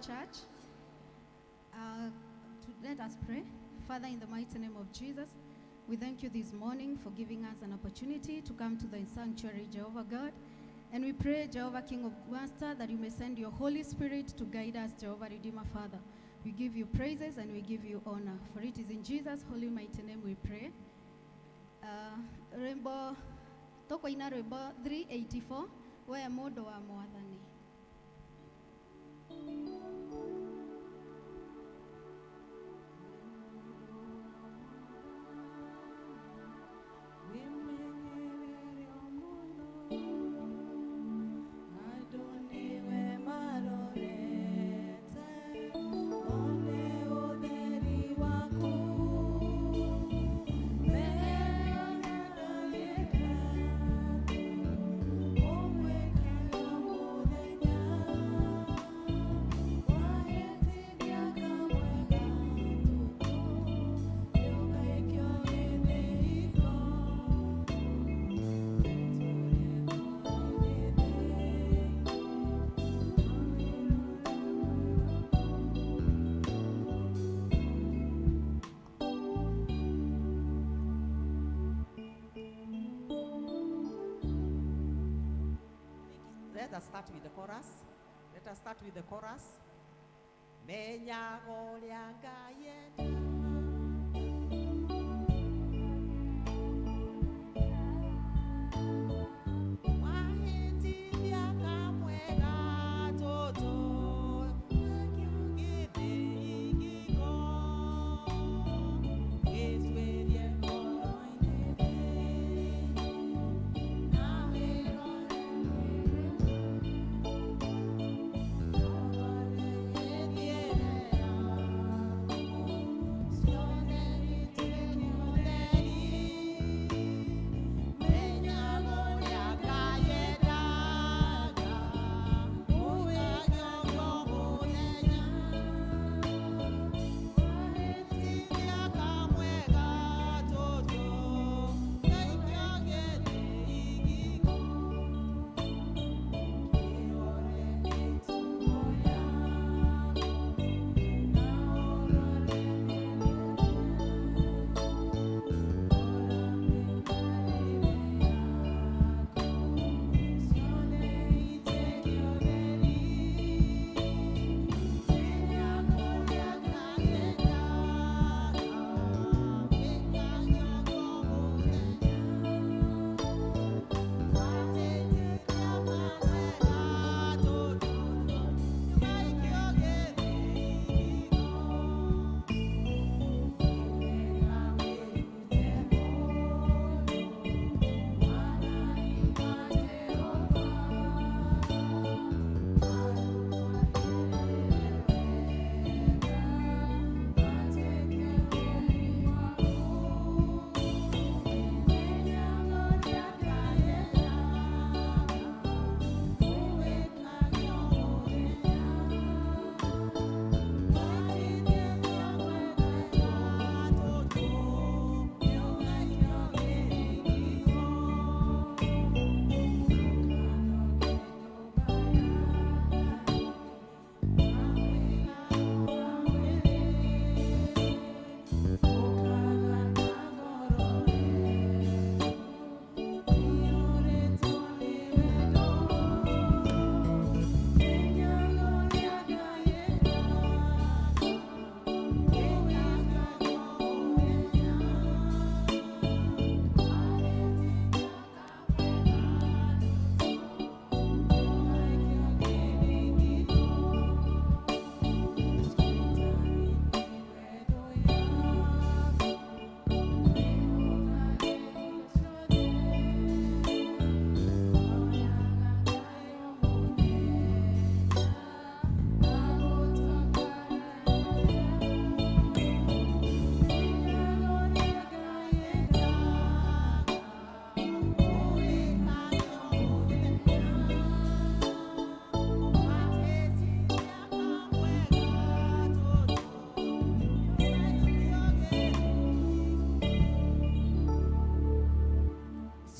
church. Let us pray. Father, in the mighty name of Jesus, we thank you this morning for giving us an opportunity to come to the sanctuary, Jehovah God. And we pray, Jehovah King of Master, that you may send your Holy Spirit to guide us, Jehovah Redeemer Father. We give you praises and we give you honor. For it is in Jesus' holy mighty name we pray. Rwĩmbo tũkũina rwĩmbo 384, we mũndũ wa mwathani. Let us start with the chorus. Let us start with the chorus. Menyaga ũrĩa Ngai endaga. Wahĩtithia kamwega tũtũ, gĩthĩingĩko, gĩtuĩrie ngoro-inĩ na wĩrore.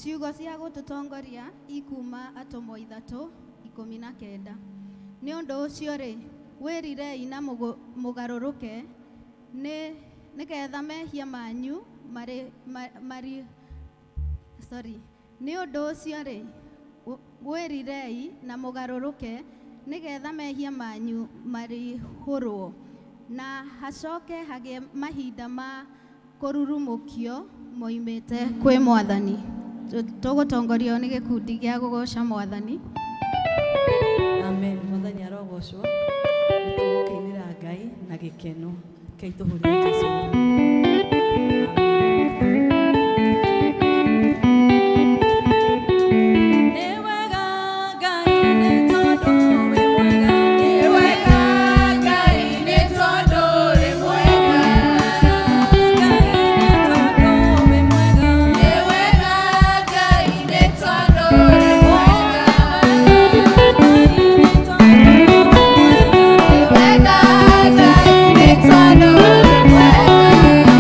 Ciugo cia gũtũtongoria ikuma Atũmwo 3:19. Nĩ ũndũ ũcio rĩ, Wĩrirei na mũgarũrũke nĩ nĩgetha mehia manyu marĩ mari sorry. Nĩ ũndũ ũcio rĩ, wĩrirei na mũgarũrũke nĩgetha mehia manyu marihũrwo na hacoke hagĩe mahinda ma kũrurumũkio moimĩte kwĩ Mwathani. Tũgũtongorio nĩ gĩkundi gĩa kũgoca Mwathani. Amen. Mwathani arogocwo. Nĩ tũgũkĩinĩra Ngai na gĩkeno. Rekei tũhũrĩre Jesũ mũhũri. Nĩ wega Ngai, nĩ tondũ wĩ mwega. Nĩ wega Ngai, nĩ tondũ wĩ mwega. Ngai, nĩ tondũ wĩ mwega. Nĩ wega Ngai, nĩ tondũ wĩ mwega. Ngai, nĩ tondũ wĩ mwega. Nĩ wega Ngai, nĩ tondũ wĩ mwega.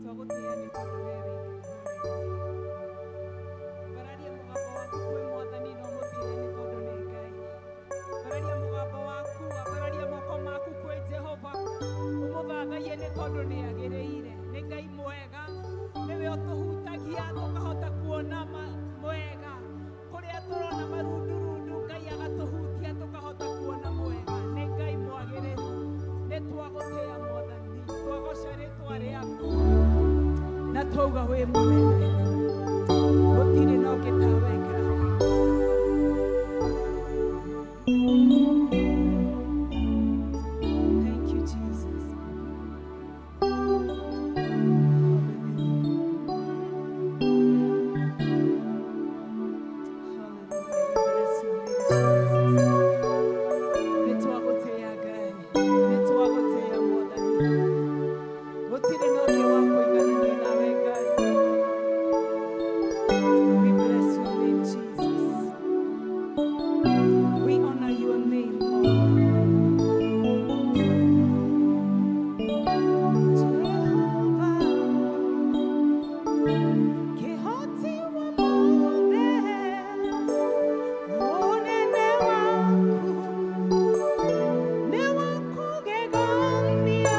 Twagũtĩĩa nĩ tondũ we wĩ Ngai mũnene. Ambararia mũgambo waku kwĩ Mwathani na ũmũtĩĩe nĩ tondũ nĩ Ngai. Ambararia mũgambo waku, ambararia moko maku kwĩ Jehova, ũmũthathaiye nĩ tondũ nĩ agĩrĩire. Nĩ Ngai mwega, nĩwe ũtũhutagia tũkahota kuona mwega. Kũrĩa tũrona marundurundu, Ngai agatũhutia tũkahota kuona mwega. Nĩ Ngai mwagĩrĩru. Nĩ twagũtĩĩa Mwathani, twagoca rĩtwa rĩaku na twauga wĩ mũnene. Gũtirĩ na ũngĩ tawe Ngai. Thank you, Jesus. Hallelujah. We bless your name, Jesus. Nĩ twagũtĩĩa Ngai, nĩ twagũtĩĩa Mwathani. Gũtirĩ na ũngĩ wa kũiganania nawe Ngai. We bless your name, Jesus. We honor your name, Lord. Jehovah, Kĩhoti wa mothe, ũnene waku nĩ wa kũgegania.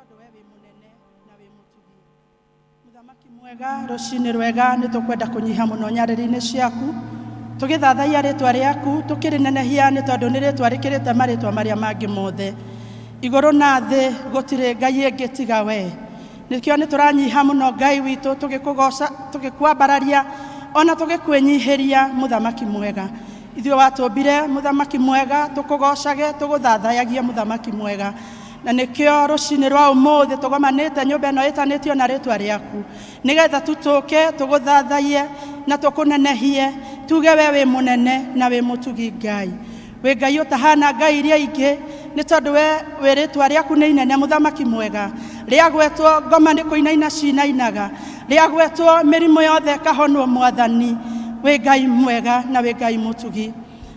Tondũ we wĩ mũnene na wĩ mũtugi. Mũthamaki mwega, rũcinĩ rwega, nĩ tũkwenda kũnyiha mũno nyarĩrĩ-inĩ ciaku, tũgĩthathaiya rĩtwa rĩaku, tũkĩrĩnenehia, nĩ tondũ nĩ rĩtwa rĩkĩrĩte marĩtwa marĩa mangĩ mothe. Igũrũ na thĩ gũtirĩ Ngai ĩngĩ tiga we. Nĩkĩo nĩ tũranyiha mũno, Ngai witũ, tũgĩkũgoca, tũgĩkwambararia, ona tũgĩkwĩnyihĩria. Mũthamaki mwega, ithuĩ watũmbire, mũthamaki mwega, tũkũgocage, tũgũthathayagie, mũthamaki mwega. Na nĩkĩo rũcinĩ rwa ũmũthĩ tũgomanĩte nyũmba ĩno ĩtanĩtio na rĩtwa rĩaku, nĩgetha tũtũke tũgũthathaiye na tũkũnenehie, tuge we wĩ mũnene na wĩ mũtugi. Ngai, wĩ Ngai ũtahana ngai iria ingĩ, nĩ tondũ we wĩ rĩtwa rĩaku nĩ inene. Mũthamaki mwega, rĩagwetwo ngoma nĩ kũinaina cinainaga, rĩagwetwo mĩrimũ yothe ĩkahonwo. Mwathani, wĩ Ngai mwega na wĩ Ngai mũtugi.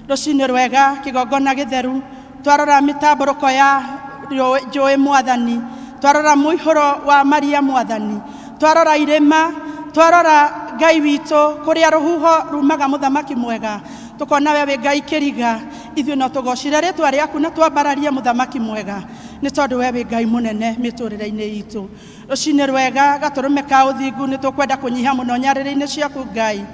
Rũcinĩ rwega, kĩgongona gĩtheru, twarora mĩtambũrũko ya njũĩ, mwathani, twarora mũihũro wa maria, mwathani, twarora irĩma, twarora, Ngai witũ, kũrĩa rũhuho rumaga, mũthamaki mwega, tũkona we wĩ Ngai kĩriga. Ithuĩ no tũgocire rĩtwa rĩaku na twambararie, mũthamaki mwega, nĩ tondũ we wĩ Ngai mũnene mĩtũrĩre-inĩ itũ. Rũcinĩ rwega, gatũrũme ka ũthingu, nĩ tũkwenda kũnyiha mũno nyarĩrĩ-inĩ ciaku, Ngai,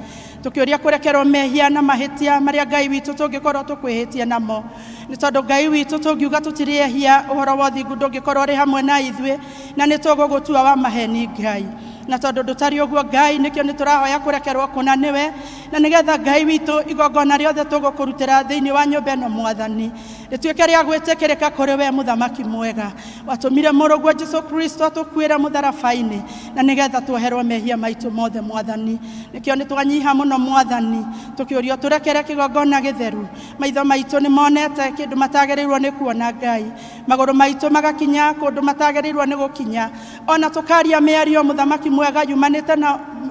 tũkĩũria kũrekerwo mehia na mahĩtia marĩa, Ngai witũ, tũngĩkorwo tũkwĩhĩtie namo, nĩ tondũ, Ngai witũ, tũngiuga tũtirĩ ehia, ũhoro wa ũthingu ndũngĩkorwo ũrĩ hamwe na ithuĩ, na nĩ tũgũgũtua wa maheni, Ngai. Na tondũ ndũtariĩ ũguo, Ngai, nĩkĩo nĩ tũrahoya kũrekerwo kũna nĩwe, na nĩgetha, Ngai witũ, igongona rĩothe tũgũkũrutĩra thĩinĩ wa nyũmba ĩno, mwathani, rĩtuĩke rĩa gwĩtĩkĩrĩka kũrĩ we. Mũthamaki mwega, watũmire mũrũguo Jesu Kristo atũkuĩre mũtharaba-inĩ, na nĩgetha tuoherwo mehia maitũ mothe. Mwathani, nĩkĩo nĩ twanyiha mũno, mwathani, tũkĩũrio tũrekere. Kĩgongona gĩtheru, maitho maitũ nĩ monete kĩndũ matagĩrĩirwo nĩ kuona, Ngai, magũrũ maitũ magakinya kũndũ matagĩrĩirwo nĩ gũkinya, ona tũkaria mĩario, mũthamaki mwega, yumanĩte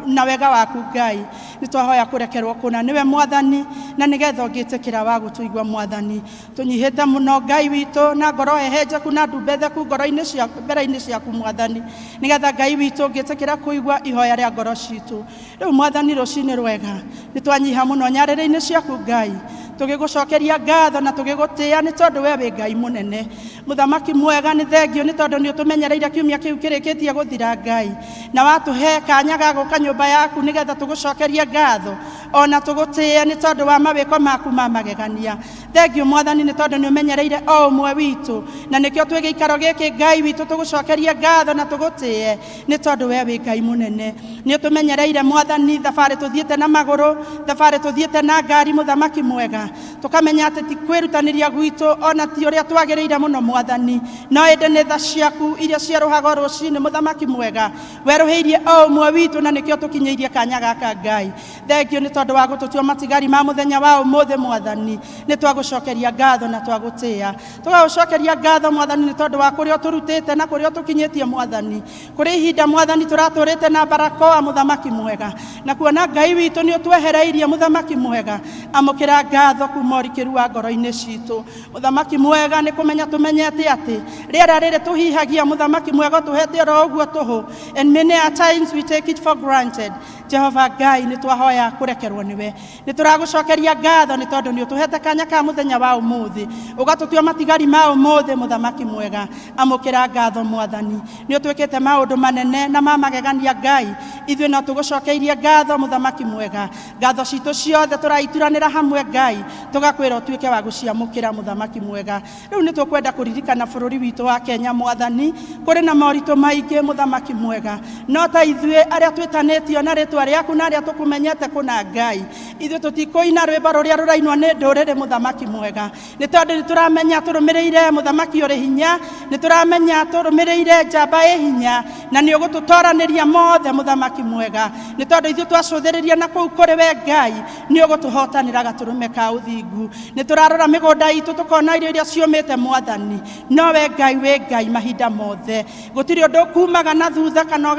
na wega waku. Ngai, nĩ twahoya kũrekerwo kũna nĩwe, mwathani, na nĩgetha ũngĩtĩkĩra wa gũtũigua. Mwathani, tũnyihĩte mũno, Ngai witũ, na ngoro hehenjeku na ndumbetheku ngoro-inĩ ciaku, mbere-inĩ ciaku, mwathani, nĩgetha, Ngai witũ, ũngĩtĩkĩra kũigua ihoya rĩa ngoro citũ rĩu. Mwathani, rũcinĩ rwega, nĩ twanyiha mũno nyarĩrĩ-inĩ ciaku, Ngai, tũgĩgũcokeria ngatho na tũgĩgũtĩĩa, nĩ tondũ we wĩ Ngai mũnene. Mũthamaki mwega, nĩ thengio nĩ tondũ nĩ ũtũmenyereire kiumia kĩu kĩrĩkĩtie gũthira, Ngai, na watũhe kanya ga gũka nyũmba yaku nĩgetha tũgũcokerie ngatho ona tũgũtĩĩe, nĩ tondũ wa mawĩko maku ma magegania. Thengio, mwathani, nĩ tondũ nĩ ũmenyereire o ũmwe witũ, na nĩkĩo twĩ gĩikaro gĩkĩ, Ngai witũ, tũgũcokerie ngatho na tũgũtĩĩe, nĩ tondũ we wĩ Ngai mũnene. Nĩ ũtũmenyereire, mwathani, thabarĩ tũthiĩte na magũrũ, thabarĩ tũthiĩte na ngari, mũthamaki mwega, tũkamenya atĩ ti kwĩrutanĩria gwitũ ona ti ũrĩa twagĩrĩire mũno, mwathani, no ĩndĩ nĩ tha ciaku iria cierũhaga rũcinĩ. Mũthamaki mwega, werũhĩirie o ũmwe witũ, na nĩkĩo tũkinyĩirie kanya gaka. Ngai, thengio nĩ tondũ wa gũtũtua matigari ma mũthenya wa ũmũthĩ. Mwathani, nĩ twagũcokeria ngatho na twagũtĩĩa. Tũgagũcokeria ngatho, mwathani, nĩ tondũ wa kũrĩa ũtũrutĩte na kũrĩa ũtũkinyĩtie. Mwathani, kũrĩ ihinda, mwathani, tũratũrĩte na barakoa, mũthamaki mwega, na kuona, Ngai witũ, nĩ ũtwehereirie. Mũthamaki mwega, amũkĩra ngatho kuma ũrikĩru wa ngoro-inĩ citũ. Mũthamaki mwega, nĩ kũmenya tũmenyete atĩ rĩera rĩrĩ tũhihagia, mũthamaki mwega, ũtũhete oro ũguo tũhũ, and many a times we take it for granted. Jehova Ngai, nĩ twahoya kũrekerwo nĩwe. Nĩ tũragũcokeria ngatho nĩ tondũ nĩ ũtũhete kanya ka mũthenya wa ũmũthĩ, ũgatũtua matigari ma ũmũthĩ. Mũthamaki mwega, amũkĩra ngatho. Mwathani, nĩ ũtwĩkĩte maũndũ manene na ma magegania. Ngai, ithuĩ no tũgũcokeirie ngatho. Mũthamaki mwega, ngatho citũ ciothe tũraituranĩra hamwe, Ngai, tũgakwĩra ũtuĩke wa gũciamũkĩra. Mũthamaki mwega, rĩu nĩ tũkwenda kũririkana bũrũri witũ wa Kenya. Mwathani, kũrĩ na moritũ maingĩ, mũthamaki mwega, no ta ithuĩ arĩa twĩtanĩtio na rĩtwa rĩaku na arĩa tũkũmenyete kũna, Ngai, ithuĩ tũtikũina rwĩmbo rũrĩa rũrainwo nĩ ndũrĩrĩ. Mũthamaki mwega, nĩ tondũ nĩ tũramenya tũrũmĩrĩire mũthamaki ũrĩ hinya, nĩ tũramenya tũrũmĩrĩire njamba ĩ hinya, na nĩ ũgũtũtoranĩria mothe. Mũthamaki mwega, nĩ tondũ ithuĩ twacũthĩrĩria na kũu kũrĩ we, Ngai, nĩ ũgũtũhotanĩra. Gatũrũme ka ũthingu, nĩ tũrarora mĩgũnda itũ tũkona irio iria ciũmĩte. Mwathani, no we Ngai wĩ Ngai mahinda mothe, gũtirĩ ũndũ kumaga na thutha kana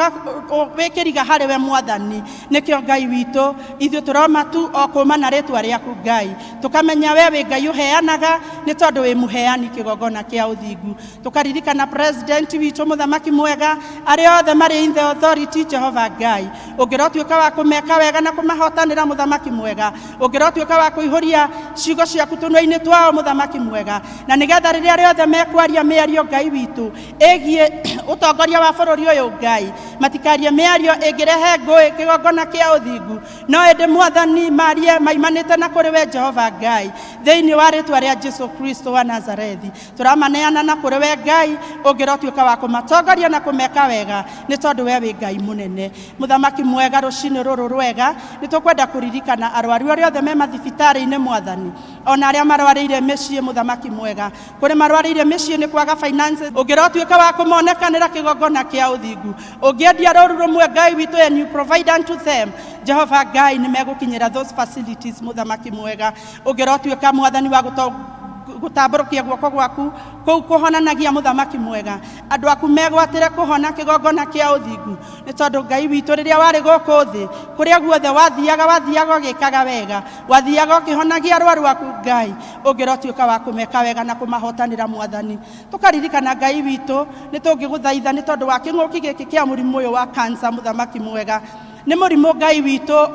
wĩkĩriga harĩ we. Mwathani, nĩkĩo, Ngai witũ, ithuĩ tũroma tu o kũma na rĩtwa rĩaku, Ngai, tũkamenya we wĩ Ngai ũheanaga, nĩ tondũ wĩ mũheani. Kĩgongona kĩa ũthingu, tũkaririkana president witũ, mũthamaki mwega, arĩa othe marĩ in the authority. Jehova Ngai, ũngĩrotuĩka wa kũmeka wega na kũmahotanĩra. Mũthamaki mwega, ũngĩrotuĩka wa kũihũria kwaria ciugo ciaku tũnua-inĩ twao mũthamaki mwega, na nĩgetha rĩrĩa rĩothe mekwaria mĩario Ngai witũ ĩgiĩ ũtongoria wa bũrũri ũyũ Ngai, matikarie mĩario ĩngĩrehe ngũĩ kĩgongona kĩa ũthingu, no ĩndĩ mwathani marie maimanĩte na kũrĩ we Jehova Ngai, thĩinĩ wa rĩtwa rĩa Jesu Kristo wa Nazarethi. Tũramaneana na kũrĩ we Ngai, ũngĩrotuĩka wa kũmatongoria na kũmeka wega, nĩ tondũ we wĩ Ngai mũnene. Mũthamaki mwega, rũcinĩ rũrũ rwega nĩ tũkwenda kũririkana arwaru arĩa othe me mathibitarĩ-inĩ mwathani, ona arĩa marwarĩire mĩciĩ mũthamaki mwega, kũrĩ marwarĩire mĩciĩ nĩ kwaga finances, ũngĩrotuĩka wa kũmonekanĩra kĩgongona kĩa ũthingu, ũngĩendia rũru rũmwe Ngai witũ, and you provide unto them, Jehova Ngai, nĩ megũkinyĩra those facilities mũthamaki mwega. Ũngĩrotuĩka mwathani wa gũtambũrũkia guoko gwaku kũu kũhonanagia mũthamaki mwega, andũ aku megwatĩre kũhona kĩgongona kĩa ũthingu, nĩ tondũ Ngai witũ rĩrĩa warĩ gũkũ thĩ, kũrĩa guothe wathiaga wathiaga ũgĩkaga wega, wathiaga ũkĩhonagia arwaru aku Ngai, ũngĩrotuĩka wa kũmeka wega na kũmahotanĩra mwathani. Tũkaririkana Ngai witũ nĩ tũngĩgũthaitha nĩ tondũ wa kĩng'ũki gĩkĩ kĩa mũrimũ ũyũ wa cancer mũthamaki mwega, nĩ mũrimũ Ngai witũ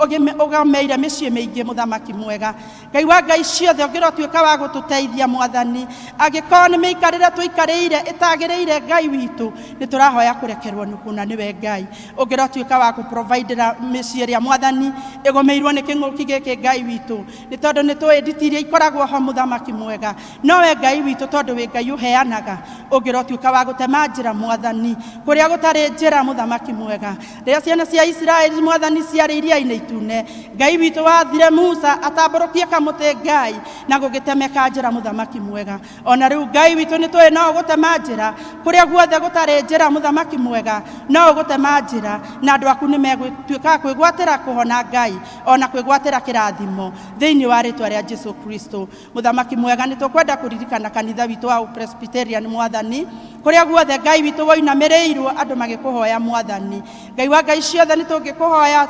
ũgomeire mĩciĩ mĩingĩ mũthamaki mwega. Ngai wa Ngai ciothe, ũngĩrotuĩka wa gũtũteithia mwathani, angĩkorwo nĩ mĩikarĩre tũikarĩire ĩtagĩrĩire Ngai witũ, nĩ tũrahoya kũrekerwo nĩ kũna nĩwe Ngai. Ũngĩrotuĩka wa kũprovidera mĩciĩ ĩrĩa mwathani ĩgũmĩirwo nĩ kĩng'ũki gĩkĩ Ngai witũ, nĩ tondũ nĩ tũĩ nditi iria ikoragwo ho mũthamaki mwega, nowe Ngai witũ tondũ wĩ Ngai ũheanaga, ũngĩrotuĩka wa gũtema njĩra mwathani kũrĩa gũtarĩ njĩra mũthamaki mwega. Rĩrĩa ciana cia Isiraeli mwathani ciarĩ iria-inĩ itune, Ngai witũ wathire Musa atambũrũkie kamũtĩ Ngai na gũgĩtemeka njĩra mũthamaki mwega. Ona rĩu Ngai witũ nĩ tũĩ no ũgũtema njĩra kũrĩa guothe gũtarĩ njĩra mũthamaki mwega, no ũgũtema njĩra na andũ aku nĩ megũtuĩka kwĩgwatĩra kũhona Ngai ona kwĩgwatĩra kĩrathimo thĩinĩ wa rĩtwa rĩa Jesu Kristo. Mũthamaki mwega, nĩ tũkwenda kũririkana kanitha witũ wa Presbyterian mwathani, kũrĩa guothe Ngai witũ woinamĩrĩirwo andũ magĩkũhoya mwathani. Ngai wa Ngai ciothe, nĩ tũngĩkũhoya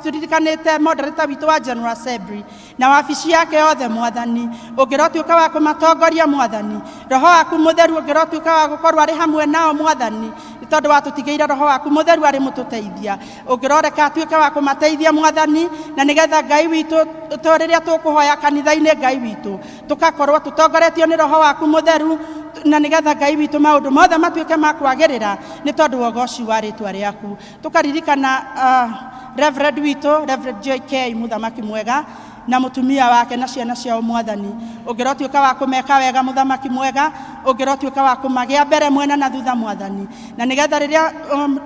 tũririkanĩte moderator witũ wa General Assembly na wabici yake yothe mwathani, ũngĩrotuĩka wa kũmatongoria mwathani, roho waku mũtheru ũngĩrotuĩka wa gũkorwo arĩ hamwe nao mwathani, nĩ tondũ watũtigĩire roho waku mũtheru arĩ mũtũteithia, ũngĩroreka atuĩke wa kũmateithia mwathani, na nĩgetha Ngai witũ to rĩrĩa tũkũhoya kanitha-inĩ Ngai witũ tũgakorwo tũtongoretio nĩ roho waku mũtheru, na nĩgetha Ngai witũ maũndũ mothe matuĩke ma kwagĩrĩra nĩ tondũ wa ũgoci wa rĩtwa rĩaku. Tũkaririkana Reverend witũ Reverend JK mũthamaki mwega na mũtumia wake na ciana ciao mwathani, ũngĩrotuĩka wa kũmeka wega mũthamaki mwega, ũngĩrotuĩka wa kũmagĩa mbere mwena na thutha mwathani, na nĩgetha rĩrĩa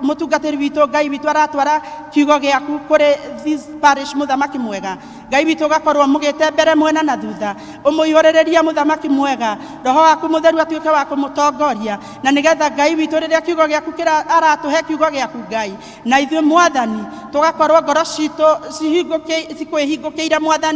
mũtungatĩri witũ Ngai witũ aratwara kiugo gĩaku kũrĩ this parish mũthamaki mwega, Ngai witũ ũgakorwo mũgĩte mbere mwena na thutha, ũmũihũrĩrĩrie mũthamaki mwega, roho waku mũtheru atuĩke wa kũmũtongoria, na nĩgetha Ngai witũ rĩrĩa kiugo gĩaku kĩra aratũhe kiugo gĩaku Ngai, na ithuĩ mwathani tũgakorwo ngoro citũ cikwĩhingũkĩire mwathani,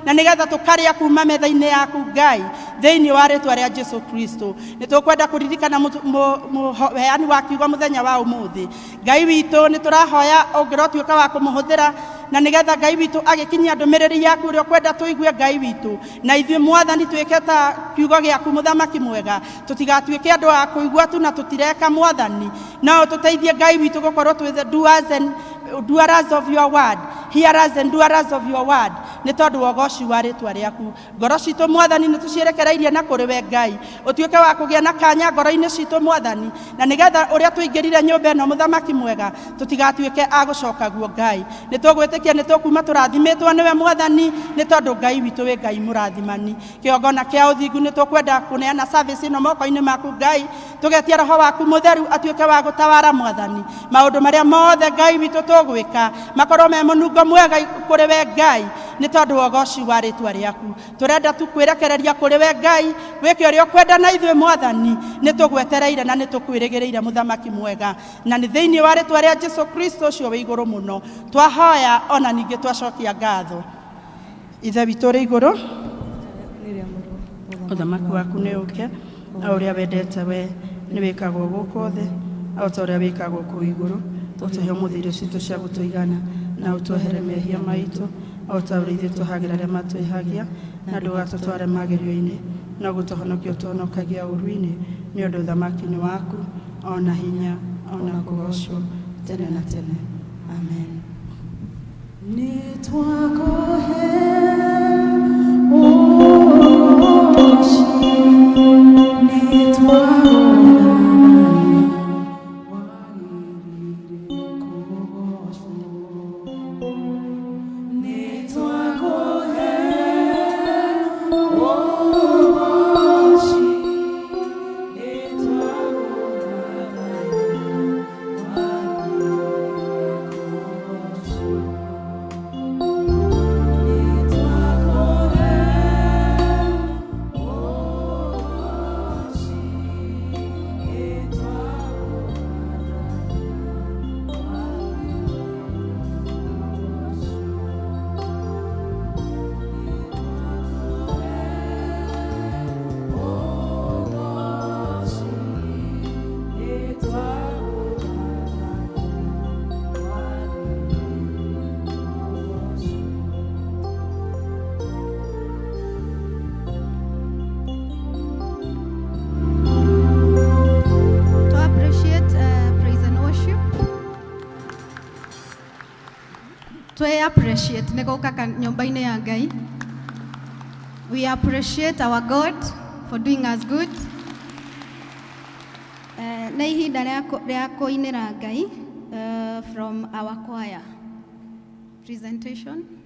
na nĩgetha tũkarĩa kuma metha-inĩ yaku Ngai thĩinĩ wa rĩtwa rĩa Jesu Kristo. Nĩ tũkwenda kũririkana mũheani wa kiugo mũthenya wa ũmũthĩ Ngai witũ, nĩ tũrahoya ũngĩrotuĩka wa kũmũhũthĩra, na nĩgetha Ngai witũ agĩkinyia ndũmĩrĩri yaku ũrĩa ũkwenda tũigue Ngai witũ, na ithuĩ mwathani twĩke ta kiugo gĩaku mũthamaki mwega, tũtigatuĩke andũ a kũigua tu na tũtireka mwathani, no ũtũteithie Ngai witũ gũkorwo twĩ the doers and doers of your word, hearers and doers of your word, nĩ tondũ wa ũgoci wa rĩtwa rĩaku. Ngoro citũ mwathani nĩ tũciĩrekereirie na kũrĩ we Ngai, ũtuĩke wa kũgĩa na kanya ngoro-inĩ citũ mwathani, na nĩgetha ũrĩa tũingĩrire nyũmba ĩno mũthamaki mwega tũtigatuĩke a gũcoka guo Ngai. Nĩ tũgwĩtĩkia nĩ tũkuma tũrathimĩtwo nĩwe mwathani, nĩ tondũ Ngai witũ wĩ Ngai mũrathimani. Kĩgongona kĩa ũthingu nĩ tũkwenda kũneana service ĩno moko-inĩ maku Ngai, tũgetia roho waku mũtheru atuĩke wa gũtawara mwathani, maũndũ marĩa mothe Ngai witũ tũgwĩka makorwo me mũnungo mwega kũrĩ we Ngai, nĩ tondũ wa ũgoci wa rĩtwa rĩaku. Tũrenda tu kwĩrekereria kũrĩ we Ngai, wĩke ũrĩa ũkwenda na ithuĩ mwathani, nĩ tũgwetereire na nĩ tũkwĩrĩgĩrĩire mũthamaki mwega, na nĩ thĩinĩ wa rĩtwa rĩa Jesu Kristo ũcio wĩ igũrũ mũno twahoya ona ningĩ twacokia ngatho. Ithe witũ ũrĩ igũrũ, ũthamaki waku nĩ ũke, o ũrĩa wendete we nĩ wĩkagwo gũkũ thĩ o ta ũrĩa wĩkagwo kũu igũrũ. Ũtũhe ũmũthĩ irio citũ cia gũtũigana, na ũtuohere mehia maitũ o ta ũrĩa ithuĩ tuohagĩra arĩa matwĩhagia, na ndũgatũtware magerio-inĩ, no gũtũhonokia ũtũhonokagia ũũru-inĩ, nĩ ũndũ ũthamaki nĩ waku, ona hinya, ona kũgoocwo tene na tene. Amen. Nĩ twakũhe. Twe appreciate nĩ gũka nyũmba-inĩ ya Ngai. We appreciate our God for doing us good. Nĩ ihinda rĩa kũinĩra Ngai from our choir. Presentation.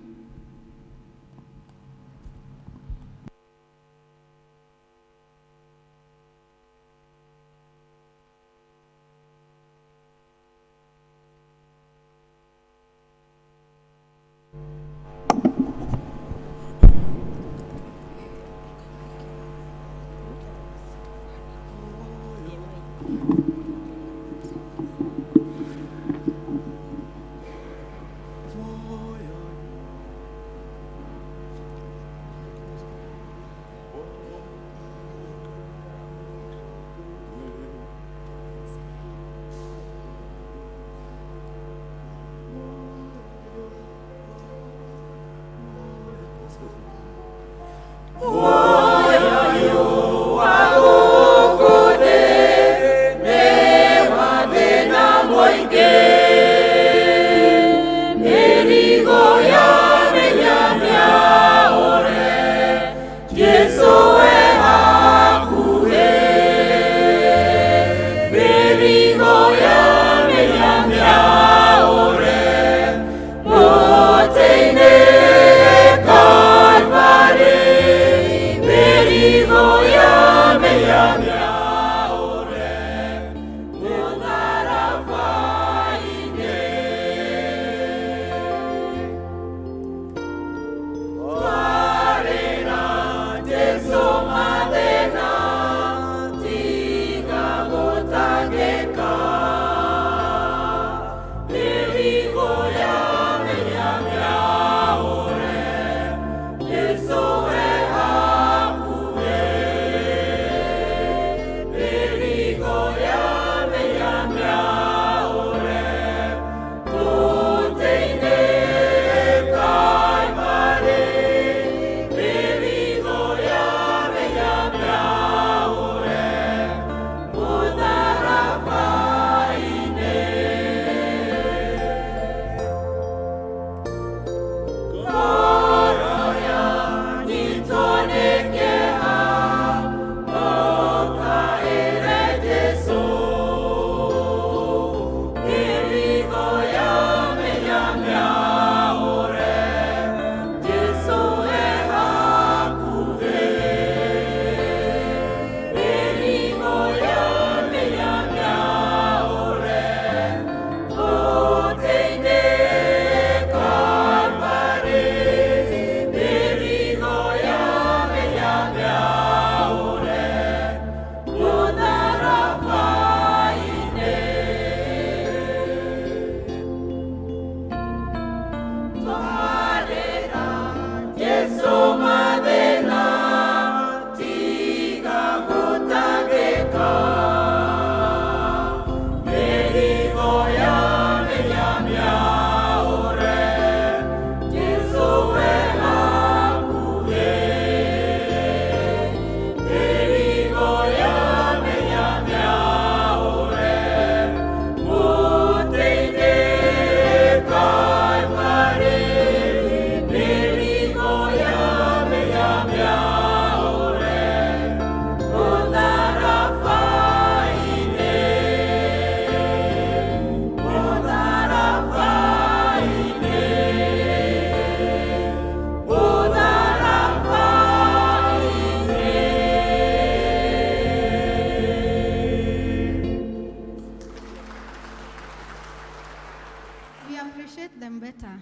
We appreciate them better.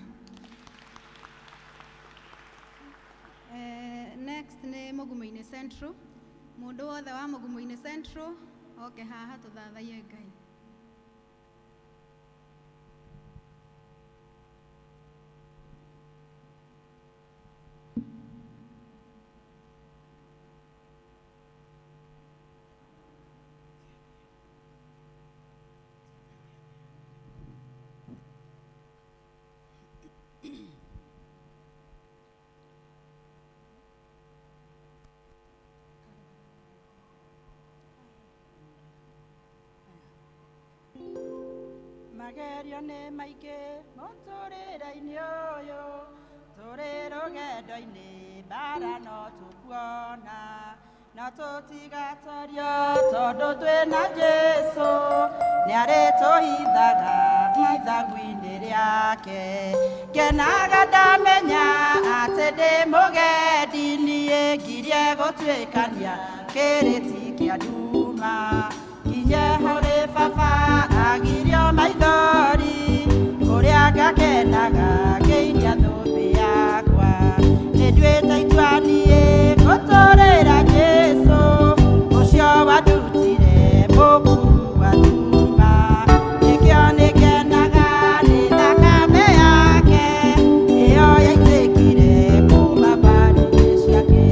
Next nĩ Mugumo-inĩ Central. Mũndũ wothe wa Mugumo-inĩ Central oke haha tũthathaiye Ngai. Magerio nĩ maingĩ mũtũrĩre-inĩ ũyũ, tũrĩ rũgendo-inĩ mbara no tũkuona, no tũtigatorio tondũ twĩna Jesũ, nĩarĩtũhithaga ithagu-inĩ rĩake. Ngenaga ndamenya atĩ ndĩ mũgendi, niĩ ngirie gũtuĩkania kĩrĩti kĩa nduma, nginye harĩ baba agirio maithori, kũrĩa ngakenaga ngĩinia thũmbĩ yakwa. Nĩnduĩte itua niĩ gũtũrĩra Jesũ, ũcio wandutire mũkuru wa nduma. Nĩkĩo nĩngenaga nĩ thakame yake, ĩyo yaitĩkire kuma mbaru-inĩ ciake.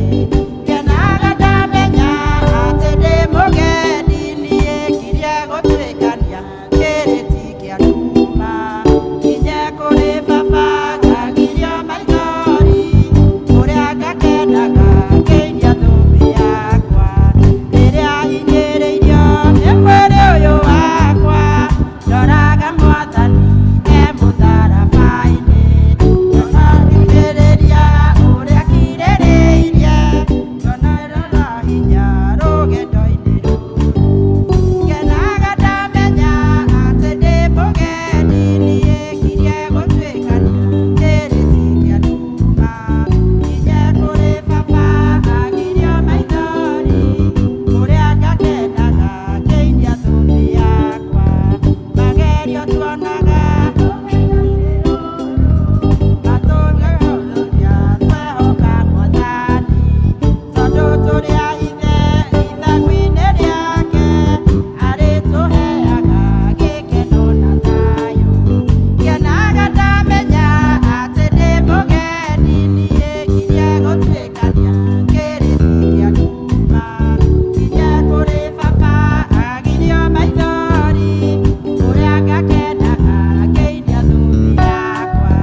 Ngenaga ndamenya atĩ ndĩ mũgendi, niĩ ngirie gũtuĩkania kĩrĩti kĩa nduma, nginye kũrĩ baba ngagirio maithori, kũrĩa ngakenaga ngĩinia thũmbĩ yakwa. Rĩrĩa hinyĩrĩirio nĩ mwĩrĩ ũyũ wakwa, ndoraga Mwathani e mũtharaba-inĩ. Ndoraga ũrĩa akirĩrĩirie, ndonaga hinya rũgendo-inĩ rũrũ. Ngenaga ndamenya atĩ ndĩ mũgendi, niĩ ngirie gũtuĩkania kĩrĩti kĩa nduma, nginye kũrĩ baba agirio maithori, kũrĩa ngakenaga ngĩinia thũmbĩ yakwa. Magerio tuonaga matũngĩhũthũria, twehoka Mwathani, tondũ tũrĩ a Ithe ithagu-inĩ rĩake, arĩtũheaga gĩkeno na thayũ. Ngenaga ndamenya atĩ ndĩ mũgendi, niĩ ngirie gũtuĩkania kĩrĩti kĩa nduma, nginye kũrĩ baba agirio maithori, kũrĩa ngakenaga ngĩinia thũmbĩ yakwa.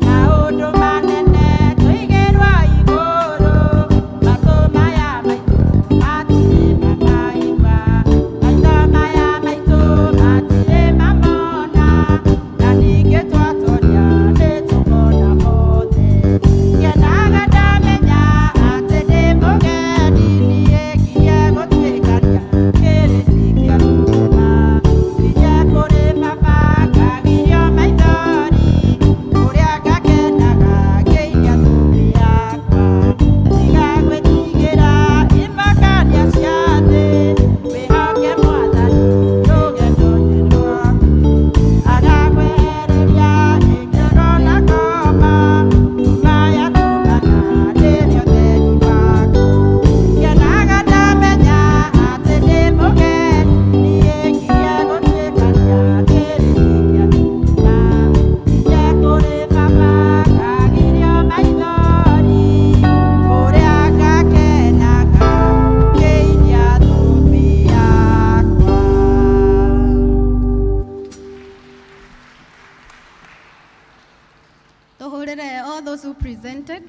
Maũndũ manene tũigĩrwo igũrũ, matũ maya maitũ matirĩ mamaigua, maitho maya maitũ matirĩ mamona, na ningĩ twatoria nĩtũkona mothe. Ngenaga ndamenya atĩ ndĩ mũgendi, niĩ ngirie gũtuĩkania kĩrĩti kĩa nduma, nginye kũrĩ baba ngagirio maithori, kũrĩa ngakenaga ngĩinia thũmbĩ yakwa. Tiga gwĩtigĩra imakania cia thĩ, wĩhoke Mwathani rũgendo-inĩ rwaku. Agakwehereria gĩkeno na ngoma, nduma yatumana nĩrĩo ũtheri waku. Ngenaga ndamenya atĩ ndĩ mũgendi, niĩ ngirie gũtuĩkania kĩrĩti kĩa nduma, nginye kũrĩ baba ngagirio maithori, kũrĩa ngakenaga ngĩinia thũmbĩ yakwa. Tũhũrĩre all those who presented.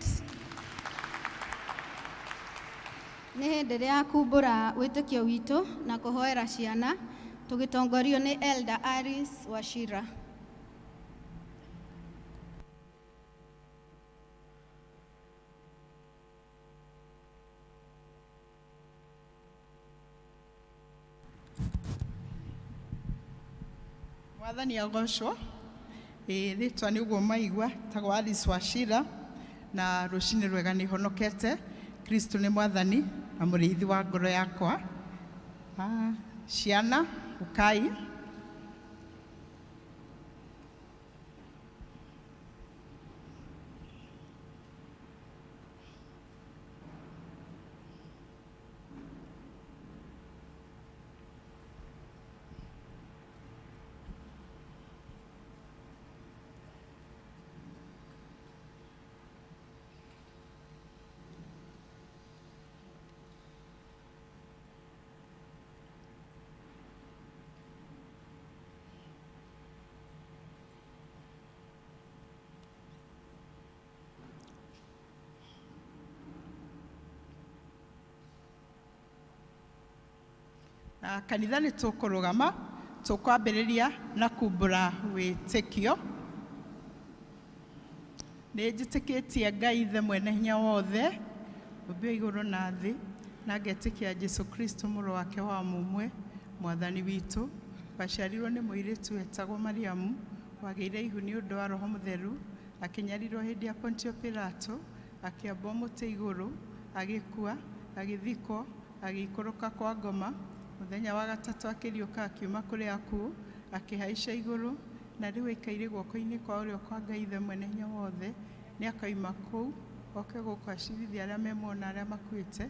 Nĩ hĩndĩ rĩa kumbũra wĩtĩkio witũ na kũhoera ciana tũgĩtongorio nĩ Elder Aris Wachira. Mwathani agocwo. Ĩĩ rĩtwa nĩ ũguo maigua tagwo Alice Wachira, na rũcinĩ rwega nĩ honokete. Kristo nĩ mwathani na mũrĩithi wa ngoro yakwa. Ciana ũkai. Na kanitha nĩ tũkũrũgama Tũkwambĩrĩria na kumbũra wĩtĩkio. Nĩ njĩtĩkĩtie Ngai Ithe mwene hinya wothe, ũmbi wa igũrũ na thĩ, na ngetĩkia Jesu Kristo mũrũ wake wa mũmwe, mwathani witũ, waciarirwo nĩ mũirĩtu wetagwo Mariamu, wagĩire ihu nĩ ũndũ wa Roho Mũtheru, akĩnyarirwo hĩndĩ ya Pontio Pilato, akĩambwo mũtĩ igũrũ, agĩkua, agĩthikwo, agĩikũrũka kwa ngoma, mũthenya wa gatatũ akĩriũka akiuma kũrĩ akuũ, akĩhaica igũrũ, na rĩu aikaire guoko-inĩ kwa ũrĩo kwa Ngai Ithe mwene hinya wothe, nĩ akauma kũu oke gũkũ acirithie arĩa me muoyo na arĩa makuĩte.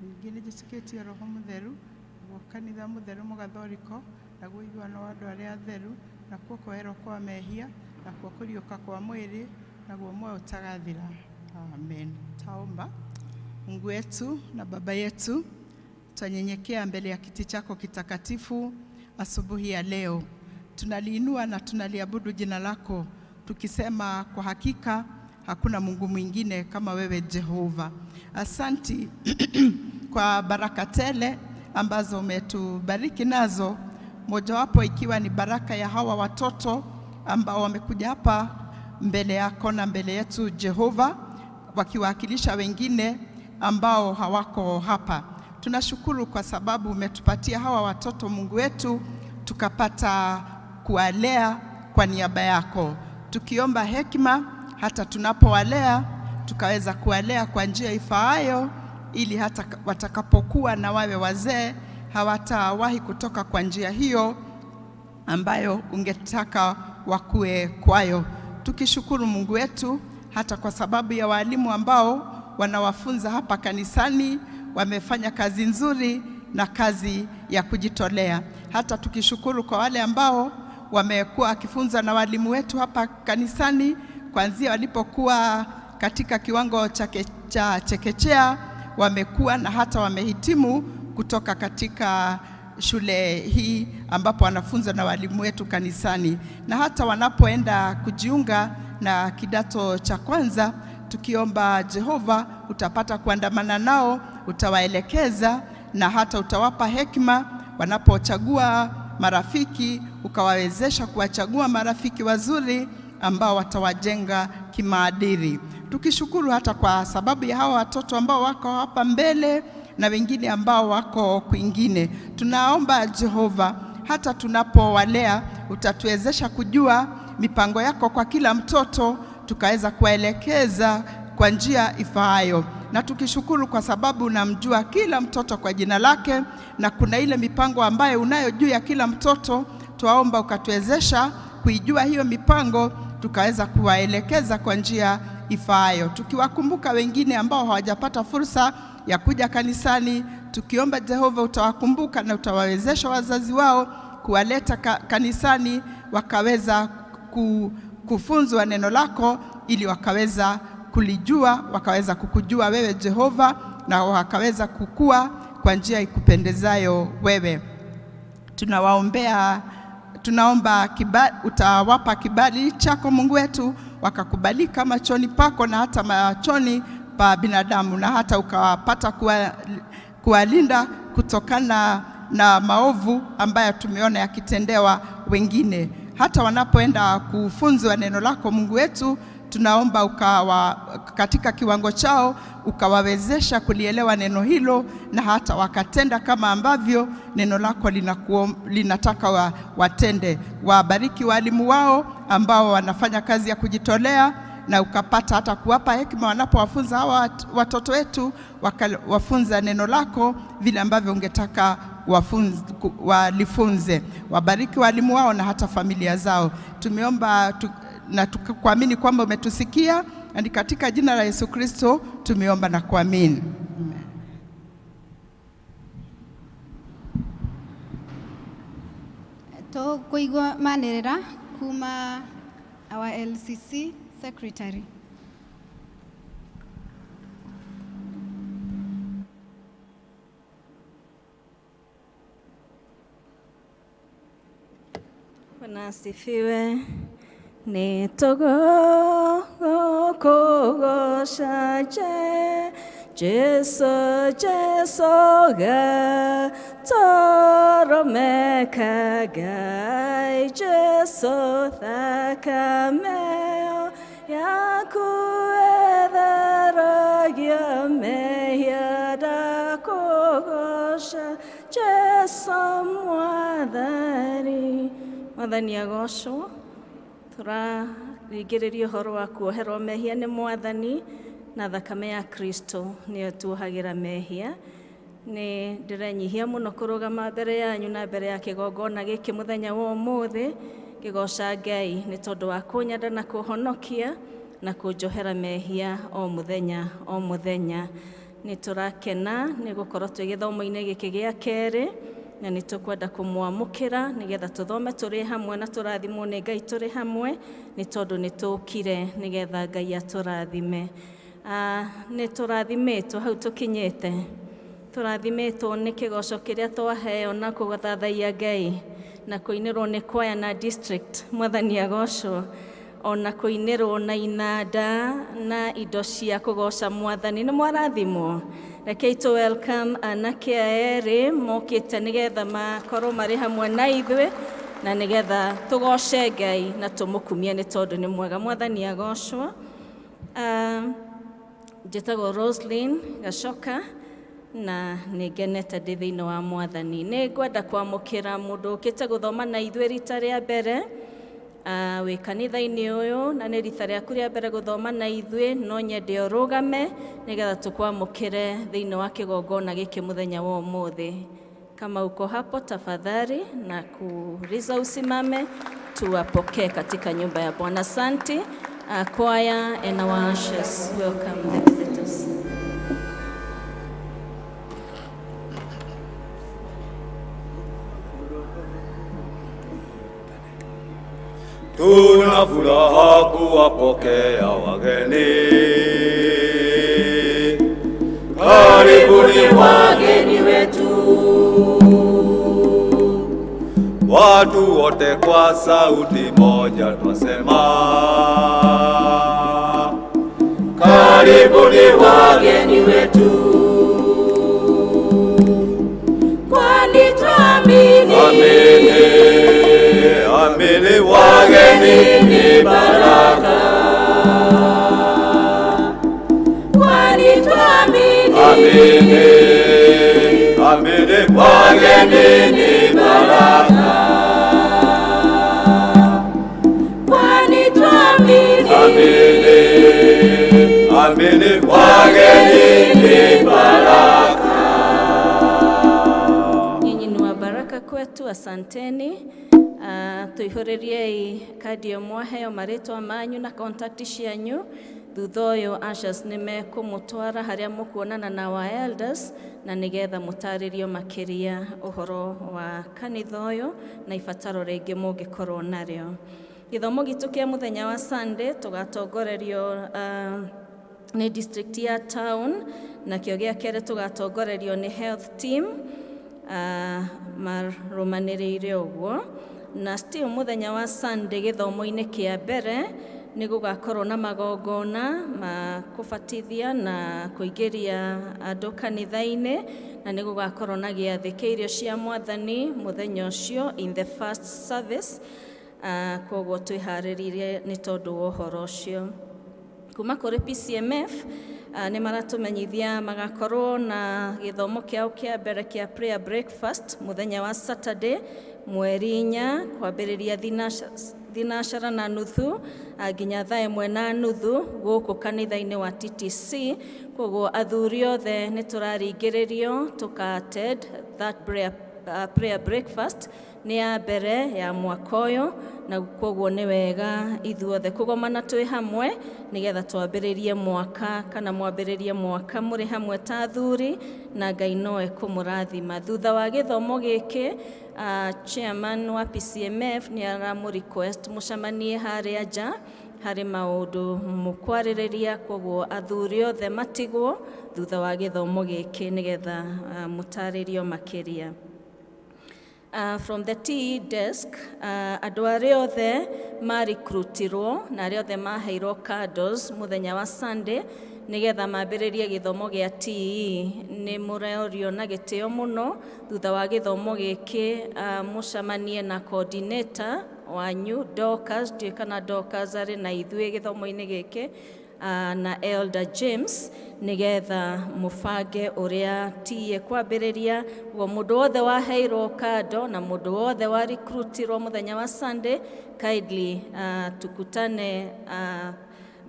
Ningĩ nĩ njĩtĩkĩtie Roho Mũtheru, naguo kanitha mũtheru mũgathoriko, naguo ũiguano wa andũ arĩa atheru, nakuo kwoherwo kwa mehia, nakuo kũriũka kwa mwĩrĩ, naguo muoyo ũtagathira. Amen. Taomba. Mungu wetu na Baba yetu, twanyenyekea mbele ya kiti chako kitakatifu asubuhi ya leo. Tunaliinua na tunaliabudu jina lako tukisema kwa hakika hakuna Mungu mwingine kama wewe Jehova. Asanti kwa baraka tele ambazo umetubariki nazo, mojawapo ikiwa ni baraka ya hawa watoto ambao wamekuja hapa mbele yako na mbele yetu Jehova, wakiwakilisha wengine ambao hawako hapa. Tunashukuru kwa sababu umetupatia hawa watoto Mungu wetu, tukapata kuwalea kwa niaba yako, tukiomba hekima hata tunapowalea tukaweza kuwalea kwa njia ifaayo, ili hata watakapokuwa na wawe wazee hawatawahi kutoka kwa njia hiyo ambayo ungetaka wakue kwayo. Tukishukuru Mungu wetu hata kwa sababu ya walimu ambao wanawafunza hapa kanisani, wamefanya kazi nzuri na kazi ya kujitolea. Hata tukishukuru kwa wale ambao wamekuwa wakifunza na walimu wetu hapa kanisani kuanzia walipokuwa katika kiwango cha chekechea, wamekuwa na hata wamehitimu kutoka katika shule hii ambapo wanafunzwa na walimu wetu kanisani, na hata wanapoenda kujiunga na kidato cha kwanza, tukiomba Jehova utapata kuandamana nao, utawaelekeza na hata utawapa hekima wanapochagua marafiki, ukawawezesha kuwachagua marafiki wazuri ambao watawajenga kimaadili. Tukishukuru hata kwa sababu ya hawa watoto ambao wako hapa mbele na wengine ambao wako kwingine. Tunaomba Jehova, hata tunapowalea utatuwezesha kujua mipango yako kwa kila mtoto, tukaweza kuwaelekeza kwa njia ifaayo. Na tukishukuru kwa sababu unamjua kila mtoto kwa jina lake, na kuna ile mipango ambayo unayo juu ya kila mtoto, twaomba ukatuwezesha kuijua hiyo mipango, tukaweza kuwaelekeza kwa njia ifaayo. Tukiwakumbuka wengine ambao hawajapata fursa ya kuja kanisani, tukiomba Jehova utawakumbuka na utawawezesha wazazi wao kuwaleta kanisani wakaweza kufunzwa neno lako, ili wakaweza kulijua, wakaweza kukujua wewe Jehova, na wakaweza kukua kwa njia ikupendezayo wewe. Tunawaombea, tunaomba utawapa kibali chako Mungu wetu, wakakubalika machoni pako na hata machoni pa binadamu, na hata ukawapata kuwalinda kutokana na maovu ambayo tumeona yakitendewa wengine. Hata wanapoenda kufunzwa neno lako Mungu wetu, tunaomba ukawa katika kiwango chao ukawawezesha kulielewa neno hilo, na hata wakatenda kama ambavyo neno lako linataka watende. Wabariki walimu wao ambao wanafanya kazi ya kujitolea, na ukapata hata kuwapa hekima wanapowafunza hawa watoto wetu, wakawafunza neno lako vile ambavyo ungetaka walifunze. Wabariki walimu wao na hata familia zao. Tumeomba na tukakuamini kwamba umetusikia, na ni katika jina la Yesu Kristo tumeomba na kuamini. Amen. Tũkũigua manĩrĩra kuma our LCC secretary. Bwana asifiwe. Nĩtũgũkũgooca Jesu, Jesu Toro meka Ngai Jesu thakame yaku etheragia mehia ndakũgoca Jesu Mwathani. Mwathani agocwo. Tũraringĩrĩria ũhoro wa kuoherwo mehia nĩ Mwathani, na thakame ya Kristo nĩyo tuohagĩra mehia. Nĩ ndĩrenyihia mũno kũrũgama mbere yanyu na mbere ya kĩgongona gĩkĩ mũthenya wa ũmũthĩ, ngĩgoca Ngai nĩ tondũ wa kũnyenda na kũhonokia na kũnjohera mehia o mũthenya o mũthenya. Nĩ tũrakena nĩ gũkorwo twĩ gĩthomo-inĩ gĩkĩ gĩa kerĩ, na nĩ tũkwenda kũmwamũkĩra nĩgetha tũthome tũrĩ hamwe na tũrathimwo nĩ Ngai tũrĩ hamwe, nĩ tondũ nĩ tũkire nĩgetha Ngai atũrathime. Nĩ tũrathimĩtwo hau tũkinyĩte, tũrathimĩtwo nĩ kĩgoco kĩrĩa twaheo na kũgathathaiya Ngai na kũinĩrwo nĩ kwaya na district. Mwathani agocwo. Ona kũinĩrwo na inanda na indo cia kũgoca Mwathani, nĩ mwarathimwo. Rekei tũ welcome anake aya erĩ mokĩte nĩgetha makorwo marĩ hamwe na ithuĩ na nĩgetha tũgoce Ngai na tũmũkumie nĩ tondũ nĩ mwega. Mwathani agocwo. Njĩtagwo Roslyn Gacoka na nĩ ngenete ndĩ thĩinĩ wa Mwathani. Nĩ ngwenda kwamũkĩra mũndũ ũkĩte gũthoma na ithuĩ rita rĩa mbere, wĩ kanitha-inĩ ũyũ na nĩ rita rĩaku rĩa mbere gũthoma na ithuĩ, no nyende ũrũgame nĩgetha tũkwamũkĩre thĩinĩ wa kĩgongona gĩkĩ mũthenya wa ũmũthĩ. Kama uko hapo tafadhali na kuuliza usimame tuwapokee katika nyumba ya Bwana. Asante. Choir and our ushers, welcome the visitors. Tuna furaha kuwapokea wageni. Karibuni wageni wetu. Watu wote kwa sauti moja twasema, karibuni wageni wetu. Kwani twamini, Amini, amini, wageni ni baraka. Kwani twamini, Amini, amini, wageni ni baraka. Kwani twamini, Amini, amini, wageni ni baraka. Nyinyi ni wa baraka kwetu, asanteni. Tuihũrĩriei kandi ĩyo mwaheo marĩtwa manyu na contact cianyu. Thutha ũyũ ushers nĩ mekũmũtwara harĩa mũkuonana na wa elders na nĩgetha mũtarĩrio makĩria ũhoro wa kanitha ũyũ na ibataro rĩngĩ mũngĩkorwo narĩo. Gĩthomo gitũ kĩa mũthenya wa Sunday tũgatongorerio nĩ district ya town, nakĩo gĩa kerĩ tũgatongorerio nĩ health team, marũmanĩrĩire ũguo. Na still mũthenya wa Sunday gĩthomo-inĩ kĩa mbere nĩ gũgakorwo na magongona ma kũbatithia na kũingĩria andũ kanitha-inĩ, na nĩ gũgakorwo na gĩathĩ kĩa irio cia Mwathani mũthenya ũcio in the first service. Koguo twĩharĩrĩrie nĩ tondũ wa ũhoro ũcio. Kuma kũrĩ PCMF, nĩ maratũmenyithia magakorwo na gĩthomo kĩao kĩa mbere kĩa prayer breakfast mũthenya wa Saturday mweri 4, kwambĩrĩria 9:30 nginya 1:30 gũkũ kanitha-inĩ wa TTC. Koguo athuri othe nĩ tũraringĩrĩrio tũka attend that prayer breakfast. Nĩ ya mbere ya mwaka ũyũ, na koguo nĩ wega ithuothe kũgomana twĩ hamwe nĩgetha twambĩrĩrie mwaka kana mwambĩrĩrie mwaka mũrĩ hamwe ta athuri, na Ngai no ekũmũrathima. Thutha wa gĩthomo gĩkĩ, chairman wa PCMF nĩ aramũ request mũcemanie harĩa nja harĩ maũndũ mũkwarĩrĩria, koguo athuri othe matigwo thutha wa gĩthomo gĩkĩ nĩgetha mũtarĩrio makĩria. From the TE desk, andũ arĩa othe marekrutirwo na arĩa othe maheirwo candles mũthenya wa Sunday, Nĩgetha mambĩrĩrie gĩthomo gĩa TE. Nĩ mũrorio na gĩtĩo mũno thutha wa gĩthomo gĩkĩ mũcemanie na coordinator wanyu Dorcas, ndiũĩ kana Dorcas arĩ na ithuĩ gĩthomo-inĩ gĩkĩ, na Elder James, nĩgetha mũbange ũrĩa TE kwambĩrĩria. Ũguo mũndũ wothe waheirwo kando na mũndũ wothe wa recruitirwo mũthenya wa Sunday, kindly tukutane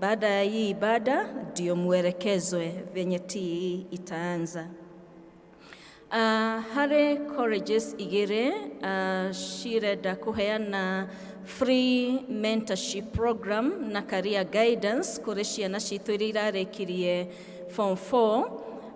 baada ya hii ibada ndio muelekezwe venye TE itaanza. Harĩ colleges igĩrĩ cirenda kũheana free mentorship program na career guidance kũrĩ ciana citũ iria irarĩkirie form 4,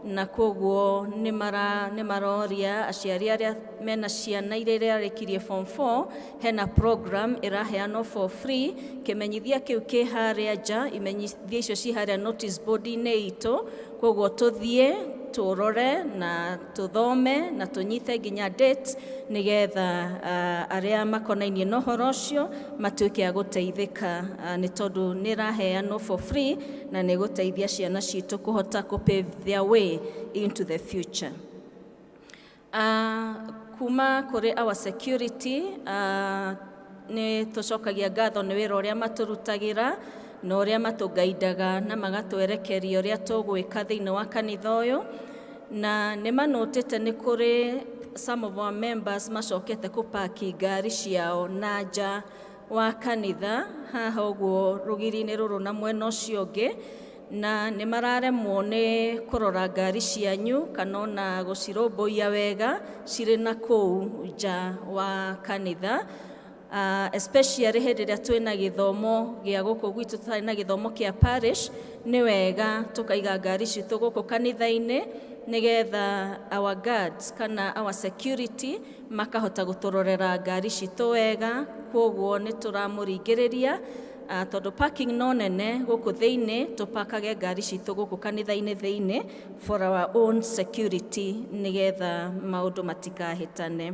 na koguo nĩ maroria aciari arĩa mena ciana iria irarĩkirie form 4, hena program ĩraheanwo for free. Kĩmenyithia kĩu kĩ harĩa nja, imenyithia icio ci harĩa notice board-inĩ itũ, koguo tũthiĩ tũrore na tũthome na tũnyite nginya date, nĩgetha arĩa makonainie na ũhoro ũcio matuĩke a gũteithĩka, nĩ tondũ nĩ ĩraheanwo for free na nĩ gũteithia ciana citũ kũhota kũ pave their way into the future. Kuma kũrĩ our security, nĩ tũcokagia ngatho nĩ wĩra ũrĩa matũrutagĩra na ũrĩa matũgaidaga na magatwerekeria ũrĩa tũgwĩka thĩinĩ wa kanitha ũyũ, na nĩ manotĩte nĩ kũrĩ some of our members macokete kũpaki ngari ciao na nja wa kanitha haha ũguo rũgiri-inĩ rũrũ na mwena ũcio ũngĩ, na nĩ mararemwo nĩ kũrora ngari cianyu kana ona gũcirũmbũiya wega cirĩ na kũu nja wa kanitha, especially hĩndĩ ĩrĩa twĩna gĩthomo gĩa gũkũ gwitũ, tũtarĩ na gĩthomo kĩa parish. Nĩ wega tũkaiga ngari citũ gũkũ kanitha-inĩ, nĩgetha our guards kana our security makahota gũtũrorera ngari citũ wega. Kwoguo nĩ tũramũringĩrĩria, tondũ parking no nene gũkũ thĩinĩ, tũpakage ngari citũ gũkũ kanitha-inĩ thĩinĩ for our own security, nĩgetha maũndũ matikahĩtane.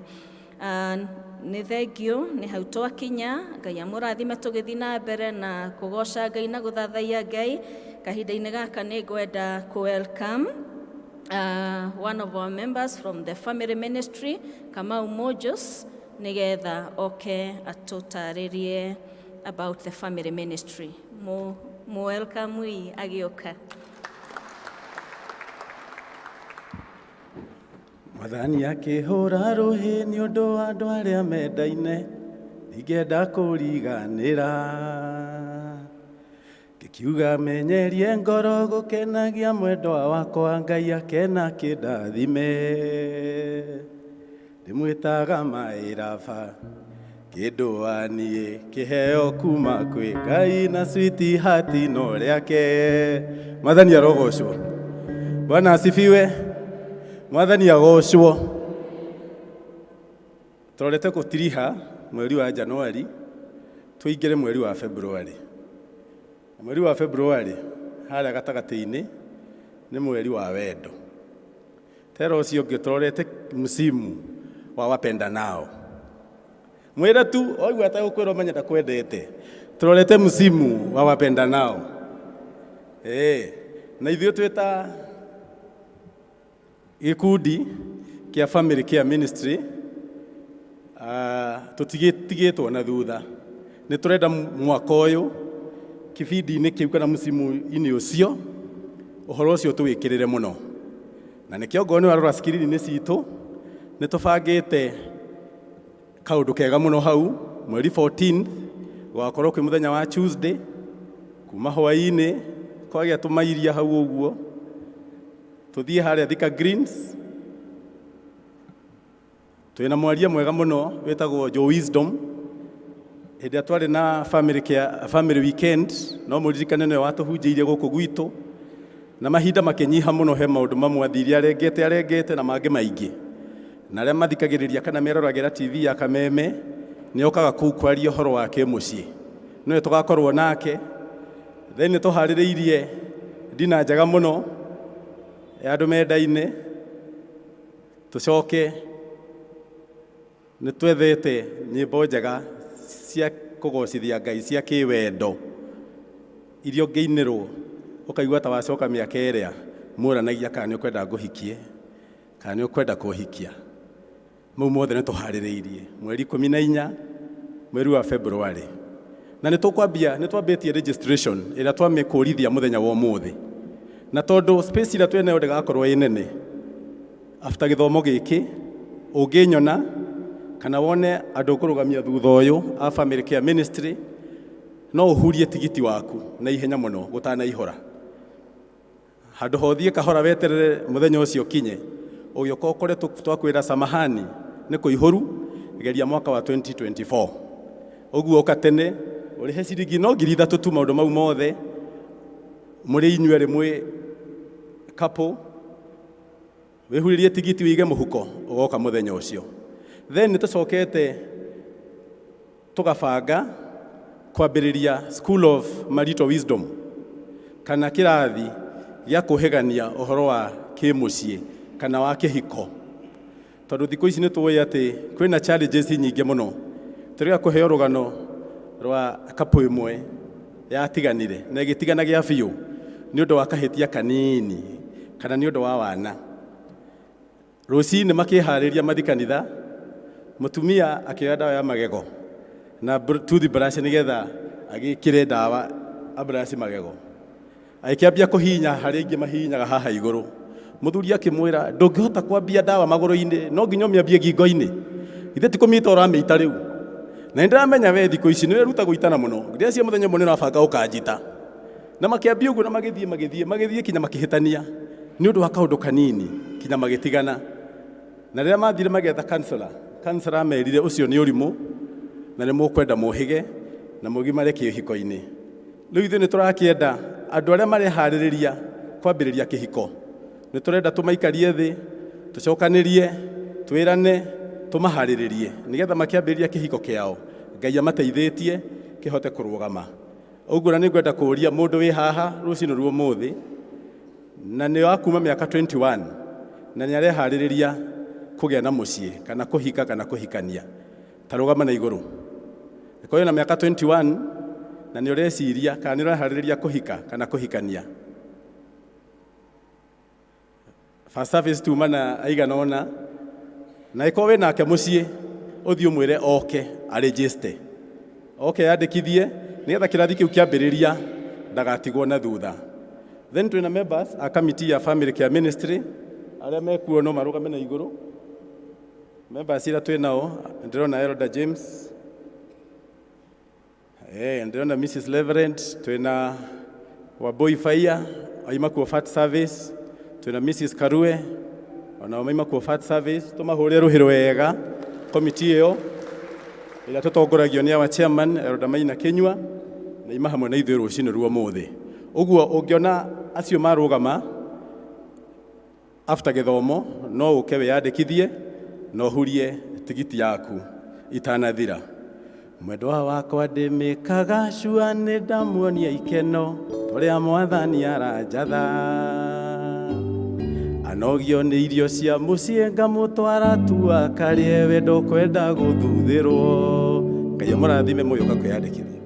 Nĩ thengio, nĩ hau twakinya. Ngai amũrathime tũgĩthiĩ na mbere na kũgoca Ngai na gũthathaiya Ngai. Kahinda-inĩ gaka nĩ ngwenda kũ welcome one of our members from the family ministry, Kamau Mojos, nĩgetha oke atũtarĩrie about the family ministry. Mu welcome ii agĩũka. Mwathani akĩhũra rũhĩ nĩ ũndũ wa andũ arĩa mendaine, ndingĩenda kũriganĩra. Ngĩkiuga menyerie ngoro gũkenagia mwendwa wakwa, Ngai akena kĩndathime. Ndĩmwĩtaga maĩraba kĩndũ wa niĩ, kĩheo kuma kwĩ Ngai na sweetheart no rĩake. Mwathani arogocwo. Bwana asifiwe. Mwathani agocwo. Tũrorete gũtiriha mweri wa Januari, tũingĩre mweri wa February. Na mweri wa February harĩa gatagatĩ-inĩ nĩ mweri wa wendo. Tera ũcio ũngĩ tũrorete msimu wa wapendanao. Mwĩre tu oigua ategũkwĩra ũmenye ndakwendete. Tũrorete msimu wa wapendanao. Na ithuĩ twĩ ta gĩkundi kĩa family care ministry, tũtigĩtigĩtwo na thutha. Nĩ tũrenda mwaka ũyũ kibindi-inĩ kĩu kana msimu-inĩ ũcio ũhoro ũcio tũwĩkĩrĩre mũno, na nĩkĩo ngorwo nĩ warora screen-inĩ citũ, nĩ tũbangĩte kaũndũ kega mũno hau mweri 14, gũgakorwo kwĩ mũthenya wa Tuesday, kuma hwaĩ-inĩ kwagĩa tũmairia hau ũguo, tũthiĩ harĩa Thika Greens. Twĩna mwaria mwega mũno wĩtagwo Joe Wisdom. Hĩndĩ ĩrĩa twarĩ na family care, family weekend, no mũririkane nĩwe watũhunjĩirie gũkũ gwitũ, na mahinda makĩnyiha mũno, he maũndũ mamwe athire arengete arengete na mangĩ maingĩ, na arĩa mathikagĩrĩria kana meroragĩra TV ya Kameme, nĩ okaga kũu kwaria ũhoro wa kĩmũciĩ, nĩwe tũgakorwo nake. Then nĩ tũharĩrĩirie dina njega mũno ya andũ mendaine. Tũcoke nĩ twethete nyĩmbo njega cia kũgocithia Ngai cia kĩwendo iria ũngĩinĩrwo. Ũkaigua ta wacoka mĩaka ĩrĩa mũranagia kana nĩ ũkwenda ngũhikie kana nĩ ũkwenda kũhikia. Mau mothe nĩ tũharĩrĩirie mweri 14 mweri wa February, na nĩ tũkwambia, nĩ twambĩtie registration ĩrĩa twamĩkũrithia mũthenya wa ũmũthĩ, na tondũ space ĩrĩa twĩnayo ndĩgakorwo ĩ nene. After gĩthomo gĩkĩ, ũngĩnyona kana wone andũ kũrũgamia thutha ũyũ a Family Care Ministry, no ũhurie tigiti waku na ihenya mũno gũtanaihũra. Handũ ha ũthiĩ kahora weterere mũthenya ũcio ũkinye, ũgĩũka ũkore twakwĩra samahani, nĩ kũihũru, geria mwaka wa 2024. Ũguo ũka tene ũrĩhe ciringi no 3,000 tu, maũndũ mau mothe mũrĩ inyuerĩ mwĩ couple, wĩhurĩrie tigiti wĩige mũhuko ũgoka mũthenya ũcio. Then nĩ tũcokete tũgabanga kwambĩrĩria School of Marital Wisdom, kana kĩrathi gĩa kũhĩgania ũhoro wa kĩmũciĩ kana wa kĩhiko, tondũ thikũ ici nĩ tũĩ atĩ kwĩna challenges nyingĩ mũno. Tũrĩga kũheo rũgano rwa couple ĩmwe yatiganire na ĩgĩtigana gĩa biũ nĩ ũndũ wa kahĩtia kanini kana nĩ ũndũ wa wana. Rũcinĩ makĩharĩria mathi kanitha, mũtumia akĩoya ndawa ya magego na toothbrush nĩgetha agĩkĩre ndawa abrush magego, agĩkĩambia kũhihinya harĩa ingĩ mahihinyaga haha igũrũ. Mũthuri akĩmwĩra, "Ndũngĩhota kwambia ndawa magũrũ-inĩ, no nginya ũmĩambie ngingo-inĩ. Ithe ti kũmĩita ũramĩita rĩu? Na nĩ ndĩramenya we thikũ ici nĩ ũreruta gũitana mũno, ndĩreciria mũthenya ũmwe nĩ ũrabanga ũkanjita." Na makĩambia ũguo na magĩthiĩ magĩthiĩ magĩthiĩ kinya makĩhĩtania nĩ ũndũ wa kaũndũ kanini kinya magĩtigana. Na rĩrĩa mathire magĩetha counselor, counselor amerire ũcio nĩ ũrimũ na nĩ mũkwenda mũhĩge na mũgimare kĩhiko-inĩ. Rĩu ithuĩ nĩ tũrakĩenda andũ arĩa mareharĩrĩria kwambĩrĩria kĩhiko, nĩ tũrenda tũmaikarie thĩ, tũcokanĩrie, twĩrane, tũmaharĩrĩrie nĩgetha makĩambĩrĩria kĩhiko kĩao Ngai amateithĩtie kĩhote kũrũgama. Ũguo na nĩ ngwenda kũũria mũndũ wĩ haha rũcinĩ rwa ũmũthĩ na nĩ wa kuma mĩaka 21 na nĩ areharĩrĩria kũgĩa na mũciĩ kana kũhika kana kũhikania, ta rũgama na igũrũ. Ĩkorwo na mĩaka 21 na nĩ ũreciria kana nĩ ũreharĩrĩria kũhika kana kũhikania. First service tuma na aigana ũna, na ĩkorwo wĩ nake mũciĩ, ũthiĩ ũmwĩre oke arĩnjĩste, oke yandĩkithie nĩgetha kĩrathi kĩu kĩambĩrĩria ndagatigwo na thutha. Then twĩna members a committee ya Family Care Ministry arĩa mekuo no marũgame na igũrũ. Members iria twĩ nao, ndĩrona Elder James, ndĩrona Mrs. Reverend, twĩna Wambui Faia aima kuo Fat Service, twĩna Mrs. Karue onao maima kuo Fat Service. Tũmahũre rũhĩ rwega komiti ĩyo ĩrĩa tũtongoragio nĩ our chairman Elder Maina Kinyua, na ima hamwe na ithuĩ rũcinĩ rwa ũmũthĩ. Ũguo ũngĩona acio marũgama after gĩthomo, no ũke wĩyandĩkithie na ũhurie tigiti yaku itanathira. Mwendwa wakwa ndĩmĩkaga cua nĩ ndamuonia ikeno tũrĩa mwathani aranjatha, anogio nĩ irio cia mũciĩ ngamũtwara tu akarĩe, wendo kwenda gũthuthĩrwo. Ngai amũrathime mũgĩũka kwĩyandĩkithia.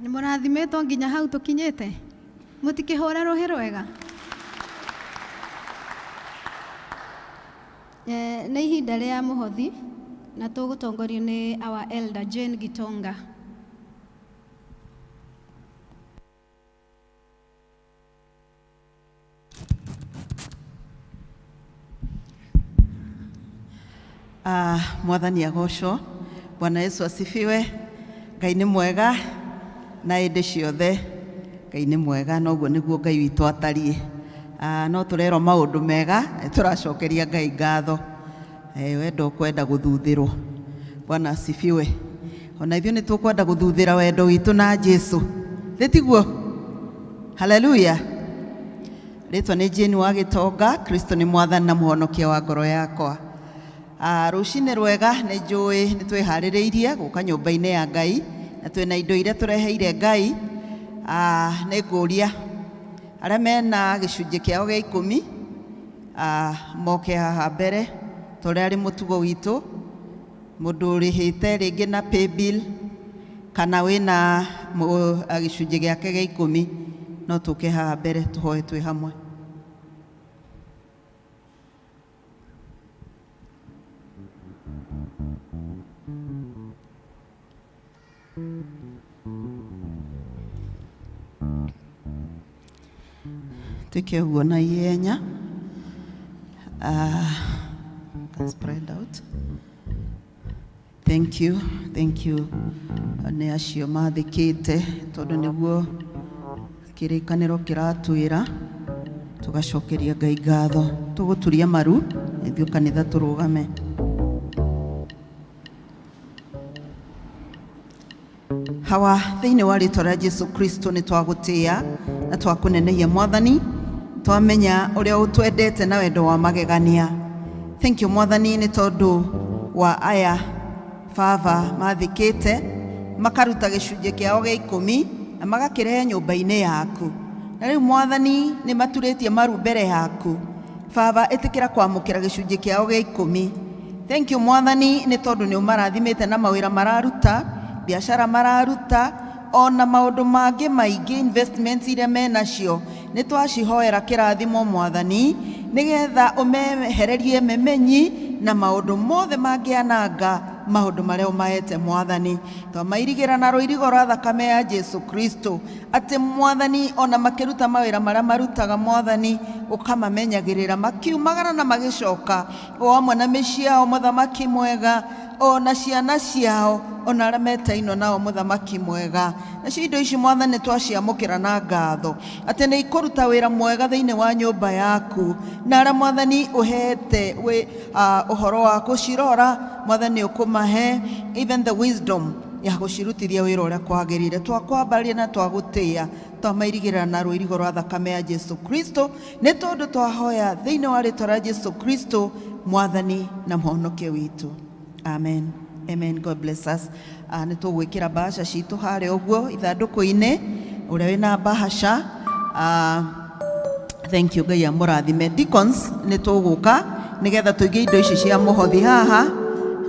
Nĩ mũrathimĩtwo nginya hau tũkinyĩte? Mũtikĩhũre rũhĩ rwega. Nĩ ihinda rĩa mũhothi na tũgũtongorio nĩ our elder Jane Gitonga. Mwathani agocwo. Bwana Yesu asifiwe. Ngai nĩ mwega na hĩndĩ ciothe. Ngai nĩ mwega na ũguo nĩguo Ngai witũ atariĩ. No tũrerwo maũndũ mega, tũracokeria Ngai ngatho. Wendo ũkwenda gũthuthĩrwo. Bwana asifiwe. Ona ithuĩ nĩ tũkwenda gũthuthĩra wendo witũ na Jesu. Thĩ tiguo? Haleluya. Rĩtwa nĩ Jane wa Gĩtonga, Kristo nĩ mwathani na mũhonokia wa ngoro yakwa. Rũcinĩ rwega, nĩ njũĩ nĩ twĩharĩrĩirie gũka nyũmba-inĩ ya Ngai na twĩna indo iria tũreheire Ngai. Nĩ ngũria arĩa mena gĩcunjĩ kĩao gĩa 10 moke haha mbere ta ũrĩa arĩ mũtugo witũ. Mũndũ ũrĩhĩte rĩngĩ na paybill kana wĩna gĩcunjĩ gĩake gĩa ikũmi, no tũke haha mbere tũhoe twĩ hamwe. Twĩke ũguo na ihenya. Can spread out. Thank you, thank you. Nĩ acio mathĩkĩte tondũ nĩguo kĩrĩkanĩro kĩratwĩra, tũgacokeria Ngai ngatho. Tũgũturia maru ithuĩ kanitha tũrũgame. Hawa, thĩinĩ wa rĩtwa rĩa Jesu Kristo, nĩ twagũtĩĩa na twakũnenehia Mwathani, twamenya ũrĩa ũtwendete na wendo wa magegania. Thank you Mwathani, nĩ tondũ wa aya baba mathĩkĩte makaruta gĩcunjĩ kĩao gĩa ikũmi na magakĩrehe nyũmba-inĩ yaku. Na rĩu Mwathani, nĩ maturĩtie maru mbere yaku. Baba, ĩtĩkĩra kwamũkĩra gĩcunjĩ kĩao gĩa ikũmi. Thank you Mwathani, nĩ tondũ nĩ ũmarathimĩte na mawĩra mararuta, biacara mararuta, ona maũndũ mangĩ maingĩ, investments iria menacio, nĩ twacihoera kĩrathimo Mwathani, nĩgetha ũmehererie memenyi na maũndũ mothe mangĩananga maũndũ marĩa ũmahete Mwathani. Twamairigĩra na rũirigo rwa thakame ya Jesu Kristo, atĩ Mwathani, ona makĩruta mawĩra marĩa marutaga, Mwathani, ũkamamenyagĩrĩra makiumagara na magĩcoka, o hamwe na mĩciĩ yao, Mũthamaki mwega, ona ciana ciao, ona arĩa metainwo nao, Mũthamaki mwega. Nacio indo ici Mwathani, twaciamũkĩra na ngatho atĩ nĩ ikũruta wĩra mwega thĩinĩ wa nyũmba yaku, na arĩa Mwathani ũhete wĩ ũhoro wa kũcirora, Mwathani, ũkũmahe even the wisdom ya gũcirutithia wĩra ũrĩa kwagĩrĩire. Twakwambaria na twagũtĩĩa, twamairigĩra na rũirigo rwa thakame ya Jesu Kristo, nĩ tondũ twahoya thĩinĩ wa rĩtwa rĩa Jesu Kristo, Mwathani na Mũhonokia witũ, amen, amen. God bless us. Nĩ tũgwĩkĩra bahasha citũ harĩa ũguo ithandũkũ-inĩ, ũrĩa wĩna bahasha. Thank you, Ngai amũrathime. Deacons, nĩ tũgũka nĩgetha tũige indo ici cia mũhothi haha,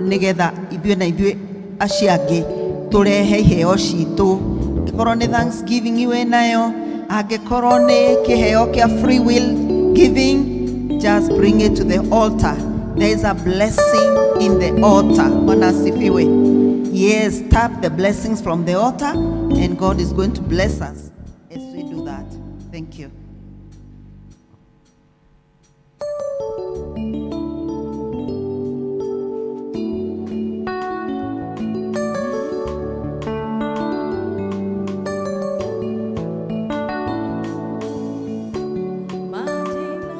nĩgetha ithuĩ na ithuĩ acio angĩ tũrehe iheo citũ. Angĩkorwo nĩ thanksgiving wĩ nayo, angĩkorwo nĩ kĩheo kĩa free will giving, just bring it to the altar. There is a blessing in the altar. Bwana asifiwe. Yes, tap the blessings from the altar and God is going to bless us as we do that. Thank you. Majina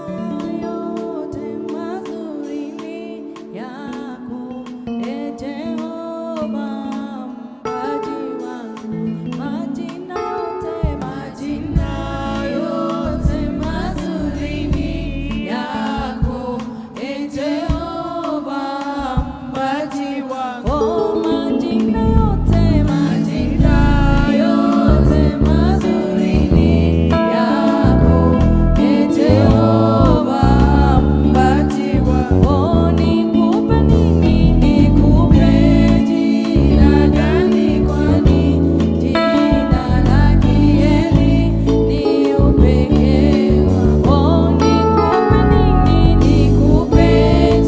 yote mazuri ni yako, e Jehova mpaji wangu. Majina yote, majina yote mazuri ni yako, e Jehova mpaji wangu. Oh, majina yote, majina yote mazuri ni yako, e Jehova mpaji wangu. Oh, nikupe nini, nikupe jina gani? Kwani jina la kheri ni upekee wako. Oh, nikupe nini, nikupe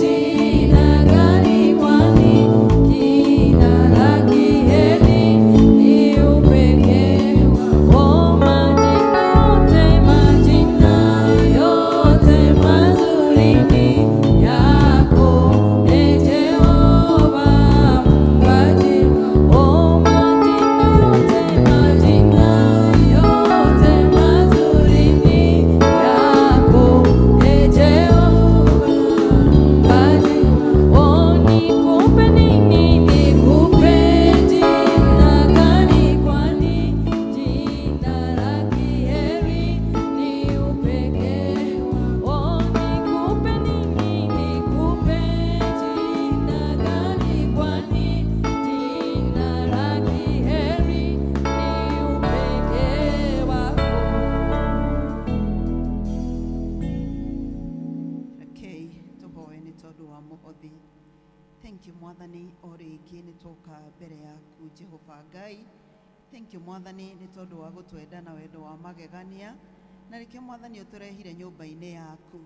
jina gani? Kwani jina la kheri ni upekee wako. Oh, majina yote, majina yote mazuri ni yako, e Jehova mpaji wangu. Oh, majina yote, majina yote mazuri ni yako, e Jehova mpaji wangu. Oh, nikupe nini, nikupe jina gani? Kwani jina la kheri ni upekee wako. Oh, nikupe nini, nikupe jina gani? Kwani jina la kheri ni upekee wako. Rekei tũhoe nĩ tondũ wa mũhothi. Thank you Mwathani o rĩngĩ nĩ twoka mbere yaku Jehova Ngai. Thank you Mwathani nĩ tondũ wa gũtwenda na wendo wa magegania na nĩkĩo Mwathani ũtũrehire nyũmba-inĩ yaku.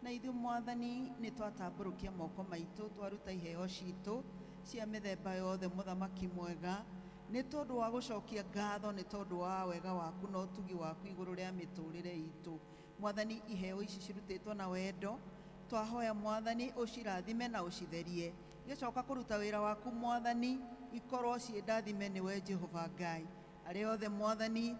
Na ithuĩ Mwathani nĩ twatambũrũkia moko maitũ twaruta iheo citũ cia mĩthemba yothe mũthamaki mwega nĩ tondũ wa gũcokia ngatho nĩ tondũ wa wega waku na ũtugi waku igũrũ rĩa mĩtũrĩre itũ. Mwathani iheo ici cirutĩtwo na wendo twahoya Mwathani ũcirathime na ũcitherie gĩcoka kũruta wĩra waku Mwathani ikorwo ciĩ ndathime nĩwe Jehova Ngai. Arĩa othe Mwathani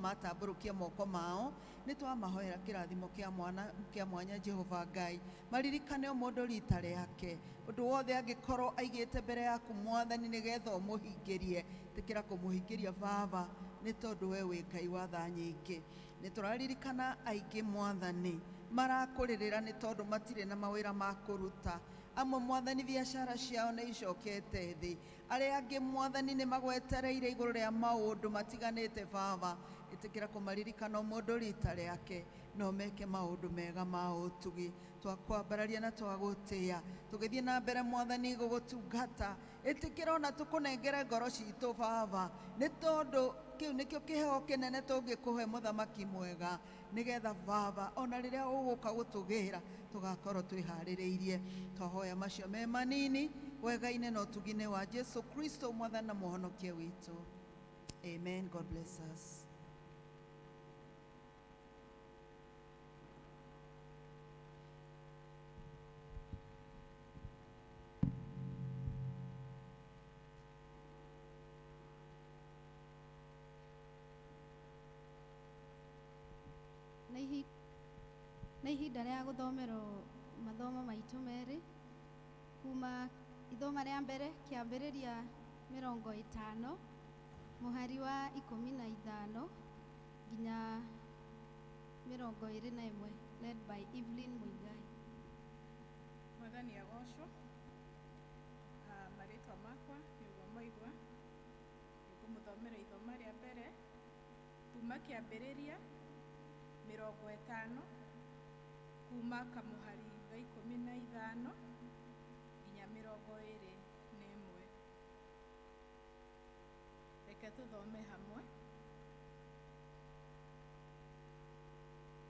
matambũrũkia moko mao nĩ twamahoera kĩrathimo kĩa mwana kĩa mwanya Jehova Ngai maririkane o mũndũ rita rĩake ũndũ wothe angĩkorwo aigĩte mbere yaku Mwathani nĩgetha ũmũhingĩrie tĩkĩra kũmũhingĩria Baba nĩ tondũ we wĩ Ngai wa tha nyingĩ. Nĩ tũraririkana aingĩ Mwathani marakũrĩrĩra nĩ tondũ matirĩ na mawĩra ma kũruta. Amwe Mwathani biacara ciao nĩ icokete thĩ, arĩa angĩ Mwathani nĩ magwetereire igũrũ rĩa maũndũ matiganĩte Baba ĩtĩkĩra kũmaririkana o mũndũ rita rĩake no meke maũndũ mega ma ũtugi. Twakwambararia na twagũtĩa tũgĩthiĩ na mbere Mwathani gũgũtungata ĩtĩkĩra ona tũkũnengere ngoro citũ Baba nĩ tondũ kĩu nĩkĩo kĩheo kĩnene tũngĩkũhe mũthamaki mwega nĩgetha Baba ona rĩrĩa ũgũka gũtũgĩra tũgakorwo twĩharĩrĩirie. Twahoya macio me manini wega-inĩ na ũtugi-inĩ wa Jesu Kristo Mwathani na Mũhonokia witũ. Amen. God bless us. Nĩ ihinda rĩa gũthomerwo mathomo maitũ merĩ kuma ithoma rĩa mbere kĩambĩrĩria 50 mũhari wa 15 nginya 21 led by Evelyn Muigai. Mwathani agocwo. Marĩtwa makwa nĩ ũguo mwaigua. Nĩngũmũthomera ithoma rĩa mbere kuma kĩambĩrĩria 50 kuma kamũhari ga 15 nginya 21. Reke tũthome hamwe.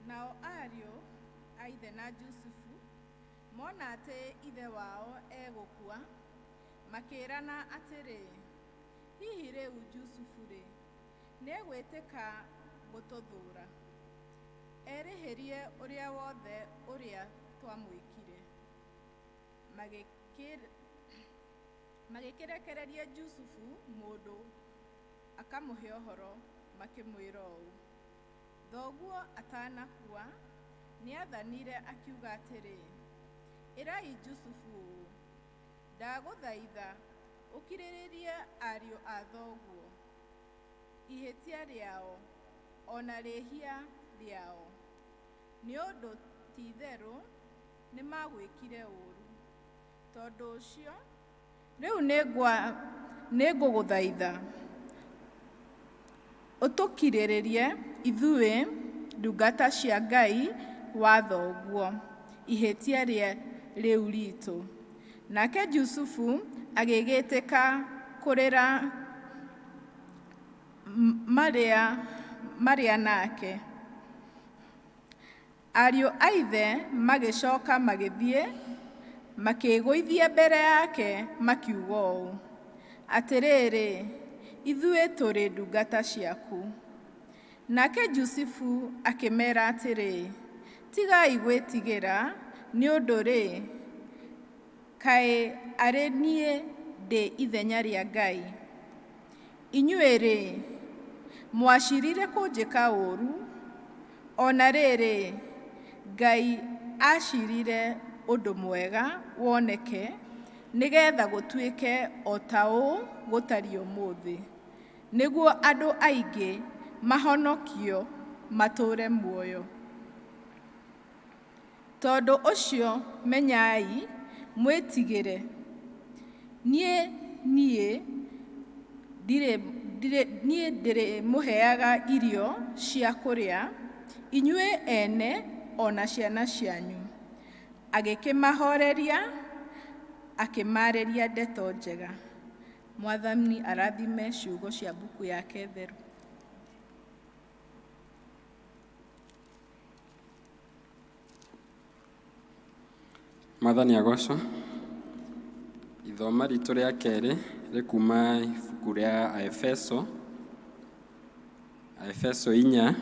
Nao ariũ a ithe na Jusufu mona atĩ ithe wao egũkua, makĩĩrana atĩrĩ, hihi rĩu Jusufu-rĩ, nĩegwĩtĩka gũtũthũũra, erĩhĩrie ũrĩa wothe ũrĩa twamwĩkire. Magĩkĩrekereria Jusufu mũndũ akamũhe ũhoro, makĩmwĩra ũũ, thoguo atanakua nĩathanire akiuga atĩrĩ, ĩrai Jusufu ũũ, ndagũthaitha ũkirĩrĩrie ariũ a thoguo ihĩtia rĩao ona rĩhia rĩao, nĩ ũndũ ti-itherũ nĩmagwĩkire ũũru. Tondũ ũcio rĩu nĩngũgũthaitha ũtũkirĩrĩrie ithuĩ ndungata cia Ngai wa thoguo ihĩtia rĩu ritũ. Nake Jusufu agĩgĩtĩka kũrĩra marĩa nake. Ariũ a ithe magĩcoka magĩthiĩ makĩĩgũithia mbere yake makiuga ũũ, atĩrĩrĩ, ithuĩ tũrĩ ndungata ciaku. Nake Jusufu akĩmeera atĩrĩ, tigai gwĩtigĩra, nĩ ũndũ-rĩ, kaĩ arĩ niĩ ndĩ ithenya rĩa Ngai? Inyuĩ-rĩ, mwacirire kũnjĩka ũũru, ona rĩrĩ, Ngai acirire ũndũ mwega woneke, nĩgetha gũtuĩke o ta ũũ gũtariĩ ũmũthĩ, nĩguo andũ aingĩ mahonokio matũũre muoyo. Tondũ ũcio menyai mwĩtigĩre, niĩ niĩ ndĩrĩmũheaga irio cia kũrĩa, inyuĩ ene o na ciana cianyu. Agĩkĩmahoreria Akĩmaarĩria ndeto njega. Mwathani arathime ciugo cia mbuku yake theru. Mwathani agocwo. Ithoma ritũ rĩa kerĩ rĩkuma ibuku rĩa Aefeso, Aefeso 4,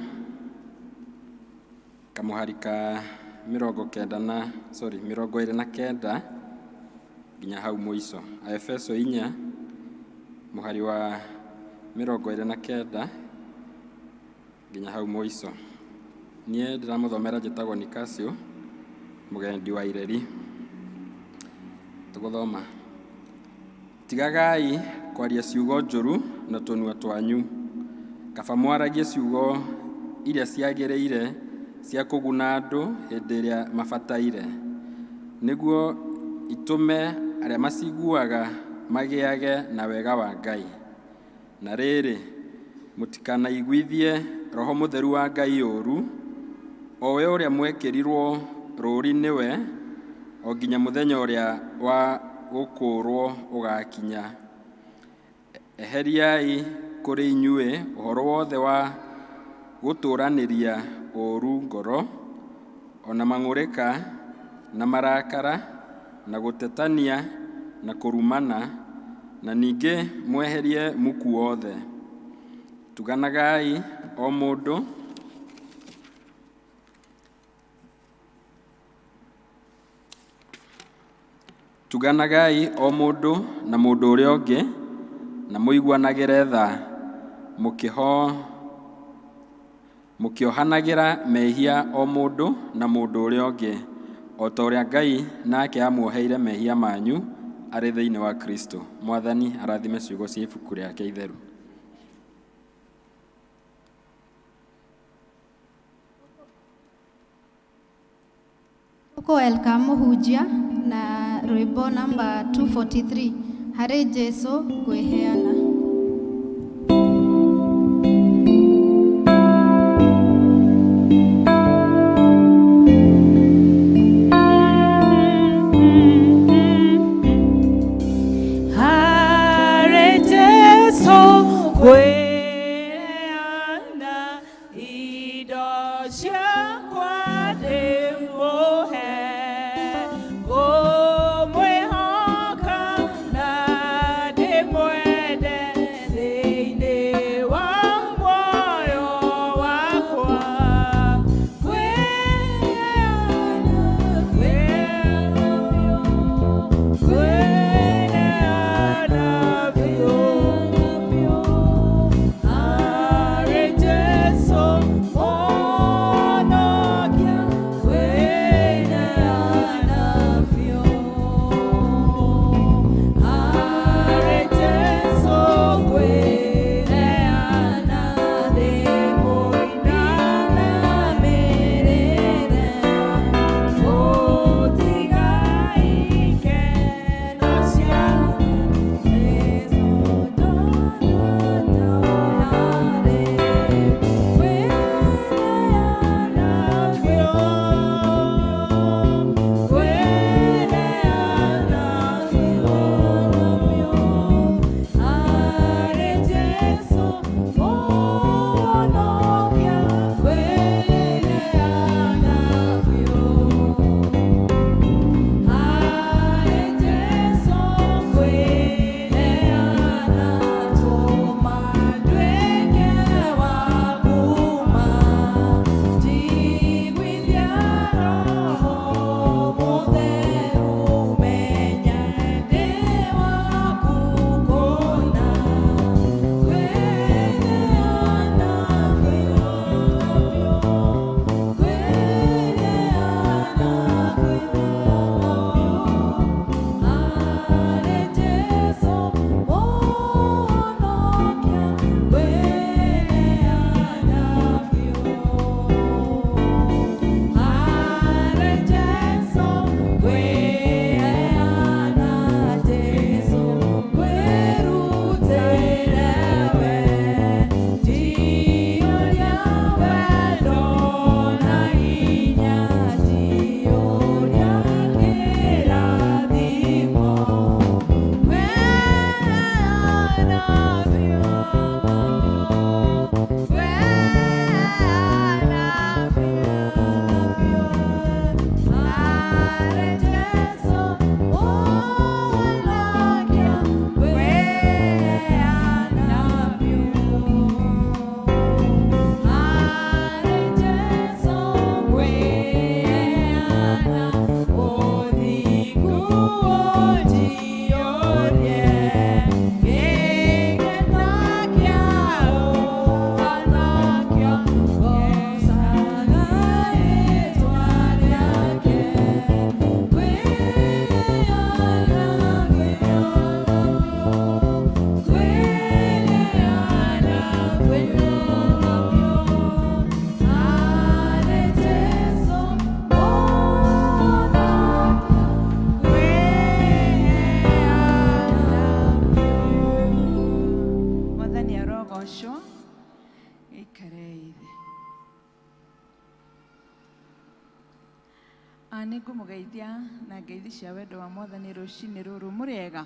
kamũhari ka 90 na sorry 29 nginya hau mũico. Aefeso 4 mũhari wa 29 nginya hau mũico. Niĩ ndĩramũthomera njĩtagwo Nicasio mũgendi wa Ireri. Tũgũthoma. Tigagai kwaria ciugo njũru na tũnua twanyu, kaba mwaragie ciugo iria ciagĩrĩire cia kũguna andũ hĩndĩ ĩrĩa mabataire, nĩguo itũme arĩa maciguaga magĩage na wega wa Ngai. Na rĩrĩ, mũtikanaiguithie Roho Mũtheru wa Ngai ũũru, o we ũrĩa mwekĩrirwo rũũri nĩwe o nginya mũthenya ũrĩa wa gũkũũrwo ũgaakinya. Eheriai kũrĩ inyuĩ ũhoro wothe wa gũtũũranĩria ũũru ngoro, o na mang'ũrĩka, na marakara, na gũtetania, na kũrumana, na ningĩ mweherie muku wothe. Tuganagai o mũndũ Tuganagai o mũndũ na mũndũ ũrĩa ũngĩ, na mũiguanagĩre tha, mũkĩohanagĩra mehia o mũndũ na mũndũ ũrĩa ũngĩ, o ta ũrĩa Ngai nake aamuoheire mehia manyu arĩ thĩinĩ wa Kristo. Mwathani arathime ciugo cia ibuku rĩake itheru. Tũkũ welcome mũhunjia na rwĩmbo namba 243 harĩ Jesu ngwĩheana. Harĩ Jesu ngwĩheana indo ciakwa ndĩmũhe, ngũmwĩhoka na ndĩmwende. Mwathani arogocwo ikarei thĩ. Ah, nĩ ngũmũgeithia na ngeithi cia wendo wa mwathani rũcinĩ rũrũ. Mũrĩega?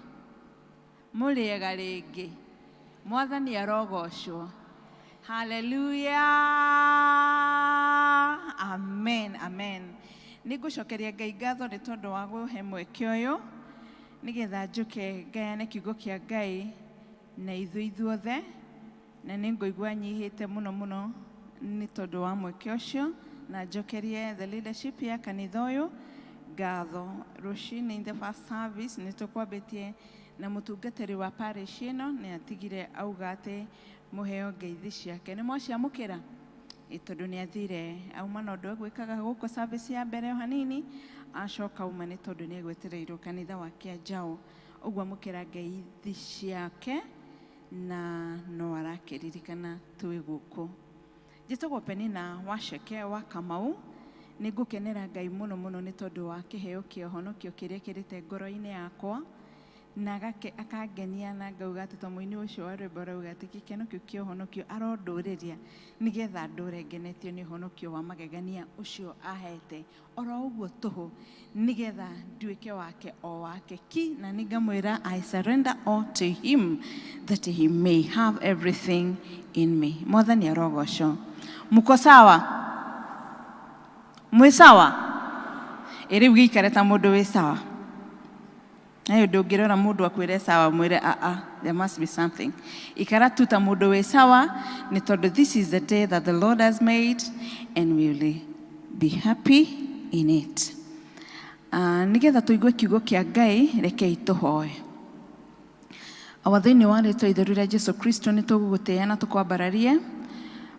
Mũrĩega rĩngĩ? Mwathani arogocwo. Haleluya, amen, amen. Nĩ ngũcokeria Ngai ngatho nĩ tondũ wa gũhe mweke ũyũ nĩgetha njũke ngayane kiugo kĩa Ngai na ithuĩ ithuothe, na nĩ ngũigua nyihĩte mũno mũno nĩ tondũ wa mweke ũcio, na njokerie the leadership ya kanitha ũyũ ngatho. Rũcinĩ in the first service nĩ tũkwambĩtie na mũtungatĩri wa parish ĩno nĩ atigire auga atĩ mũheo ngeithi ciake. Nĩ mwaciamũkĩra? Ĩ, tondũ nĩ athire auma na ũndũ egwĩkaga gũkũ service ya mbere o hanini, acoka auma nĩ tondũ nĩ egwetereirwo kanitha wa Kĩanjaũ. Ũguo amũkĩra ngeithi ciake na no arakĩririkana twĩ gũkũ. Njĩtagwo Penina Waceke wa Kamau. Nĩ ngũkenera Ngai mũno mũno nĩ tondũ wa kĩheo kĩa ũhonokio kĩrĩa kĩrĩte ngoro-inĩ yakwa, na akangenia, na ngauga atĩ ta mũini ũcio wa rwĩmbo arauga atĩ gĩkeno kĩu kĩa ũhonokio arondũrĩria nĩgetha ndũre ngenetio nĩ ũhonokio wa magegania ũcio ahete oro ũguo tũhũ, nĩgetha nduĩke wake o wake ki, na nĩ ngamwĩra, "I surrender all to him that he may have everything in me." Mwathani arogocwo. Mko sawa? Mwĩ sawa? Ĩ, rĩu gĩikare ta mũndũ wĩ sawa. Nayo ndũngĩrora mũndũ akwĩre sawa, mwĩre aa, there must be something. Ikara tu ta mũndũ wĩ sawa, nĩ tondũ this is the day that the Lord has made and we will be happy in it. Nĩgetha tũigue kiugo kĩa Ngai, rekei tũhoe. Awa, thĩinĩ wa rĩtwa itheru rĩa Jesu Kristo, nĩ tũgũgũtĩĩa na tũkwambararie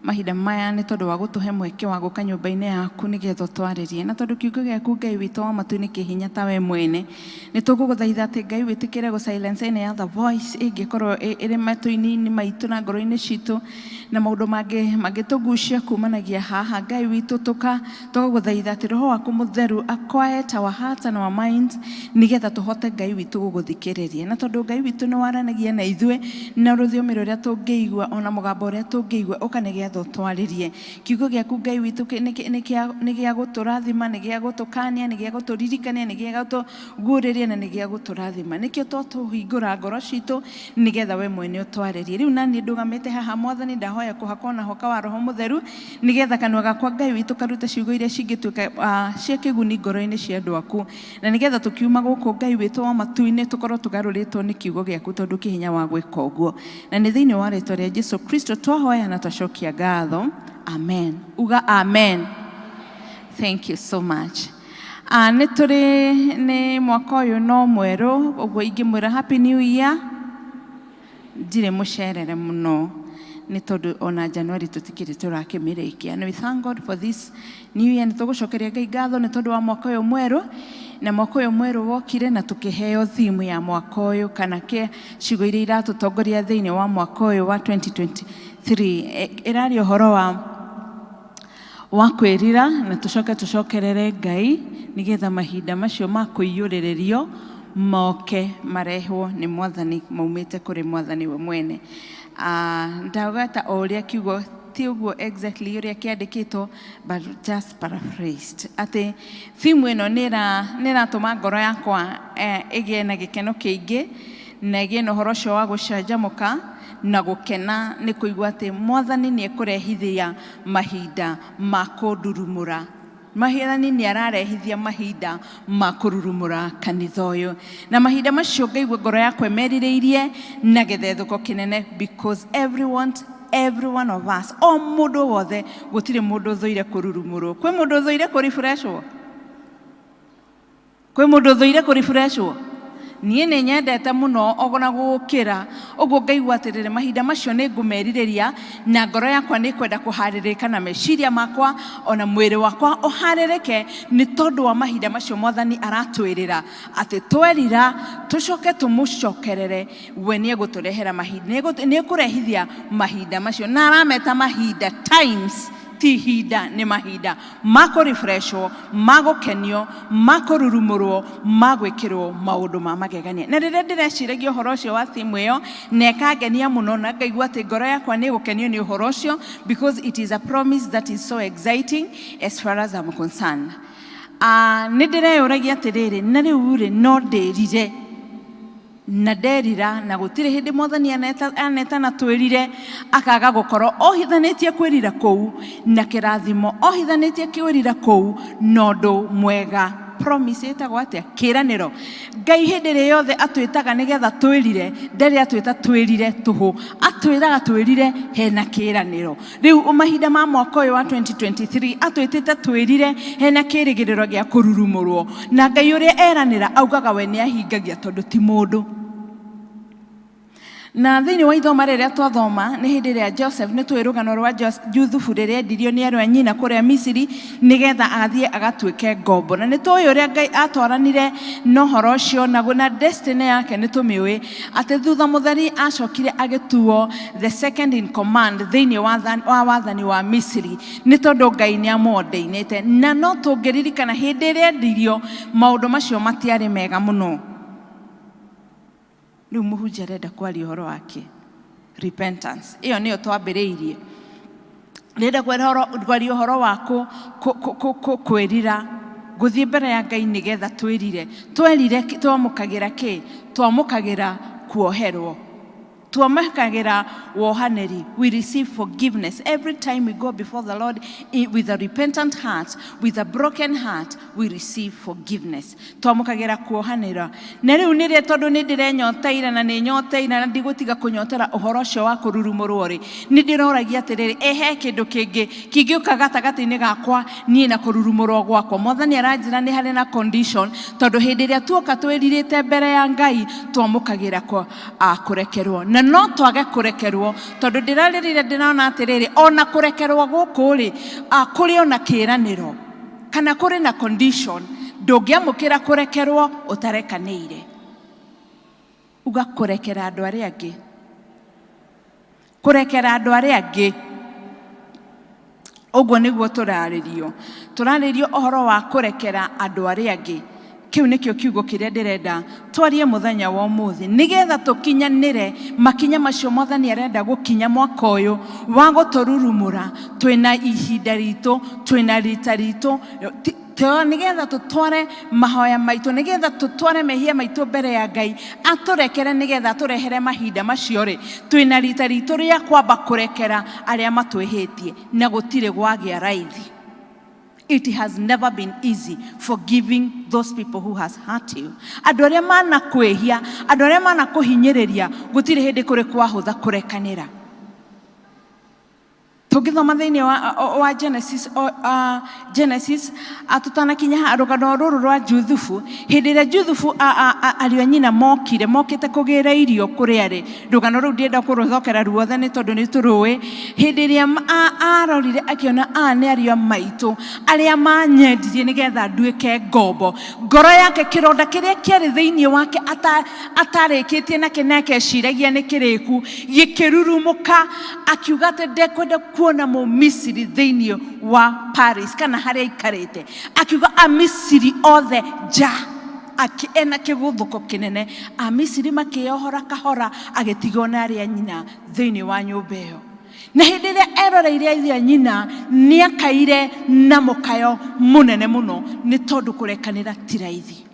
mahinda maya nĩ tondũ wa gũtũhe mweke wa gũka nyũmba-inĩ yaku nĩgetha ũtwarĩrie, na tondũ kiugo gĩaku, Ngai witũ wa matu-inĩ, kĩ hinya ta we mwene, nĩ tũgũgũthaitha atĩ, Ngai, wĩtĩkĩre gũ silence any other voice ĩngĩkorwo ĩrĩ matũ-inĩ maitũ na ngoro-inĩ citũ na maũndũ mangĩ mangĩtũgucia kumanagia haha. Ngai witũ, tũgagũthaitha atĩ Roho waku Mũtheru a quiet our hearts and our minds nĩgetha tũhote, Ngai witũ, gũgũthikĩrĩria, na tondũ, Ngai witũ, nĩ waranagia na ithuĩ na rũthiomi rũrĩa tũngĩigua ona mũgambo ũrĩa tũngĩigua, ũka nĩgetha ũtwarĩrie kiugo gĩaku. Ngai witũ, nĩ gĩa gũtũrathima, nĩ gĩa gũtũkania, nĩ gĩa gũtũririkania, nĩ gĩa gũtũguũrĩria na nĩ gĩa gũtũrathima. Nĩkĩo twatũhingũra ngoro citũ nĩgetha we mwene ũtwarĩrie. Rĩu naniĩ ndũgamĩte haha, Mwathani, ndahoya kũhakwo na hoka wa Roho Mũtheru nĩgetha kanua gakwa, Ngai witũ, karute ciugo iria cingĩtuĩka cia kĩguni ngoro-inĩ cia andũ aku, na nĩgetha tũkiuma gũkũ, Ngai witũ wa matu-inĩ, tũkorwo tũgarũrĩtwo nĩ kiugo gĩaku, tondũ kĩ hinya wa gwĩka ũguo. Na nĩ thĩinĩ wa rĩtwa rĩa Jesu Kristo twahoya na twacokia ngatho, amen. Uga amen. Thank you so much. Nĩ tũrĩ nĩ mwaka ũyũ no mwerũ ũguo, ingĩmwĩra happy new year ndirĩ mũcerere mũno, nĩ tondũ ona January tũtikĩrĩ tũrakĩmĩrĩkia. And we thank God for this new year. Nĩ tũgũcokeria Ngai ngatho nĩ tondũ wa mwaka ũyũ mwerũ, na mwaka ũyũ mwerũ wokire na tũkĩheo theme ya mwaka ũyũ, kana kĩ ciugo iria iratũtongoria thĩinĩ wa mwaka ũyũ wa 2023. Ĩraria ũhoro wa kwĩrira na tũcoke tũcokerere Ngai nĩgetha mahinda macio ma kũiyũrĩrĩrio moke marehwo nĩ Mwathani, maumĩte kũrĩ Mwathani we mwene. Ndauga ta o ũrĩa kiugo, ti ũguo exactly ũrĩa kĩandĩkĩtwo, but just paraphrased, atĩ theme ĩno nĩ ĩratũma ngoro yakwa ĩgĩe na gĩkeno kĩingĩ na ĩgĩe na ũhoro ũcio wa gũcanjamũka na gũkena nĩ kũigua atĩ Mwathani nĩ ekũrehithia mahinda ma kũndurumũra. Mwathani nĩ ararehithia mahinda ma kũrurumũra kanitha ũyũ, na mahinda macio ngaigua ngoro yakwa ĩmerirĩirie na gĩthethũko kĩnene, because everyone, every one of us, o mũndũ wothe, gũtirĩ mũndũ ũthũire kũrurumũrwo. Kwĩ mũndũ ũthũire kũrefreshwo? Kwĩ mũndũ ũthũire kũrefreshwo? Niĩ nĩ nyendete mũno ona gũkĩra ũguo ngaigua atĩrĩrĩ, mahinda macio nĩ ngũmerirĩria na ngoro yakwa nĩ kwenda kũharĩrĩka na meciria makwa ona mwĩrĩ wakwa ũharĩrĩke nĩ tondũ wa mahinda macio mwathani aratwĩrĩra atĩ twerira tũcoke tũmũcokerere, we nĩ egũtũrehera mahinda, nĩ ekũrehithia mahinda macio, na arameta mahinda times, ti ihinda, nĩ mahinda ma kũrefreshwo, ma gũkenio, ma kũrurumũrwo, ma gwĩkĩrwo maũndũ ma magegania. Na rĩrĩa ndĩreciragia ũhoro ũcio wa theme ĩyo, na ĩkangenia mũno na ngaigua atĩ ngoro yakwa nĩ ĩgũkenio nĩ ũhoro ũcio, because it is a promise that is so exciting as far as I'm concerned. Nĩ ndĩreyũragia atĩrĩrĩ, na rĩu rĩ, no ndĩrire na nderira, na gũtirĩ hĩndĩ mwathani aneta na twĩrire akaga gũkorwo ohithanĩtie kwĩrira kũu na kĩrathimo, ohithanĩtie kwĩrira kũu na ũndũ mwega. Promise ĩtagwo atĩa? Kĩĩranĩro. Ngai hĩndĩ ĩrĩa yothe atwĩtaga nĩgetha twĩrire, ndarĩ atwĩta twĩrire tũhũ, atwĩraga twĩrire hena kĩĩranĩro. Rĩu mahinda ma mwaka ũyũ wa 2023 atwĩtĩte twĩrire hena kĩrĩgĩrĩro gĩa kũrurumũrwo, na Ngai ũrĩa eranĩra augaga we nĩ ahingagia tondũ ti mũndũ. Na thĩinĩ wa ithoma rĩrĩa twathoma nĩ hĩndĩ ĩrĩa Joseph, nĩ tũĩ rũgano rwa Juthubu rĩrĩa endirio nĩ arũ a nyina kũrĩa Misiri nĩgetha athiĩ agatuĩke ngombo. Na nĩ tũĩ ũrĩa Ngai atwaranire na ũhoro ũcio, na destiny yake nĩ tũmĩũĩ atĩ thutha mũtheri acokire agĩtuo the second in command thĩinĩ wa wathani wa Misiri nĩ tondũ Ngai nĩ amũordainĩte. Na no tũngĩririkana hĩndĩ ĩrĩa endirio maũndũ macio matiarĩ mega mũno. Rĩu mũhunjia arenda kwaria ũhoro wake repentance, ĩyo nĩyo twambĩrĩirie. Ndĩrenda kwaria ũhoro wa kwĩrira, gũthiĩ mbere ya Ngai nĩgetha twĩrire. Twerire twamũkagĩra kĩ? Twamũkagĩra kuoherwo, twamũkagĩra wohanĩri. We receive forgiveness every time we go before the Lord with a repentant heart, with a broken heart, we receive forgiveness. Twamũkagĩra kuohanĩra. Na rĩu nĩrĩa tondũ nĩ ndĩrenyoteire na nĩ nyoteire na ndigũtiga kũnyotera ũhoro ũcio wa kũrurumũrwo rĩ, nĩ ndĩroragia atĩrĩrĩ, ĩ he kĩndũ kĩngĩ kĩngĩũka gatagatĩ-inĩ gakwa niĩ na kũrurumũrwo gwakwa? Mwathani aranjĩra nĩ harĩ na condition, tondũ hĩndĩ ĩrĩa tuoka twĩrirĩte mbere ya Ngai twamũkagĩra kũrekerwo, na no twage kũrekerwo, tondũ ndĩrarĩrire ndĩrona atĩrĩrĩ, ona kũrekerwo gũkũ rĩ, kũrĩ ona kĩĩranĩro kana kũrĩ na condition. Ndũngĩamũkĩra kũrekerwo ũtarekanĩire. Uga kũrekera andũ arĩa angĩ, kũrekera andũ arĩa angĩ. Ũguo nĩguo tũrarĩrio ũhoro wa kũrekera andũ arĩa angĩ. Kĩu nĩkĩo kiugo kĩrĩa ndĩrenda twarie mũthenya wa ũmũthĩ, nĩgetha tũkinyanĩre makinya macio mwathani arenda gũkinya mwaka ũyũ wa gũtũrurumũra. Twĩna ihinda ritũ, twĩna rita ritũ, nĩgetha tũtware mahoya maitũ, nĩgetha tũtware mehia maitũ mbere ya Ngai atũrekere, nĩgetha atũrehere mahinda macio rĩ, twĩna rita ritũ rĩa kwamba kũrekera arĩa matwĩhĩtie, na gũtirĩ gwagĩa raithi. It has never been easy forgiving those people who has hurt you. Andũ arĩa manakwĩhia, andũ arĩa manakũhinyĩrĩria, gũtirĩ hĩndĩ kũrĩ kwahũtha kũrekanĩra. Tũngĩthoma thĩinĩ wa Genesis, tũtanakinya rũgano rũrũ rwa Juthubu, hĩndĩ ĩrĩa Juthubu ariũ a nyina mokire, mokĩte kũgĩra irio kũrĩa rĩ, rũgano rũu ndienda kũrũcokera ruothe nĩ tondũ nĩ tũrũĩ. Hĩndĩ ĩrĩa arorire akĩona aya nĩ ariũ a maitũ arĩa manyendirie nĩgetha nduĩke ngombo, ngoro yake kĩronda kĩrĩa kĩarĩ thĩinĩ wake atarĩkĩtie nakĩ na akeciragia nĩ kĩrĩku, gĩkĩrurumũka, akiuga atĩ ndekwenda kuona Mũmisiri thĩinĩ wa Paris kana harĩa aikarĩte. Akiuga Amisiri othe nja, ena kĩgũthũko kĩnene. Amisiri makĩohora kahora, agĩtigwo na arĩa nyina thĩinĩ wa nyũmba ĩyo. Na hĩndĩ ĩrĩa eroreire arĩa nyina, nĩ akaire na mũkayo mũnene mũno, nĩ tondũ kũrekanĩra ti raithi.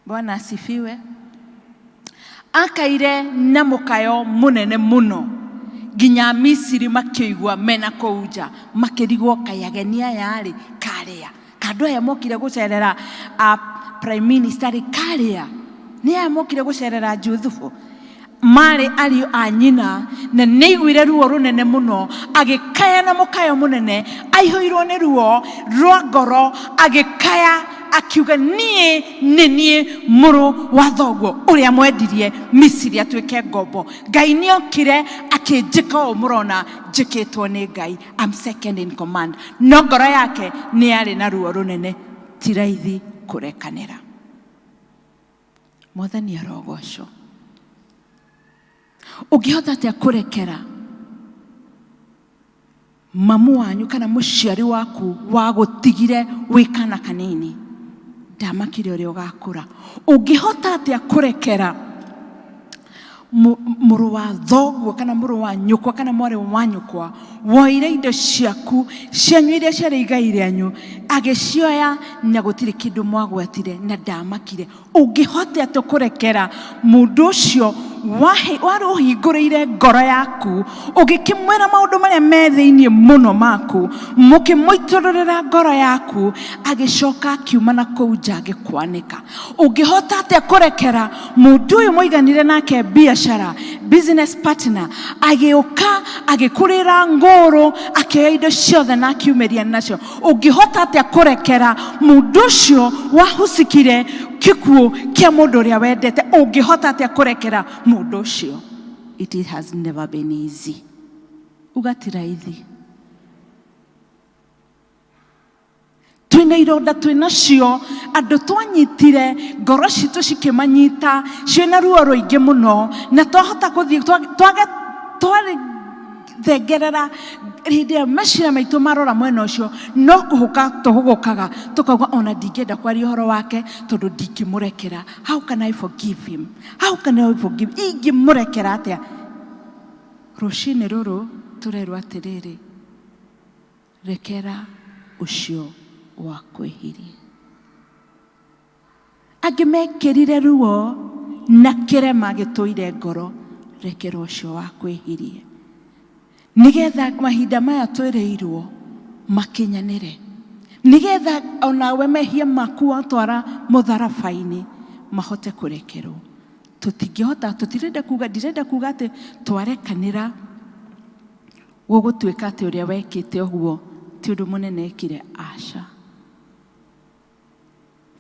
Bwana asifiwe. Akaire na mũkayo mũnene mũno nginya Misiri makĩigua mena kũu nja, makĩrigwo kaĩ ageni aya rĩ karĩa kandũ aya mokire gũcerera prime minister rĩ karĩa nĩ aya mokire gũcerera Juthubu. Marĩ ariũ a nyina, na nĩ aiguire ruo rũnene mũno, agĩkaya na mũkayo mũnene, aihũirwo nĩ ruo rwa ngoro, agĩkaya akiuga, niĩ nĩ niĩ mũrũ wa thoguo ũrĩa mwendirie Misiri atuĩke ngombo. Ngai nĩ okire akĩnjĩka ũũ mũrona njĩkĩtwo nĩ Ngai. I'm second in command. No ngoro yake nĩ yarĩ na ruo rũnene, ti raithi kũrekanĩra. Mwathani arogocwo. Ũngĩhota atĩa kũrekera mamu wanyu kana mũciari waku wagũtigire wĩ kana kanini? Ndamakire ũrĩa ũgakũra. Ũngĩhota atĩa kũrekera mũrũ wa thoguo kana mũrũ wa nyũkwa kana mwarĩ wa nyũkwa woire indo ciaku cianyu iria ciarĩ igai rĩanyu agĩcioya na gũtirĩ kĩndũ mwagwatire na ndamakire? Ũngĩhota atĩa kũrekera mũndũ ũcio warĩ ũhingũrĩire ngoro yaku, ũgĩkĩmwĩra maũndũ marĩa me thĩinĩ mũno maku, mũkĩmũitũrũrĩra ngoro yaku, agĩcoka akiuma na kũu nja agĩkwanĩka? Ũngĩhota atĩa kũrekera mũndũ ũyũ mũiganire nake biacara, business partner, agĩũka agĩkũrĩra ngũrũ, akĩoya indo ciothe na akiumĩria nacio? Ũngĩhota atĩa kũrekera mũndũ ũcio wahucikire kĩkuũ kĩa mũndũ ũrĩa wendete? Ũngĩhota atĩa kũrekera mũndũ ũcio? It has never been easy. Uga ti raithi. Twĩna ironda twĩnacio, andũ twanyitire ngoro citũ cikĩmanyita ciĩna ruo rũingĩ mũno, na twahota gũthiĩ twage twarithengerera hĩndĩ ĩrĩa meciria maitũ marora mwena ũcio, no kũhũka tũhũgũkaga tũkauga ona ndingĩenda kwaria ũhoro wake tondũ ndingĩmũrekera. How can I forgive him? How can I forgive? Ingĩmũrekera atĩa? Rũcinĩ rũrũ tũrerwo atĩrĩrĩ, rekera ũcio wakwĩhirie. Angĩ mekĩrire ruo na kĩrema gĩtũire ngoro, rekera ũcio wakwĩhirie, nĩgetha mahinda maya twĩrĩirwo makinyanĩre, nĩgetha onawe mehia maku watwara mũtharaba-inĩ mahote kũrekerwo. Tũtingĩhota, tũtirenda kuga, ndirenda kuga atĩ twarekanĩra gũgũtuĩka atĩ ũrĩa wekĩte ũguo ti ũndũ mũnene ekire. Aca,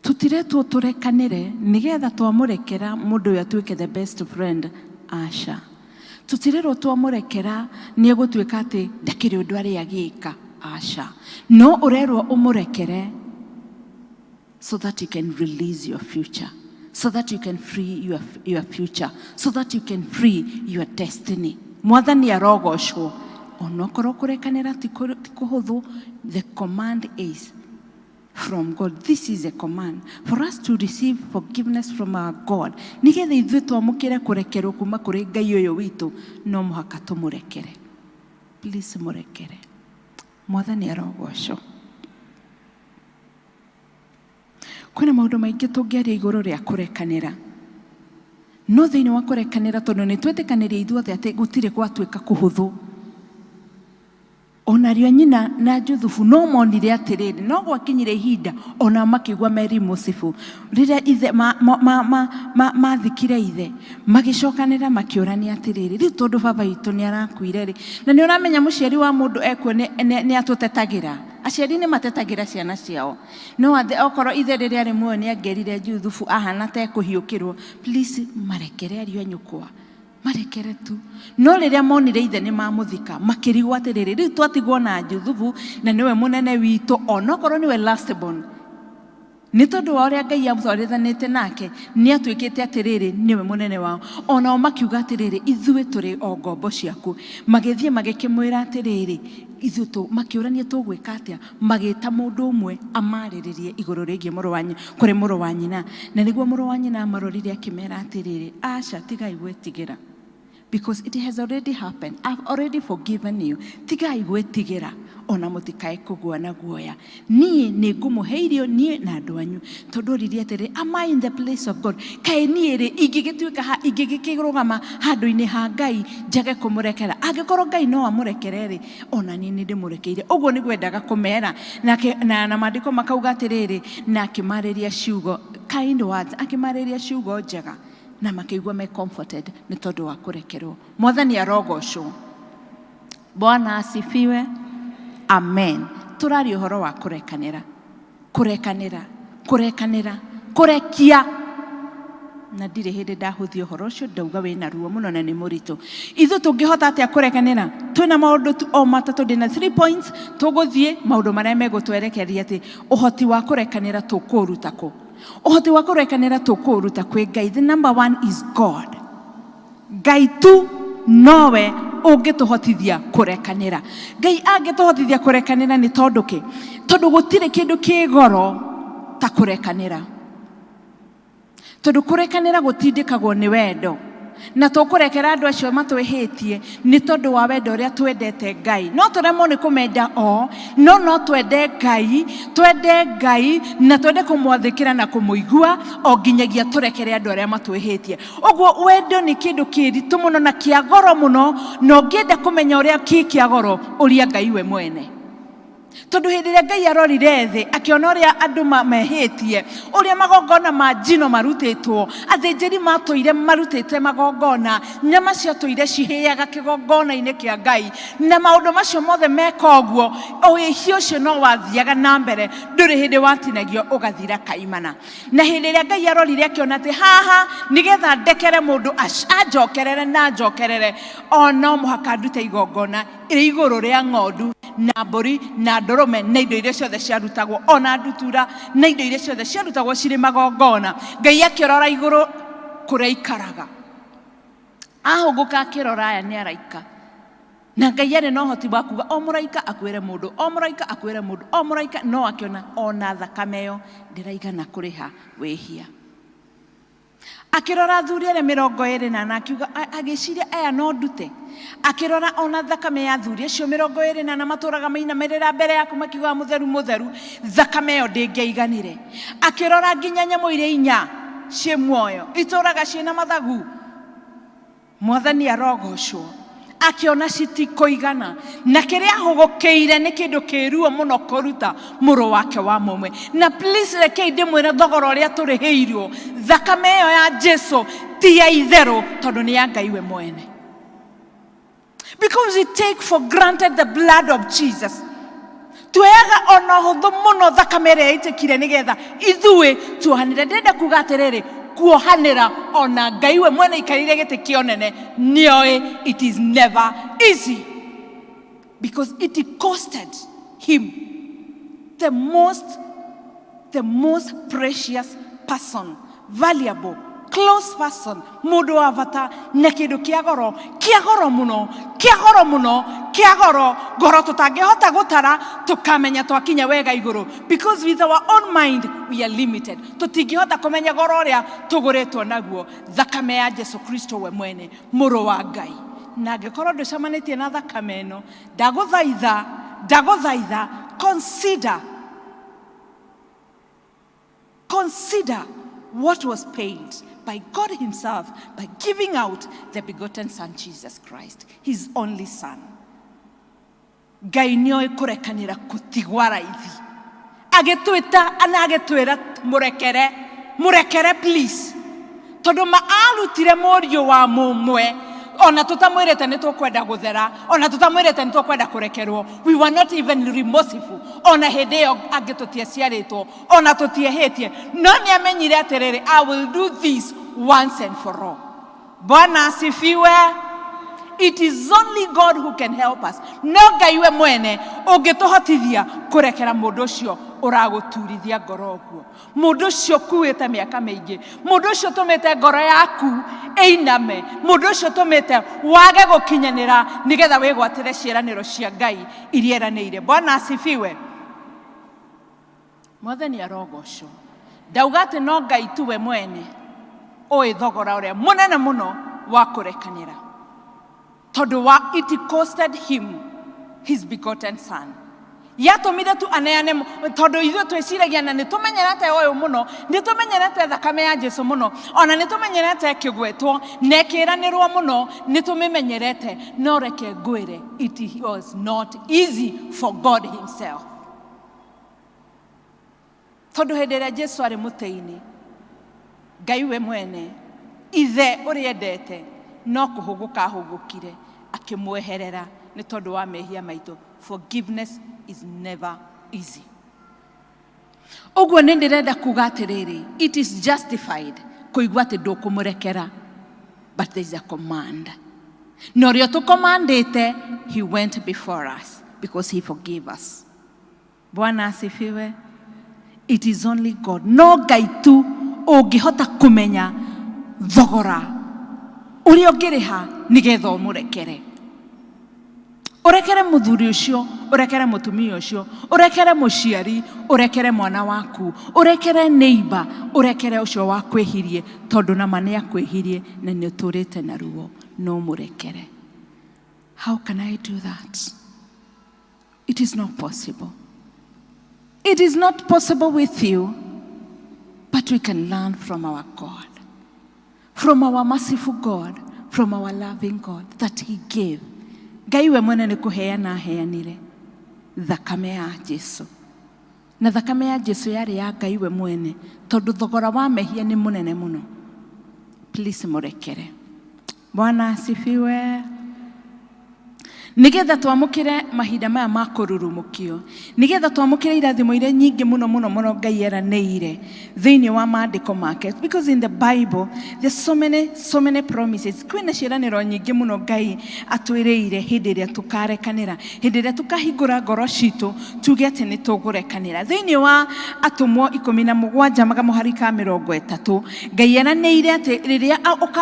tũtiretwo tũrekanĩre nĩgetha twamũrekera mũndũ ũyũ atuĩke the best friend. Aca, tũtirerwo twamũrekera nĩ egũtuĩka atĩ ndakĩrĩ ũndũ arĩ agĩka. Aca, no ũrerwo ũmũrekere so that you can release your future, so that you can free your future, so that you can free your destiny. Mwathani arogocwo. Onokorwo kũrekanĩra ti kũhũthũ, the command is from God. This is a command for us to receive forgiveness from our God. Nĩgetha ithuĩ twamũkĩre kũrekerwo kuma kũrĩ Ngai ũyũ witũ, no mũhaka tũmũrekere. Please mũrekere. Mwathani arogocwo. Kwĩna maũndũ maingĩ tũngĩaria igũrũ rĩa kũrekanĩra, no thĩinĩ wa kũrekanĩra, tondũ nĩ twetĩkanĩria ithuothe atĩ gũtirĩ gwatuĩka kũhũthũ, ona rĩo nyina na Juthubu no monire atĩrĩrĩ, no gwakinyire ihinda ona makĩigua meri mũcibu rĩrĩa ithe mathikire ithe, magĩcokanĩra makĩũrania atĩrĩrĩ, rĩu tondũ baba witũ nĩ arakuire rĩ, na nĩ ũramenya mũciari wa mũndũ ekuo nĩ atũtetagĩra. Aciari nĩ matetagĩra ciana ciao. No okorwo ithe rĩrĩa arĩ muoyo nĩ angerire Juthubu ahana ta ekũhiũkĩrwo, please marekere ariũ a nyũkwa, marekere tu. No rĩrĩa monire ithe nĩ mamũthika, makĩrigwo atĩrĩrĩ, rĩu twatigwo na Juthubu na nĩwe mũnene witũ, onokorwo nĩwe last born, nĩ tondũ wa ũrĩa Ngai amũtwarithanĩte nake, nĩ atuĩkĩte atĩrĩrĩ nĩwe mũnene wao. Onao makiuga atĩrĩrĩ, ithuĩ tũrĩ o ngombo ciaku. Magĩthiĩ magĩkĩmwĩra atĩrĩrĩ, ithuĩ makĩũrania tũgwĩka atĩa, magĩta mũndũ ũmwe amarĩrĩrie igũrũ rĩgiĩ mũrũ wa kũrĩ mũrũ wa nyina. Na nĩguo mũrũ wa nyina amarorire akĩmera atĩrĩrĩ, aca, tigai gwĩtigĩra, because it has already happened. I've already forgiven you. Tigai gwĩtigĩra ona mũtikae kũgũa na guoya. Niĩ nĩ ngũmũhe irio, niĩ na andũ anyu. Tondũ oririe atĩrĩ, am I in the place of God? Kaĩ niĩ rĩ, ingĩgĩtuĩka ha, ingĩgĩkĩrũgama handũ-inĩ ha Ngai njage kũmũrekera? Angĩkorwo Ngai no amũrekere rĩ, ona niĩ nĩ ndĩmũrekeire. Ũguo nĩguo endaga kũmera. Nake, na maandĩko makauga atĩrĩrĩ, na akĩmarĩria ciugo, kind words, akĩmarĩria ciugo njega. Na makĩigua me comforted nĩ tondũ wa kũrekerwo. Mwathani arogocwo. Bwana asifiwe. Amen. Tũraria ũhoro wa kũrekanĩra. Kũrekanĩra, kũrekanĩra, kũrekia. Na ndirĩ hĩndĩ ndahũthia ũhoro ũcio ndauga wĩna ruo mũno na nĩ mũritũ. Ithuĩ tũngĩhota atĩa kũrekanĩra? Twĩna maũndũ tu o matatũ, ndĩna 3 points tũgũthiĩ maũndũ marĩa megũtwerekeria atĩ ũhoti wa kũrekanĩra tũkũũruta kũ. Ũhoti wa kũrekanĩra tũkũũruta kwĩ Ngai. The number one is God. Ngai tu nowe ũngĩtũhotithia kũrekanĩra. Ngai angĩtũhotithia kũrekanĩra nĩ tondũ kĩ? Tondũ gũtirĩ kĩndũ kĩ goro ta kũrekanĩra. Tondũ kũrekanĩra gũtindĩkagwo nĩ wendo. Na tũkũrekera andũ acio matwĩhĩtie nĩ tondũ wa wendo ũrĩa twendete Ngai. No tũremwo nĩ kũmenda o, no no twende Ngai, twende Ngai na twende kũmwathĩkĩra na kũmũigua o nginyagia tũrekere andũ arĩa matwĩhĩtie. Ũguo wendo nĩ kĩndũ kĩritũ mũno na kĩa goro mũno, na ũngĩenda kũmenya ũrĩa kĩ kĩa goro, ũria Ngai we mwene. Tondũ hĩndĩ ĩrĩa Ngai arorire thĩ, akĩona ũrĩa andũ mehĩtie, ũrĩa magongona ma njino marutĩtwo, athĩnjĩri matũire marutĩte magongona, nyama ciatũire cihĩaga kĩgongona-inĩ kĩa Ngai, na maũndũ macio mothe meka ũguo, ũhĩhia ũcio no wathiaga na mbere, ndũrĩ hĩndĩ watinagio ũgathira kaimana. Na hĩndĩ ĩrĩa Ngai arorire akĩona atĩ haha nĩgetha ndekere mũndũ anjokerere na anjokerere, o no mũhaka ndute igongona rĩ igũrũ rĩa ng'ondu na mbũri na ndũrũme na indo iria ciothe ciarutagwo, ona ndutura na indo iria ciothe ciarutagwo cirĩ magongona. Ngai akĩrora igũrũ kũrĩa aikaraga, ahũngũka akĩrora aya nĩ araika. Na Ngai arĩ na ũhoti wa kuga o mũraika akuĩre mũndũ, o mũraika akuĩre mũndũ, o mũraika, no akĩona ona thakame ĩyo ndĩraigana kũrĩha wĩhia. Akĩrora athuri arĩa 24 akiuga, agĩciria aya no ndute. Akĩrora ona thakame ya athuri acio 24 matũraga mainamĩrĩra mbere yaku makiugaga mũtheru mũtheru, thakame ĩyo ndĩngĩaiganire. Akĩrora nginya nyamũ iria inya ciĩ muoyo itũraga ciĩna mathagu. Mwathani arogocwo. Akĩona citikũigana. Na kĩrĩa ahũgũkĩire nĩ kĩndũ kĩruo mũno kũruta mũrũ wake wa mũmwe. Na please rekei ndĩmwĩre thogora ũrĩa tũrĩhĩirwo, thakame ĩyo ya Jesu ti ya itherũ tondũ nĩ ya Ngai we mwene. Because we take for granted the blood of Jesus. Tuoyaga ona ũhũthũ mũno thakame ĩrĩa yaitĩkire nĩgetha ithuĩ tuohanĩre. Ndĩrenda kuga atĩrĩrĩ, kuohanĩra ona Ngai we mwene aikarĩire gĩtĩ kĩa ũnene nĩoĩ it is never easy because it costed him the most, the most precious person, valuable, close person, mũndũ wa bata na kĩndũ kĩa goro, kĩa goro mũno, kĩa goro mũno, kĩa goro, goro tũtangĩhota gũtara, tũkamenya twakinya wega igũrũ. Because with our own mind we are limited. Tũtingĩhota kũmenya goro ũrĩa tũgũrĩtwo naguo, thakame ya Jesu Kristo we mwene, mũrũ wa Ngai. Na angĩkorwo ndũcemanĩtie na thakame ĩno, ndagũthaitha, ndagũthaitha, consider, consider what was paid by God himself by giving out the begotten son Jesus Christ, his only son. Ngai nĩoĩ kũrekanĩra kũtigwa raithi. Agĩtwĩta na agĩtwĩra mũrekere, mũrekere please. Tondũ ma arutire mũriũ wa mũmwe ona tũtamwĩrĩte nĩ tũkwenda gũthera, ona tũtamwĩrĩte nĩ tũkwenda kũrekerwo. We were not even remorseful. Ona hĩndĩ ĩyo angĩ tũtiaciarĩtwo, ona tũtiehĩtie. No nĩ amenyire atĩrĩrĩ, I will do this once and for all. Bwana asifiwe. It is only God who can help us. No Ngai we mwene ũngĩtũhotithia kũrekera mũndũ ũcio ũragũturithia ngoro ũguo. Mũndũ ũcio ũkuĩte mĩaka mĩingĩ, mũndũ ũcio ũtũmĩte ngoro yaku ĩiname, mũndũ ũcio ũtũmĩte wage gũkinyanĩra nĩgetha wĩgwatĩre ciĩranĩro cia Ngai iria eranĩire. Bwana asifiwe. Mwathani arogocwo. Ndauga atĩ no Ngai tu we mwene ũĩ thogora ũrĩa mũnene mũno wa kũrekanĩra. Tondũ wa it costed him his begotten son. Yatũmire tu aneane tondũ ithuĩ twĩciragia na nĩ tũmenyerete ũyũ mũno, nĩ tũmenyerete thakame ya Jesu mũno, ona nĩ tũmenyerete ĩkĩgwetwo na ĩkĩranĩrwo mũno, nĩ tũmĩmenyerete. No reke ngwĩre, it was not easy for God himself. Tondũ hĩndĩ ĩrĩa Jesu arĩ mũtĩ-inĩ, Ngai we mwene Ithe ũrĩa endete no kũhũgũka ahũgũkire akĩmweherera nĩ tondũ wa mehia maitũ. Forgiveness is never easy. Ũguo nĩ ndĩrenda kuga atĩrĩrĩ, it is justified kũigua atĩ ndũkũmũrekera, but there is a command. Na ũrĩa ũtũkomandĩte, he went before us because he forgave us. Bwana asifiwe. It is only God. No Ngai tu ũngĩhota kũmenya thogora ũrĩa ũngĩrĩha nĩgetha ũmũrekere. Ũrekere mũthuri ũcio, ũrekere mũtumia ũcio, ũrekere mũciari, ũrekere mwana waku, ũrekere neighbor, ũrekere ũcio wakwĩhirie, tondũ nama nĩ akwĩhirie na nĩ ũtũrĩte na ruo, no mũrekere. How can I do that? It is not possible. It is not possible with you, but we can learn from our God, from our merciful God, from our loving God that he gave. Ngai we mwene nĩ kũheana aheanire thakame ya Jesu. Na thakame ya Jesu yarĩ ya Ngai we mwene, tondũ thogora wa mehia nĩ mũnene mũno. Please mũrekere. Bwana asifiwe. Nigetha twamũkĩre mahinda maya ma kũrurumũkio, nigetha twamũkĩre irathimo iria nyingĩ mũno mũno mũno Ngai eranĩire thĩinĩ wa maandĩko make, because in the Bible there's so many, so many promises. Kwĩna ciĩranĩro nyingĩ mũno Ngai atwĩrĩire hĩndĩ ĩrĩa tũkarekanĩra, hĩndĩ ĩrĩa tũkahingũra ngoro citũ tuge atĩ nĩ tũgũrekanĩra. Thĩinĩ wa Atũmwo 17 makamũhari ka 30, Ngai eranĩire atĩ rĩrĩa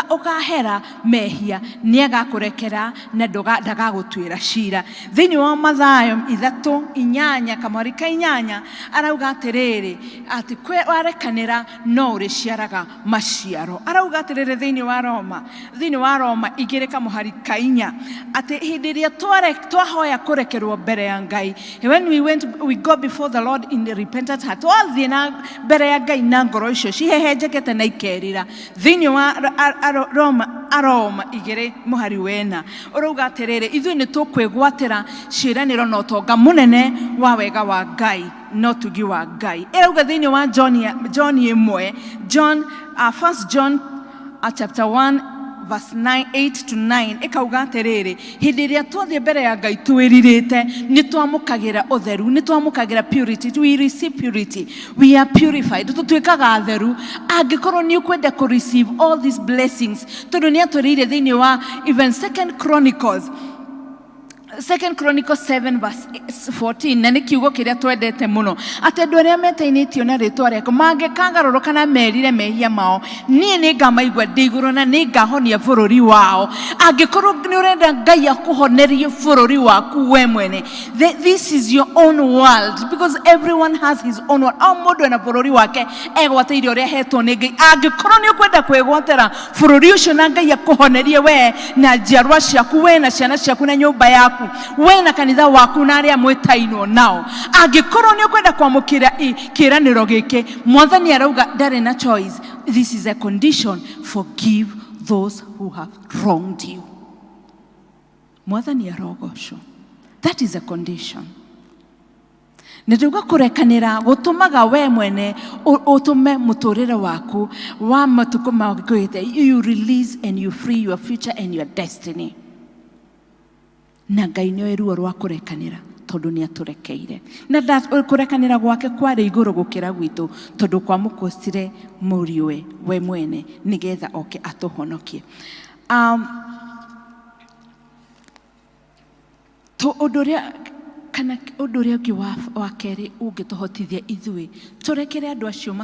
ũkahera mehia nĩ agakũrekera na ndagagũtuĩra cira. Thĩinĩ wa Mathayo 3:8 kamwari ka 8 arauga atĩrĩrĩ, atĩ warekanĩra no ũrĩciaraga maciaro. Arauga atĩrĩrĩ thĩinĩ wa Roma, thĩinĩ wa Roma 2 kamũhari ka 4, atĩ hĩndĩ ĩrĩa twahoya kũrekerwo mbere ya Ngai, when we went, we go before the Lord in the repentant heart, twathiĩ na mbere ya Ngai na ngoro icio cihehenjekete na ikerira. Thĩinĩ wa Roma, Aroma 2 mũhari wena ũrauga atĩrĩrĩ, ithuĩ nĩ tũkwĩgwatĩra ciĩranĩro na ũtonga mũnene wa wega wa Ngai na ũtugi wa Ngai. Ĩrauga thĩinĩ wa John, John 1, John, First John, chapter 1 verse 9, 8 to 9, ĩkauga atĩrĩrĩ, hĩndĩ ĩrĩa twathiĩ mbere ya Ngai twĩrirĩte, nĩ twamũkagĩra ũtheru, nĩ twamũkagĩra purity, we receive purity, we are purified, tũtuĩkaga atheru. Angĩkorwo nĩ ũkwenda kũ receive all these blessings, tondũ nĩ atwĩrĩire thĩinĩ wa even Second Chronicles, Second Chronicles 7 verse 14, na nĩ kiugo kĩrĩa twendete mũno, atĩ andũ arĩa metainĩtio na rĩtwa rĩaku mangĩkagarũrũka na merire mehia mao, niĩ nĩ ngamaigua ndĩ igũrũ na nĩ ngahonia bũrũri wao. Angĩkorwo nĩ ũrenda Ngai akũhonerie bũrũri waku we mwene, this is your own world, because everyone has his own world. O mũndũ ena bũrũri wake egwatĩire ũrĩa ahetwo nĩ Ngai. Angĩkorwo nĩ ũkwenda kwĩgwatĩra bũrũri ũcio na Ngai akũhonerie we na njiarwa ciaku, we na ciana ciaku na nyũmba yaku, we na kanitha waku na arĩa mwĩtainwo nao, angĩkorwo nĩ ũkwenda kwamũkĩra kĩĩranĩro gĩkĩ, Mwathani arauga ndarĩ na choice. This is a condition: forgive those who have wronged you. Mwathani arogocwo. That is a condition. Nĩ ndauga kũrekanĩra gũtũmaga we mwene ũtũme mũtũrĩre waku wa matukũ mangĩte, you release and you free your future and your destiny. Na Ngai nĩoĩ ruo rwa kũrekanĩra, tondũ nĩ atũrekeire, na kũrekanĩra gwake kwarĩ igũrũ gũkĩra gwitũ, tondũ kwamũkostire mũriũwe we mwene nĩgetha oke atũhonokie. To ũndũ ũrĩa kana ũndũ ũrĩa ũngĩ wa kerĩ ũngĩtũhotithia ithuĩ tũrekere andũ acio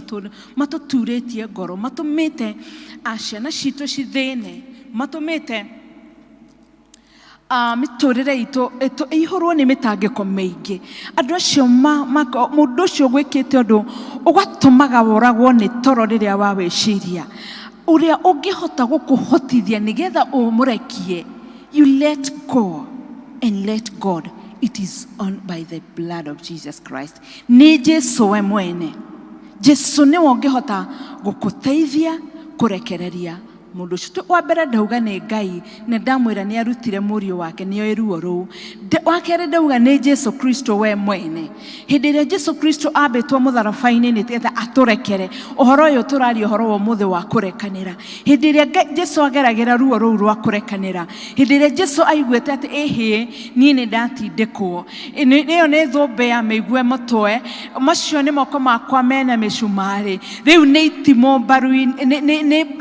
matũturĩtie ngoro, matũmĩte ciana citũ cithĩne, matũmĩte mĩtũrĩre itũ ĩihũrwo nĩ mĩtangĩko mĩingĩ, andũ acio mũndũ ũcio gwĩkĩte ũndũ ũgatũmaga woragwo nĩ toro rĩrĩa wawĩciria, ũrĩa ũngĩhota gũkũhotithia nĩgetha ũmũrekie, you let go and let God. It is on by the blood of Jesus Christ. Nĩ Jesu we mwene. Jesu nĩwe ũngĩhota gũkũteithia kũrekereria. Mũndũ ũcio wa mbere ndauga nĩ Ngai, na ndamwĩra nĩ arutire mũriũ wake, nĩoĩ ruo rũu. Wa kerĩ ndauga nĩ Jesu Kristo we mwene. Hĩndĩ ĩrĩa Jesu Kristo ambĩtwo mũtharaba-inĩ nĩ getha atũrekere, ũhoro ũyũ tũraria ũhoro wa ũmũthĩ wa kũrekanĩra. Hĩndĩ ĩrĩa Jesu ageragĩra ruo rũu rwa kũrekanĩra, hĩndĩ ĩrĩa Jesu aiguĩte atĩ ĩhĩ niĩ nĩ ndatindĩkwo, ĩyo nĩ thũmbĩ ya mĩigua mũtwe, macio nĩ moko makwa mena mĩcumarĩ, rĩu nĩ itimũ mbaru-inĩ,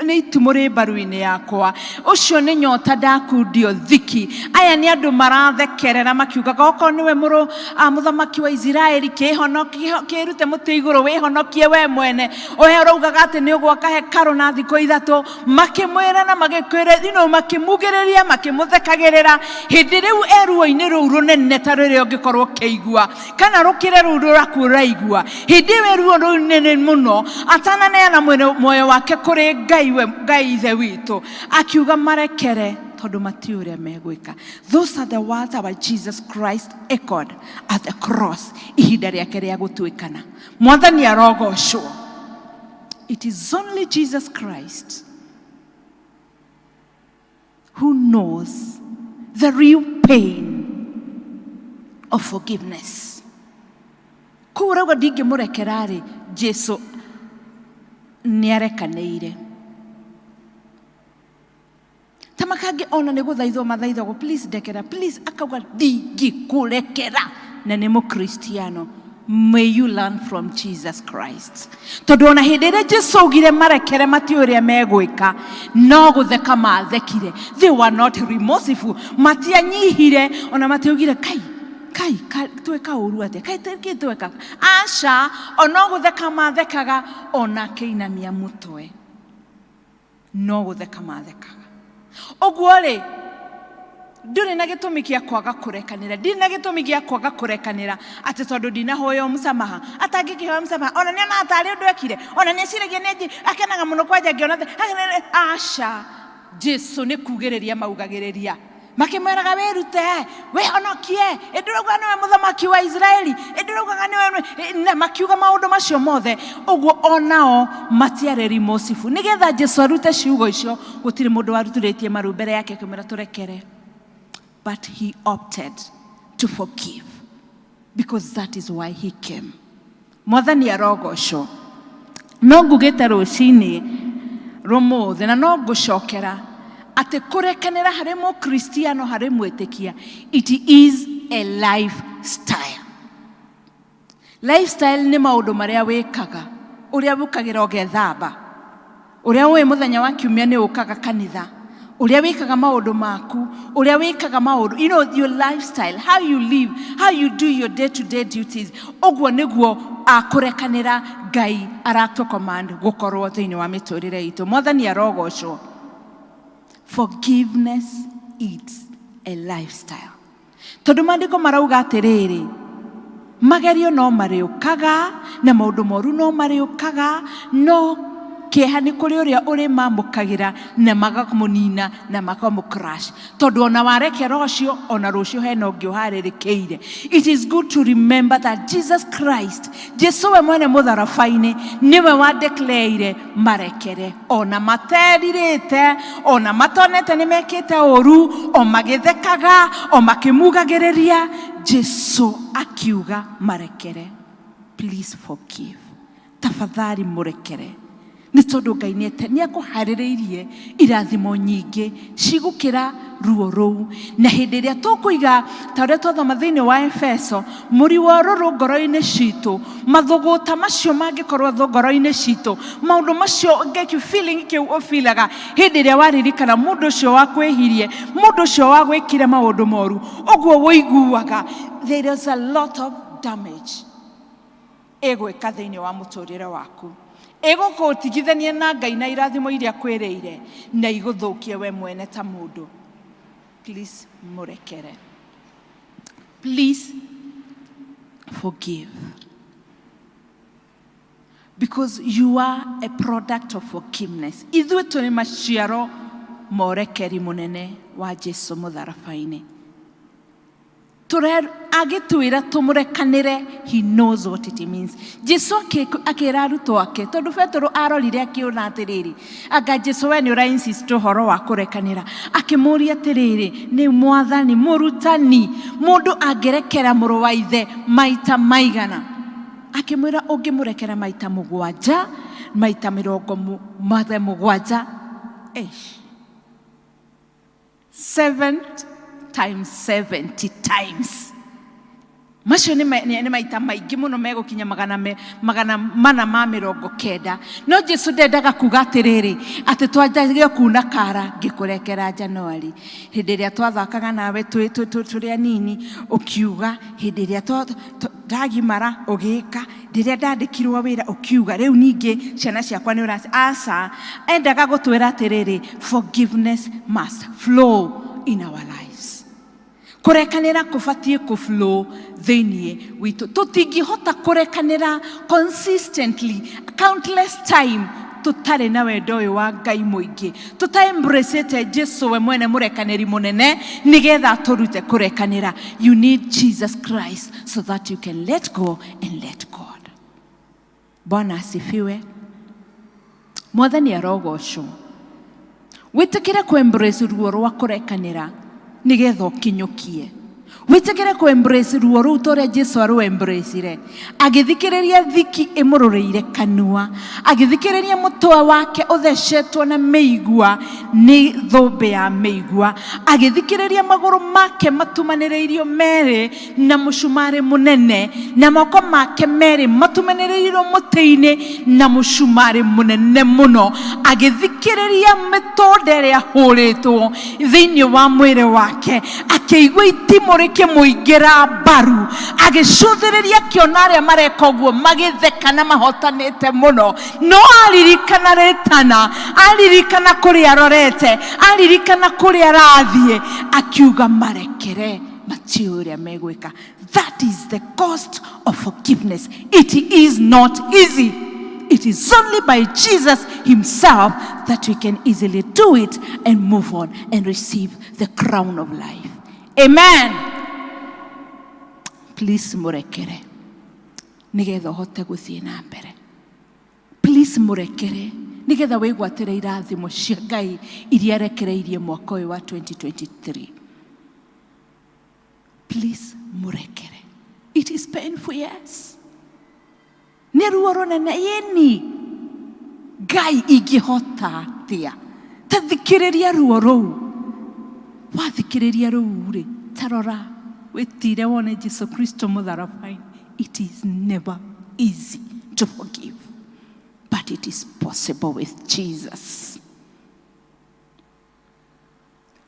nĩ itimũ rĩ mbaru-inĩ yakwa, ũcio nĩ nyota ndakundio thiki. Aya nĩ andũ marathekerera makiugaga okorwo nĩwe mũrũ mũthamaki wa Isiraeli, kĩrute mũtĩ igũrũ wĩhonokie we mwene. Ũyũ ũraugaga atĩ nĩ ũgwaka hekarũ na thikũ ithatũ, makĩmwĩra na magĩkwĩra, makĩmugĩrĩria, makĩmũthekagĩrĩra. Hĩndĩ rĩu e ruo-inĩ rũu rũnene ta rũrĩa ũngĩkorwo ũkĩigua, kana rũkĩre rũu rũraku ũraigua, hĩndĩ ĩyo e ruo rũu nene mũno, atananeana muoyo wake kũrĩ Ngai, we Ngai Ithe witũ, akiuga marekere tondũ matiũĩ ũrĩa megwĩka. Those are the words our Jesus Christ echoed at the cross, ihinda rĩake rĩa gũtuĩkana. Mwathani arogocwo. It is only Jesus Christ who knows the real pain of forgiveness. Kũu ũrauga ndingĩmũrekera rĩ, Jesu nĩarekanĩire. Ta makangĩ ona nĩ gũthaithwo mathaithagwo, please ndekera, please, akauga ndingĩkũrekera, na nĩ mũkristiano. May you learn from Jesus Christ. Tondũ ona hĩndĩ ĩrĩa Jesu augire marekere matiũĩ ũrĩa megwĩka, no gũtheka mathekire. They were not remorseful. Matianyihire, ona matiaugire kai, kai, kai, tweka ũru atĩa? Kai, kĩ tweka? Aca, ono gũtheka mathekaga, ona akĩinamia mũtwe. No gũtheka mathekaga. Ũguo rĩ, ndũrĩ na gĩtũmi gĩa kwaga kũrekanĩra, ndirĩ na gĩtũmi gĩa kwaga kũrekanĩra atĩ tondũ ndinahoya msamaha. Atangĩkĩhoya msamaha, ona nĩonaga tarĩ ũndũ ekire, ona nĩeciragia nĩ akenaga mũno kwanja angĩona aca. Jesu nĩ kugĩrĩria maugagĩrĩria, makĩmwĩraga wĩrute, wĩhonokie, ĩndĩ ũrauga nĩwe mũthamaki wa Isiraeli, ĩndĩ ũraugaga nĩwe, na makiuga maũndũ macio mothe. Ũguo onao matiarĩ remorseful. Nĩgetha Jesu arute ciugo icio, gũtirĩ mũndũ waruturĩtie maru mbere yake akĩmwĩra tũrekere. But he opted to forgive because that is why he came. Mwathani arogocwo. No ngugĩte rũcinĩ rũmũthĩ na no ngũcokera atĩ kũrekanĩra harĩ mũkristiano, harĩ mwĩtĩkia, it is a lifestyle. Lifestyle nĩ maũndũ marĩa wĩkaga, ũrĩa wũkagĩra ũgethamba, ũrĩa ũĩ mũthenya wa kiumia nĩ ũkaga kanitha, ũrĩa wĩkaga maũndũ maku, ũrĩa wĩkaga maũndũ, you know, your lifestyle, how you live, how you do your day to day duties. Ũguo nĩguo akũrekanĩra Ngai aratũ command gũkorwo thĩinĩ wa mĩtũrĩre itũ. Mwathani arogocwo. Forgiveness is a lifestyle. Tondũ maandĩko marauga atĩrĩrĩ, magerio no marĩũkaga na maũndũ moru no marĩũkaga, no kĩeha nĩ kũrĩ ũrĩa ũrĩmamũkagĩra na makamũnina na makamũ crash. Tondũ ona warekera ũcio, ona rũciũ hena ũngĩ ũharĩrĩkĩire. It is good to remember that Jesus Christ, Jesu we mwene mũtharaba-inĩ, nĩwe wa declare marekere, ona materirĩte, ona matonete nĩ mekĩte ũru, o magĩthekaga, o makĩmugagĩrĩria, Jesu akiuga marekere. Please forgive. Tafadhali mũrekere. Nĩ tondũ Ngai nĩ akũharĩrĩirie irathimo nyingĩ cigũkĩra ruo rũu. Na hĩndĩ ĩrĩa tũkũiga ta ũrĩa twathoma thĩinĩ wa Efeso, mũri wa ũrũrũ ngoro-inĩ citũ, mathũgũta macio mangĩkorwo ngoro-inĩ citũ, maũndũ macio ngeki feeling kĩu ũfilaga hĩndĩ ĩrĩa waririkana mũndũ ũcio wakwĩhirie, mũndũ ũcio wagwĩkire maũndũ moru, ũguo wũiguaga, there is a lot of damage ĩgwĩka thĩinĩ wa mũtũrĩre waku, ĩgũkũtigithania na Ngai na irathimo iria kwĩrĩire, na igũthũkie we mwene ta mũndũ. Please mũrekere. Please forgive. Because you are a product of forgiveness. Ithuĩ tũrĩ maciaro ma ũrekeri mũnene wa Jesu mũtharaba-inĩ. Agĩtwĩra tũmũrekanĩre, he knows what it means. Jesu akĩra arutwo ake, tondũ Petero arorire akĩona atĩrĩrĩ, anga Jesu we nĩ ũra insist ũhoro wa kũrekanĩra. Akĩmũria atĩrĩrĩ, nĩ Mwathani, mũrutani, mũndũ angĩrekera mũrũ wa ithe maita maigana? Akĩmwĩra, ũngĩmũrekera maita mũgwanja, maita mĩrongo mathe mũgwanja. Eish. Seven times 70 times, macio nĩ maita maingĩ mũno, megũkinya 490. No Jesu ndendaga kuga atĩrĩrĩ, atĩ twanjagie kuna kara, ngĩkũrekera Januari hĩndĩ ĩrĩa twathakaga nawe tũrĩ anini, ũkiuga hĩndĩ ĩrĩa ndagimara ũgĩka, rĩrĩa ndandĩkirwo wĩra ũkiuga, rĩu ningĩ ciana ciakwa nĩ ũraci. Aca, endaga gũtwĩra atĩrĩrĩ, forgiveness must flow in our lives. Kũrekanĩra kũbatiĩ kũflow thĩiniĩ witũ. Tũtingĩhota kũrekanĩra consistently, countless time, tũtarĩ na wendo ũyũ wa Ngai mũingĩ, tũtaembracĩte Jesu we mwene, mũrekanĩri mũnene, nĩgetha tũrute kũrekanĩra. You need Jesus Christ so that you can let go and let God. Bwana asifiwe. Mwathani arogocwo. Wĩtĩkĩre kũ-embrace ruo rwa kũrekanĩra nĩgetha ũkinyũkie. Wĩtĩkĩre kũ-embrace ruo rũu ta ũrĩa Jesu arũ-embracire, agĩthikĩrĩria thiki ĩmũrũrĩire kanua, agĩthikĩrĩria mũtwe wake ũthecetwo na mĩigua, nĩ thũmbĩ ya mĩigua, agĩthikĩrĩria magũrũ make matumanĩrĩirio merĩ na mũcumarĩ mũnene, na moko make merĩ matumanĩrĩirio mũtĩ-inĩ na mũcumarĩ mũnene mũno, agĩthikĩrĩria mĩtũnda ĩrĩa ahũrĩtwo thĩinĩ wa mwĩrĩ wake, akĩigua itimũ rĩkĩmũingĩra mbaru, agĩcũthĩrĩria, akĩona arĩa mareka ũguo magĩtheka na mahotanĩte mũno. No aririkana rĩtana, aririkana kũrĩa arorete, aririkana kũrĩa arathiĩ, akiuga, "Marekere, matiũĩ ũrĩa megwĩka." That is the cost of forgiveness. It is not easy. It is only by Jesus himself that we can easily do it and move on and receive the crown of life. Amen. Please mũrekere nĩgetha ũhote gũthiĩ na mbere. Please mũrekere nĩgetha wĩgwatĩre irathimo cia Ngai iria arekereirie mwaka ũyũ wa 2023. Please mũrekere. It is painful, yes. Nĩ ruo rũnene. Ĩni Ngai, ingĩhota atĩa? Ta thikĩrĩria ruo rũu. Wathikĩrĩria rũu rĩ, ta rora wĩtire wone Jesu Kristo mũtharaba-inĩ. It is never easy to forgive, but it is possible with Jesus.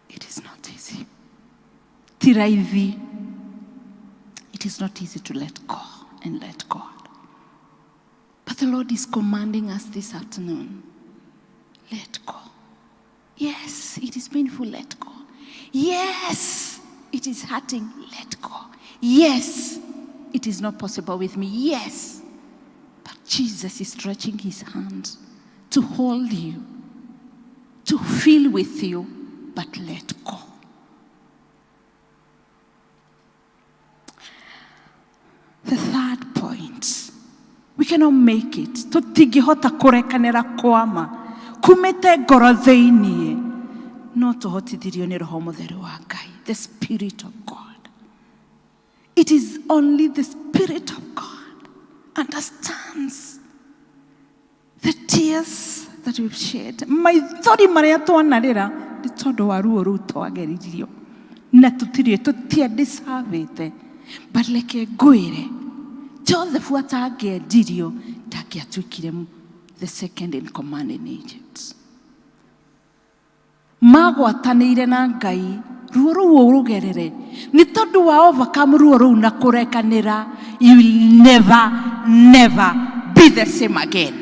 It is not easy. Ti raithi. It is not easy to let go and let God. But the Lord is commanding us this afternoon: let go. Yes, it is painful, let go. Yes, it is hurting, let go. Yes, it is not possible with me. Yes. But Jesus is stretching his hand to hold you, to feel with you, but let go. The third point, we cannot make it. Tũtingĩhota kũrekanĩra kwama kumĩte ngoro thĩiniĩ, no tũhotithirio nĩ Roho Mũtheru wa Ngai, the Spirit of God. It is only the Spirit of God understands the tears that we've shed, maithori marĩa twanarĩra nĩ tondũ wa ruo rũu twageririo na tũtirĩ tũtiandicavĩte. But reke ngwĩre, Joseph atangĩendirio, ndangĩatuĩkire the second in command in Egypt. Magwatanĩire na Ngai. Ruo rũu ũrũgerere nĩ tondũ wa overcome ruo rũu na kũrekanĩra, you will never, never be the same again.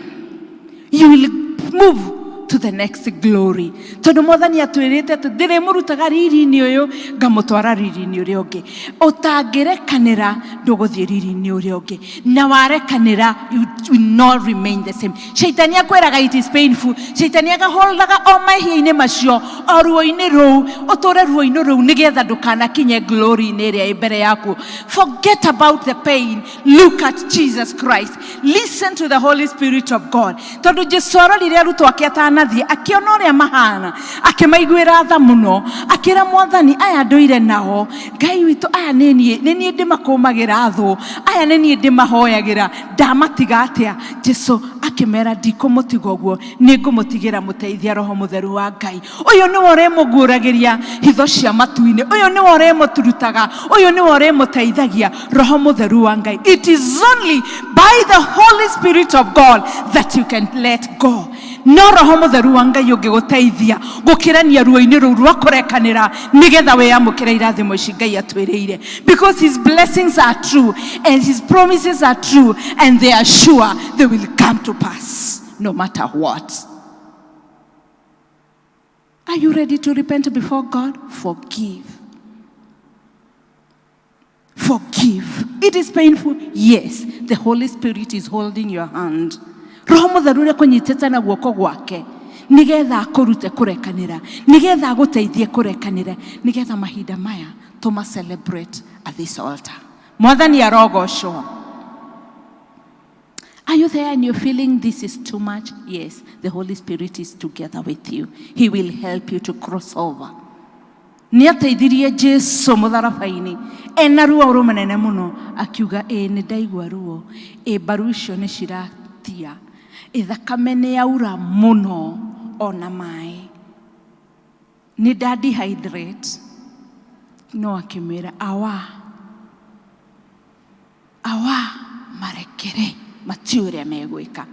You will move. to the next glory. Tondũ Mwathani atwĩrĩte atĩ ndĩrĩmũrutaga riri-inĩ ũyũ ngamũtwara riri-inĩ ũrĩa ũngĩ. Ũtangĩrekanĩra ndũgũthiĩ riri-inĩ ũrĩa ũngĩ, na warekanĩra you will not remain the same. Shaitani akwĩraga it is painful. Shaitani akaholdaga o mehia-inĩ macio, o ruo-inĩ rũu, ũtũre ruo-inĩ rũu nĩgetha ndũkanakinye glory-inĩ ĩrĩa ĩ mbere yaku. Forget about the pain, look at Jesus Christ, listen to the Holy Spirit of God. Tondũ Jesu arorire arutwo ake atanathiĩ, akĩona ũrĩa mahana, akĩmaiguĩra tha mũno, akĩra Mwathani, aya ndũire nao, Ngai witũ, aya nĩ niĩ, nĩ niĩ ndĩmakũmagĩra thũ, aya nĩ niĩ ndĩmahoyagĩra, ndamatiga atĩa? Jesu akĩmera, ndikũmũtiga ũguo, nĩ ngũmũtigĩra mũteithia, Roho Mũtheru wa Ngai. Ũyũ nĩwe ũrĩmũguũragĩria hitho cia matu-inĩ, ũyũ nĩwe ũrĩmũturutaga, ũyũ nĩwe ũrĩmũteithagia, Roho Mũtheru wa Ngai. It is only by the Holy Spirit of God that you can let go. No Roho Mũtheru wa Ngai ũngĩgũteithia gũkĩrania ruo-inĩ rũu rwa kũrekanĩra nĩgetha wĩamũkĩre irathimo ici Ngai atwĩrĩire, because his blessings are true and his promises are true and they are sure they will come to pass no matter what. Are you ready to repent before God? Forgive. Forgive. It is painful. Yes, the Holy Spirit is holding your hand. Roho Mũtheru ũrĩa kũnyitĩte na guoko gwake nĩgetha akũrute kũrekanĩra, nĩgetha agũteithie kũrekanĩra, nĩgetha mahinda maya tũma celebrate at this altar. Mwathani arogocwo. Are you there and you're feeling this is too much? Yes, the Holy Spirit is together with you. He will help you to cross over. Nĩ ateithirie Jesu mũtharaba-inĩ ena ruo rũnene mũno, akiuga, ĩ nĩ ndaigua ruo, ĩ mbaru icio nĩ ciratia, ĩ thakame nĩ yaura mũno, ona maĩ nĩ nda dehydrate. No akĩmwĩra, awa awa, marekere, matiũĩ ũrĩa megwĩka.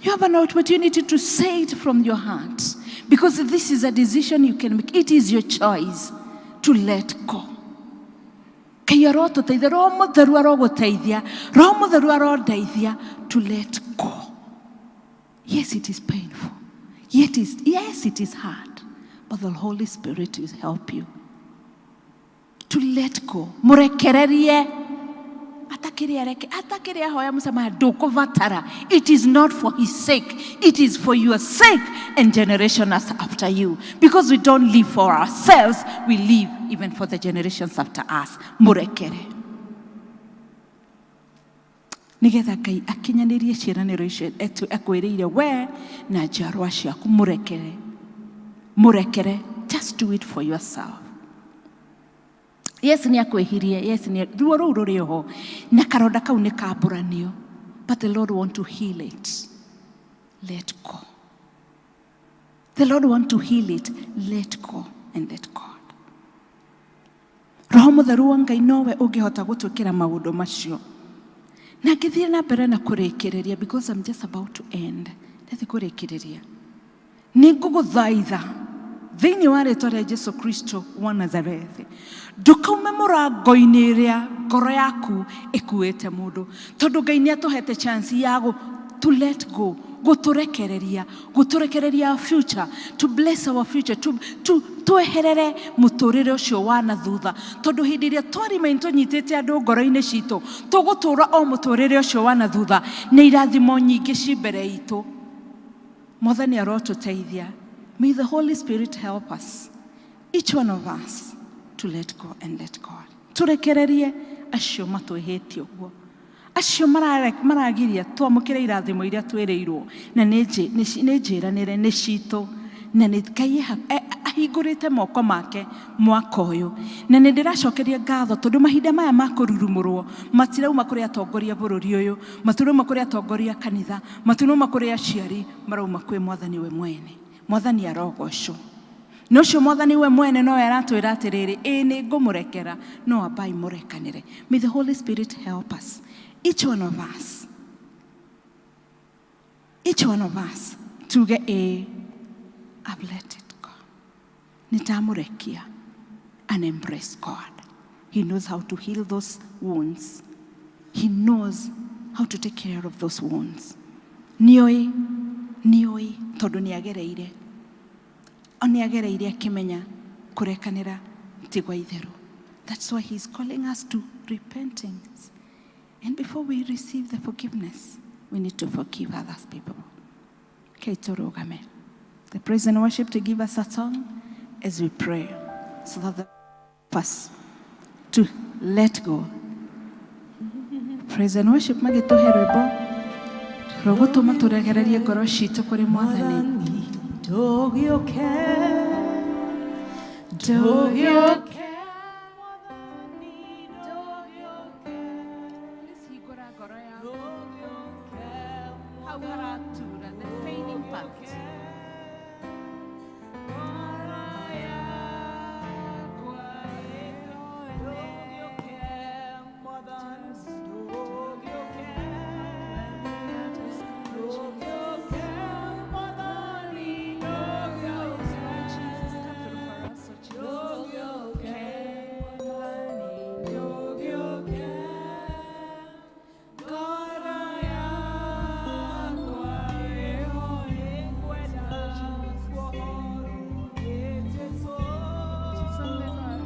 You have an opportunity to say it from your heart, because this is a decision you can make. It is your choice to let go. Ngai arotũteithia, Roho Mũtheru arogũteithia, Roho Mũtheru arondeithia to let go. Yes, it is painful. Yet is, yes, it is hard. But the Holy Spirit will help you to let go. Mũrekererie atakĩrĩ areke atakĩrĩ ahoya mũcemaha ndũkũbatara. It is not for his sake, it is for your sake and generations after you, because we don't live for ourselves, we live even for the generations after us. Mũrekere nĩgetha Ngai akinyanĩrie ciĩranĩro icio ekwĩrĩire we na njiarwa ciaku. Mũrekere, mũrekere. Just do it for yourself. Yes, nĩ akwĩhirie. Yes, nĩ ruo rũu rũrĩ oho na karonda kau nĩ kambũranio, but the Lord want to heal it. Let go. The Lord want to heal it. Let go and let God. Roho Mũtheru wa Ngai nowe ũngĩhota gũtwĩkĩra maũndũ macio. Na ngĩthiĩ na mbere na kũrĩkĩrĩria, because I'm just about to end, ndathiĩ kũrĩkĩrĩria, nĩ ngũgũthaitha thĩinĩ wa rĩtwa rĩa Jesu Kristo wa Nazarethi, ndũkaume mũrango-inĩ ĩrĩa ngoro yaku ĩkuĩte mũndũ, tondũ Ngai nĩ atũhete chance ya to let go, gũtũrekereria, gũtũrekereria our future, to bless our future, to tweherere mũtũrĩre ũcio wa na thutha, tondũ hĩndĩ ĩrĩa twaremain tũnyitĩte andũ ngoro-inĩ citũ, tũgũtũra o mũtũrĩre ũcio wa na thutha na irathimo nyingĩ ci mbere itũ. Mwathani arotũteithia. May the Holy Spirit help us, each one of us, to let go and let God. Tũrekererie acio matwĩhĩtie ũguo, acio maragiria twamũkĩre irathimo iria twĩrĩirwo na nĩ njĩranĩre nĩ citũ, na nĩ Ngai ahingũrĩte moko make mwaka ũyũ. Na nĩ ndĩracokeria ngatho tondũ mahinda maya ma kũrurumũrwo matirauma kũrĩ atongoria bũrũri ũyũ, matirauma kũrĩ atongoria kanitha, matirauma kũrĩ aciari, marauma kwĩ Mwathani we mwene. Mwathani arogocwo. Na ũcio Mwathani we mwene nowe aratwĩra atĩrĩrĩ, ĩĩ nĩ ngũmũrekera, no ambai mũrekanĩre. May the Holy Spirit help us, each one of us, each one of us, tuge, ĩĩ, I've let it go, nĩ ndamũrekia, and embrace God. He knows how to heal those wounds. He knows how to take care of those wounds. Nĩoĩ. Nĩ oĩ tondũ nĩ agereire. Nĩ agereire akĩmenya kũrekanĩra ti gwa itherũ. That's why he's calling us to repentance. And before we receive the forgiveness, we need to forgive others people. Okay, tũrũgame. The praise and worship to give us a song as we pray so that the us to let go. Praise and worship magĩtũhe rwĩmbo rũgũtũma tũregererie ngoro citũ kũrĩ Mwathani. Ndũgĩũke, ndũgĩũke. Hingũra ngoro yaku. Hau haratura, the paining part.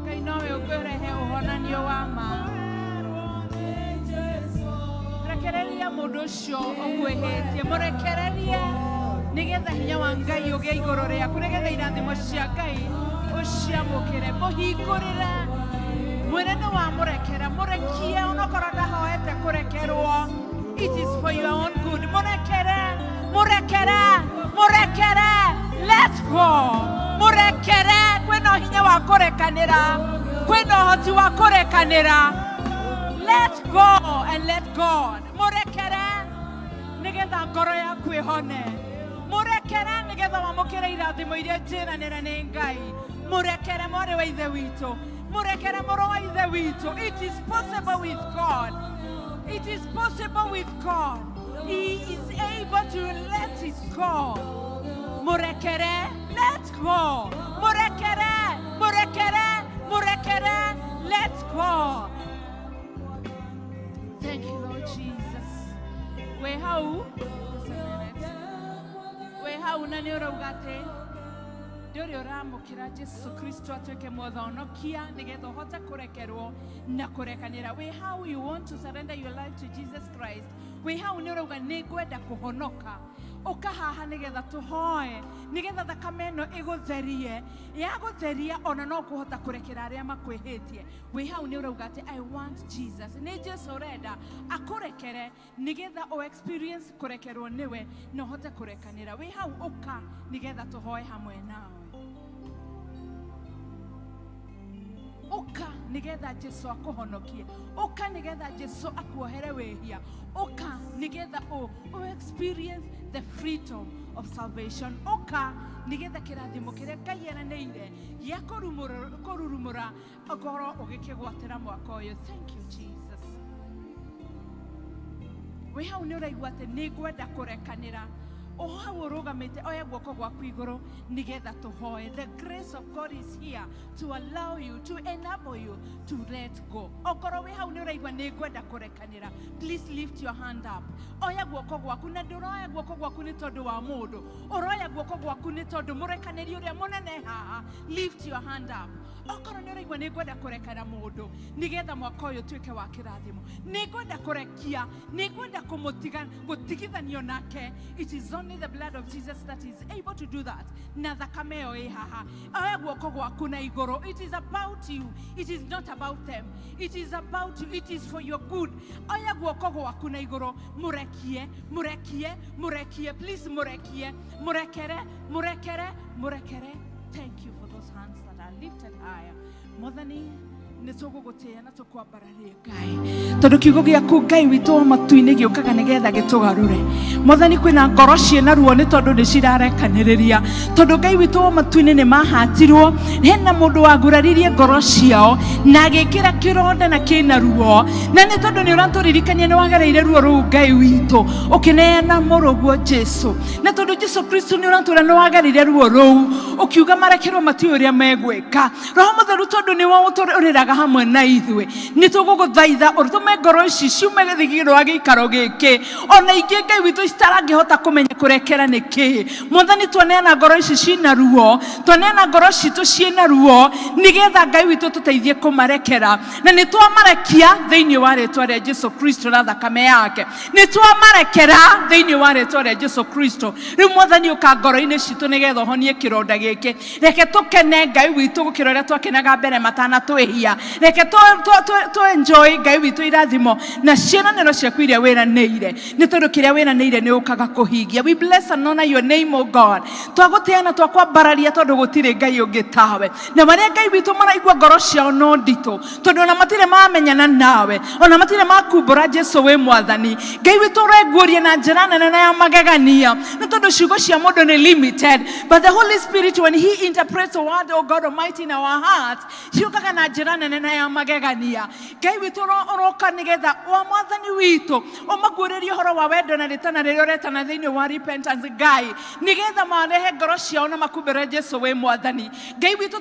Ngai nowe ũngĩrehe ũhonanio wa ma. Rekereria mũndũ ũcio ũkwĩhĩtie, mũrekererie nĩgetha hinya wa Ngai ũgĩe igũrũ rĩaku, nĩgetha irathimo cia Ngai ũciamũkĩre. Mũhingũrĩre, mwĩre nĩ wamũrekera, mũrekie onokorwo ndahoete kũrekerwo. It is for your own good. Mũrekere, mũrekere, mũrekere. Let go. Mũrekere, kwĩna hinya wa kũrekanĩra, kwĩna ũhoti wa kũrekanĩra. Let go and let God. Mũrekere nĩgetha ngoro yaku ĩhone. Mũrekere nĩgetha wamũkĩre irathimo iria njĩranĩre nĩ Ngai. Mũrekere mwarĩ wa ithe witũ. Mũrekere mũrũ wa ithe witũ. It is possible with God. It is possible with God. He is able to let it go. Mũrekere, let go. Mũrekere, mũrekere, mũrekere, let go. Thank you, Lord Jesus. Wĩ hau, just a minute. Wĩ hau na nĩ ũrauga atĩ ndũrĩ ũramũkĩra Jesu Kristo atuĩke mũthonokia nĩgetha ũhote kũrekerwo na kũrekanĩra. Wĩ hau, you want to surrender your life to Jesus Christ. Wĩ hau nĩ ũrauga nĩ ngwenda kũhonoka. Ũka haha nĩgetha tũhoe, nĩgetha thakame ĩno ĩgũtherie, yagũtheria ona no kũhota kũrekera arĩa makwĩhĩtie. Wĩ hau nĩ ũrauga atĩ I want Jesus. Nĩ Jesu ũrenda akũrekere nĩgetha ũ experience kũrekerwo nĩwe na ũhote kũrekanĩra. Wĩ hau ũka nĩgetha tũhoe hamwe nawe. Ũka nĩgetha Jesu akũhonokie. Ũka nĩgetha Jesu akuohere wĩhia. Ũka nĩgetha ũ experience the freedom of salvation. Ũka nĩgetha kĩrathimo kĩrĩa Ngai eranĩire gĩa kũrurumũra ũkorwo ũgĩkĩgwatĩra mwaka ũyũ. Thank you, Jesus. Wĩ hau nĩ ũraigua atĩ nĩ ngwenda kũrekanĩra. O hau ũrũgamĩte, oya guoko gwaku igũrũ nĩgetha tũhoe. The grace of God is here to allow you, to enable you to let go. Okorwo wĩ hau nĩ ũraigua nĩ ngwenda kũrekanĩra, please lift your hand up. Oya guoko gwaku, na ndũroya guoko gwaku nĩ tondũ wa mũndũ, ũroya guoko gwaku nĩ tondũ mũrekanĩri ũrĩa mũnene haha. Lift your hand up. Okorwo nĩ ũraigua nĩ ngwenda kũrekera mũndũ nĩgetha mwaka ũyũ ũtuĩke wa kĩrathimo, nĩ ngwenda kũrekia, nĩ ngwenda kũmũtiga, gũtigithanio nake. It is only the blood of Jesus that is able to do that. Na thakame ĩyo ĩ haha. Oya guoko gwaku na igũrũ. It is about you. It is not about them. It is about you. It is for your good. Oya guoko gwaku na igũrũ. Mũrekie, mũrekie, mũrekie. Please mũrekie, mũrekere, mũrekere, mũrekere. Thank you for those hands that are lifted higher. Mwathani, nĩ tũgũgũtĩĩa na tũkwambararie Ngai, tondũ kiugo gĩaku Ngai witũ wa matu-inĩ gĩũkaga nĩgetha gĩtũgarũre. Mwathani, kwĩna ngoro ciĩna ruo nĩ tondũ nĩ cirarekanĩrĩria, tondũ Ngai witũ wa matu-inĩ nĩ mahatirwo hena mũndũ waguraririe ngoro ciao na agĩkĩra kĩronda na kĩna ruo, na nĩ tondũ nĩ ũratũririkania nĩ wagereire ruo rũu Ngai witũ ũkĩneana mũrũguo Jesu, na tondũ Jesu Kristo nĩ ũratwĩra nĩ wagereire ruo rũu ũkiuga marekerwo matiũĩ ũrĩa megwĩka. Roho Mũtheru, tondũ nĩwe ũtũrĩraga. ũikaraga hamwe na ithuĩ. Nĩ tũgũgũthaitha ũtũme ngoro ici ciume gĩthigiro wa gĩikaro gĩkĩ, ona ingĩ Ngai witũ citarangĩhota kũmenya kũrekera nĩ kĩĩ. Mwathani, twaneana ngoro ici cina ruo, twaneana ngoro citũ ciĩna ruo, nĩgetha Ngai witũ tũteithie kũmarekera, na nĩ twamarekia thĩinĩ wa rĩtwa rĩa Jesu Kristo na thakame yake. Nĩ twamarekera thĩinĩ wa rĩtwa rĩa Jesu Kristo. Rĩu Mwathani, ũka ngoro-inĩ citũ nĩgetha ũhonie kĩronda gĩkĩ. Reke tũkene Ngai witũ gũkĩra ũrĩa twakenaga mbere matanatwĩhia. Reke tũ enjoy Ngai witũ irathimo na ciĩranĩro ciaku iria wĩranĩire, nĩ tondũ kĩrĩa wĩranĩire nĩ ũkaga kũhingia. We bless and honor your name, O God. Twagũtĩa na twakwambararia tondũ gũtirĩ Ngai ũngĩ tawe. Na marĩa Ngai witũ maraigua ngoro ciao no nditũ, tondũ ona matirĩ mamenyana nawe, ona matirĩ makumbũra Jesu wĩ Mwathani. Ngai witũ, ũreguũria na njĩra nene na ya magegania, nĩ tondũ ciugo cia mũndũ nĩ limited, but the Holy Spirit, when he interprets the word, O God Almighty, in our hearts, ciũkaga na njĩra nene na ya magegania. Ngai witũ, ũroka nĩgetha wa Mwathani witũ ũmaguũrĩrie ũhoro wa wendo na rĩtana rĩrĩa ũretana thĩinĩ wa repentance, Ngai, nĩgetha marehe ngoro ciao na makumbĩre Jesu wĩ Mwathani. Ngai witũ,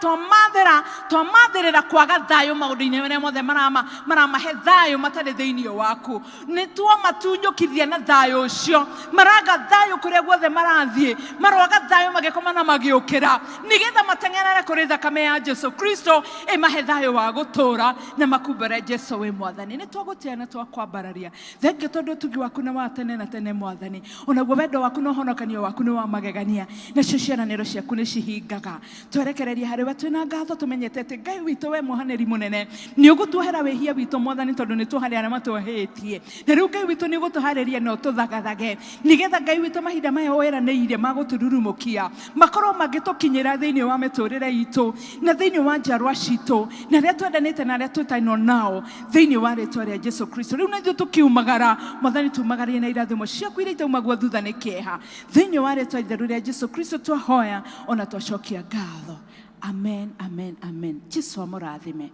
twamathĩra twamathĩrĩra kwaga thayũ maũndũ-inĩ marĩa mothe maramahe thayũ matarĩ thĩinĩ waku, nĩ twamatunyũkithia na thayũ ũcio. Maraga thayũ kũrĩa guothe marathiĩ, maroaga thayũ magĩkoma na magĩũkĩra, nĩgetha mateng'erere kũrĩ thakame ya Jesu Kristo ĩmahe thayũ wa gũtũũra na makumbĩre Jesu wĩ Mwathani. Nĩ twagũtĩa na twakwambararia. Thengiũ tondũ ũtugi waku nĩ wa tene na tene, Mwathani, onaguo wendo waku na ũhonokanio waku nĩ wa magegania, nacio ciĩranĩro ciaku nĩ cihingaga. Twerekereria harĩ we twĩna ngatho, tũmenyete atĩ Ngai witũ, we mwohanĩri mũnene, nĩ ũgũtuohera wĩhia witũ, Mwathani, tondũ nĩ tuoharĩ arĩa matuohĩtie. Na rĩu Ngai witũ, nĩ ũgũtũharĩria na ũtũthagathage, nĩgetha Ngai witũ mahinda maya weranĩire ma gũtũrurumũkia makorwo mangĩtũkinyĩra thĩinĩ wa mĩtũrĩre itũ na thĩinĩ wa njiarwa citũ na arĩa twendanĩte na arĩa twĩtainwo nao, thĩinĩ wa rĩtwa rĩa Jesu Kristo. Rĩu na ithuĩ tũkiumagara, Mwathani, tumagarie na irathimo ciaku iria itaumagwo thutha nĩ kĩeha. Thĩinĩ wa rĩtwa itheru rĩa Jesu Kristo twahoya ona twacokia ngatho. Amen, amen, amen. Jesu amũrathime.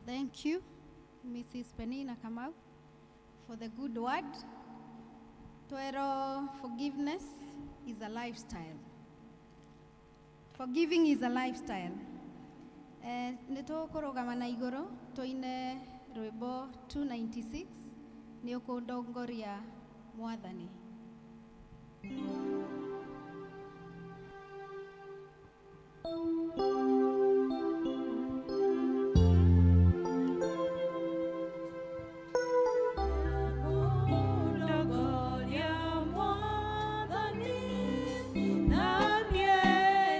Thank you, Mrs. Penina Kamau, for the good word. Twero, forgiveness is a lifestyle. Forgiving is a lifestyle. Nĩ tũkũrũgama na igũrũ tũine rwĩmbo 296, nĩ ũkũndongoria Mwathani. Ndongoria Mwathani, na niĩ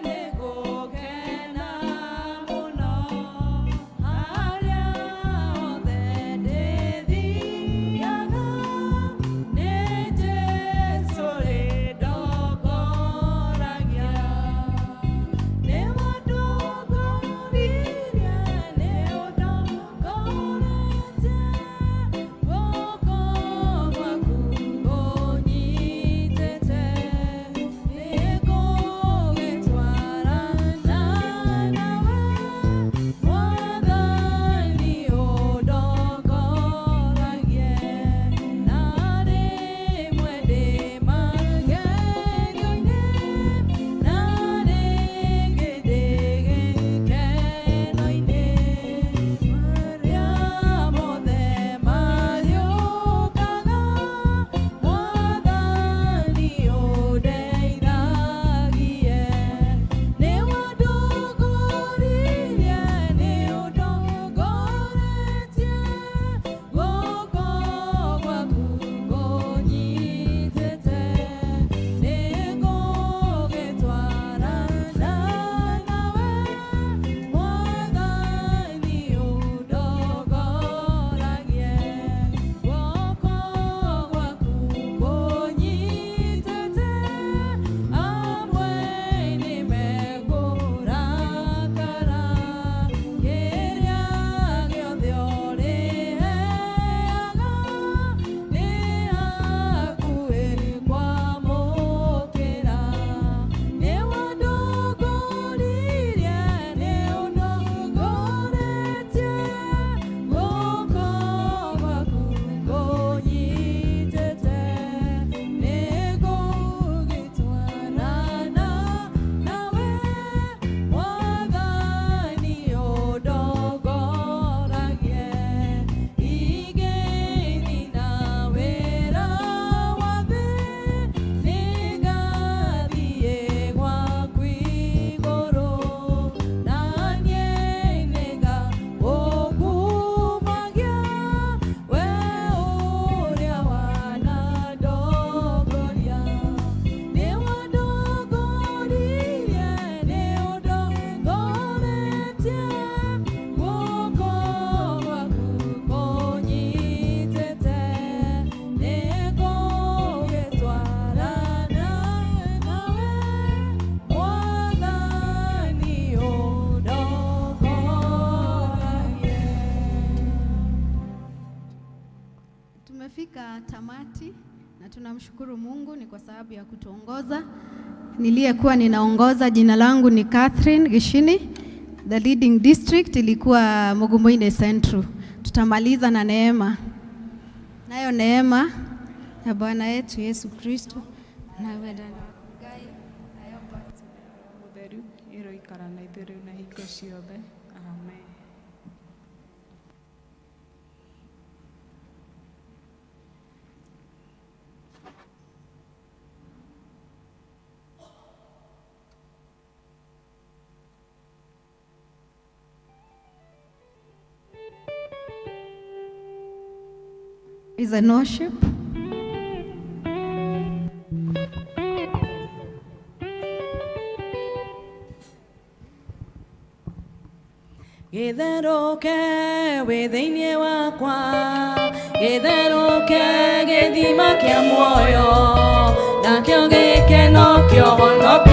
nĩngũkena mũno harĩa hothe ndĩthiaga, nĩ Jesũ rĩndongoragia. Tumefika tamati na tunamshukuru Mungu ni kwa sababu ya kutuongoza. Niliyekuwa ninaongoza, jina langu ni Catherine Gishini. The leading district ilikuwa Mugumoine Central. Tutamaliza na neema, nayo neema ya Bwana yetu Yesu Kristo na wendano wa Ngai nayo Mũtheru ĩroikara na ithuĩ rĩu na hingo ciothe. Amen. Is an worship. Gĩtherũke wĩ thĩinĩ wakwa, gĩtherũke gĩthima kĩa muoyo, nakĩo gĩkeno kĩa ũhonokio.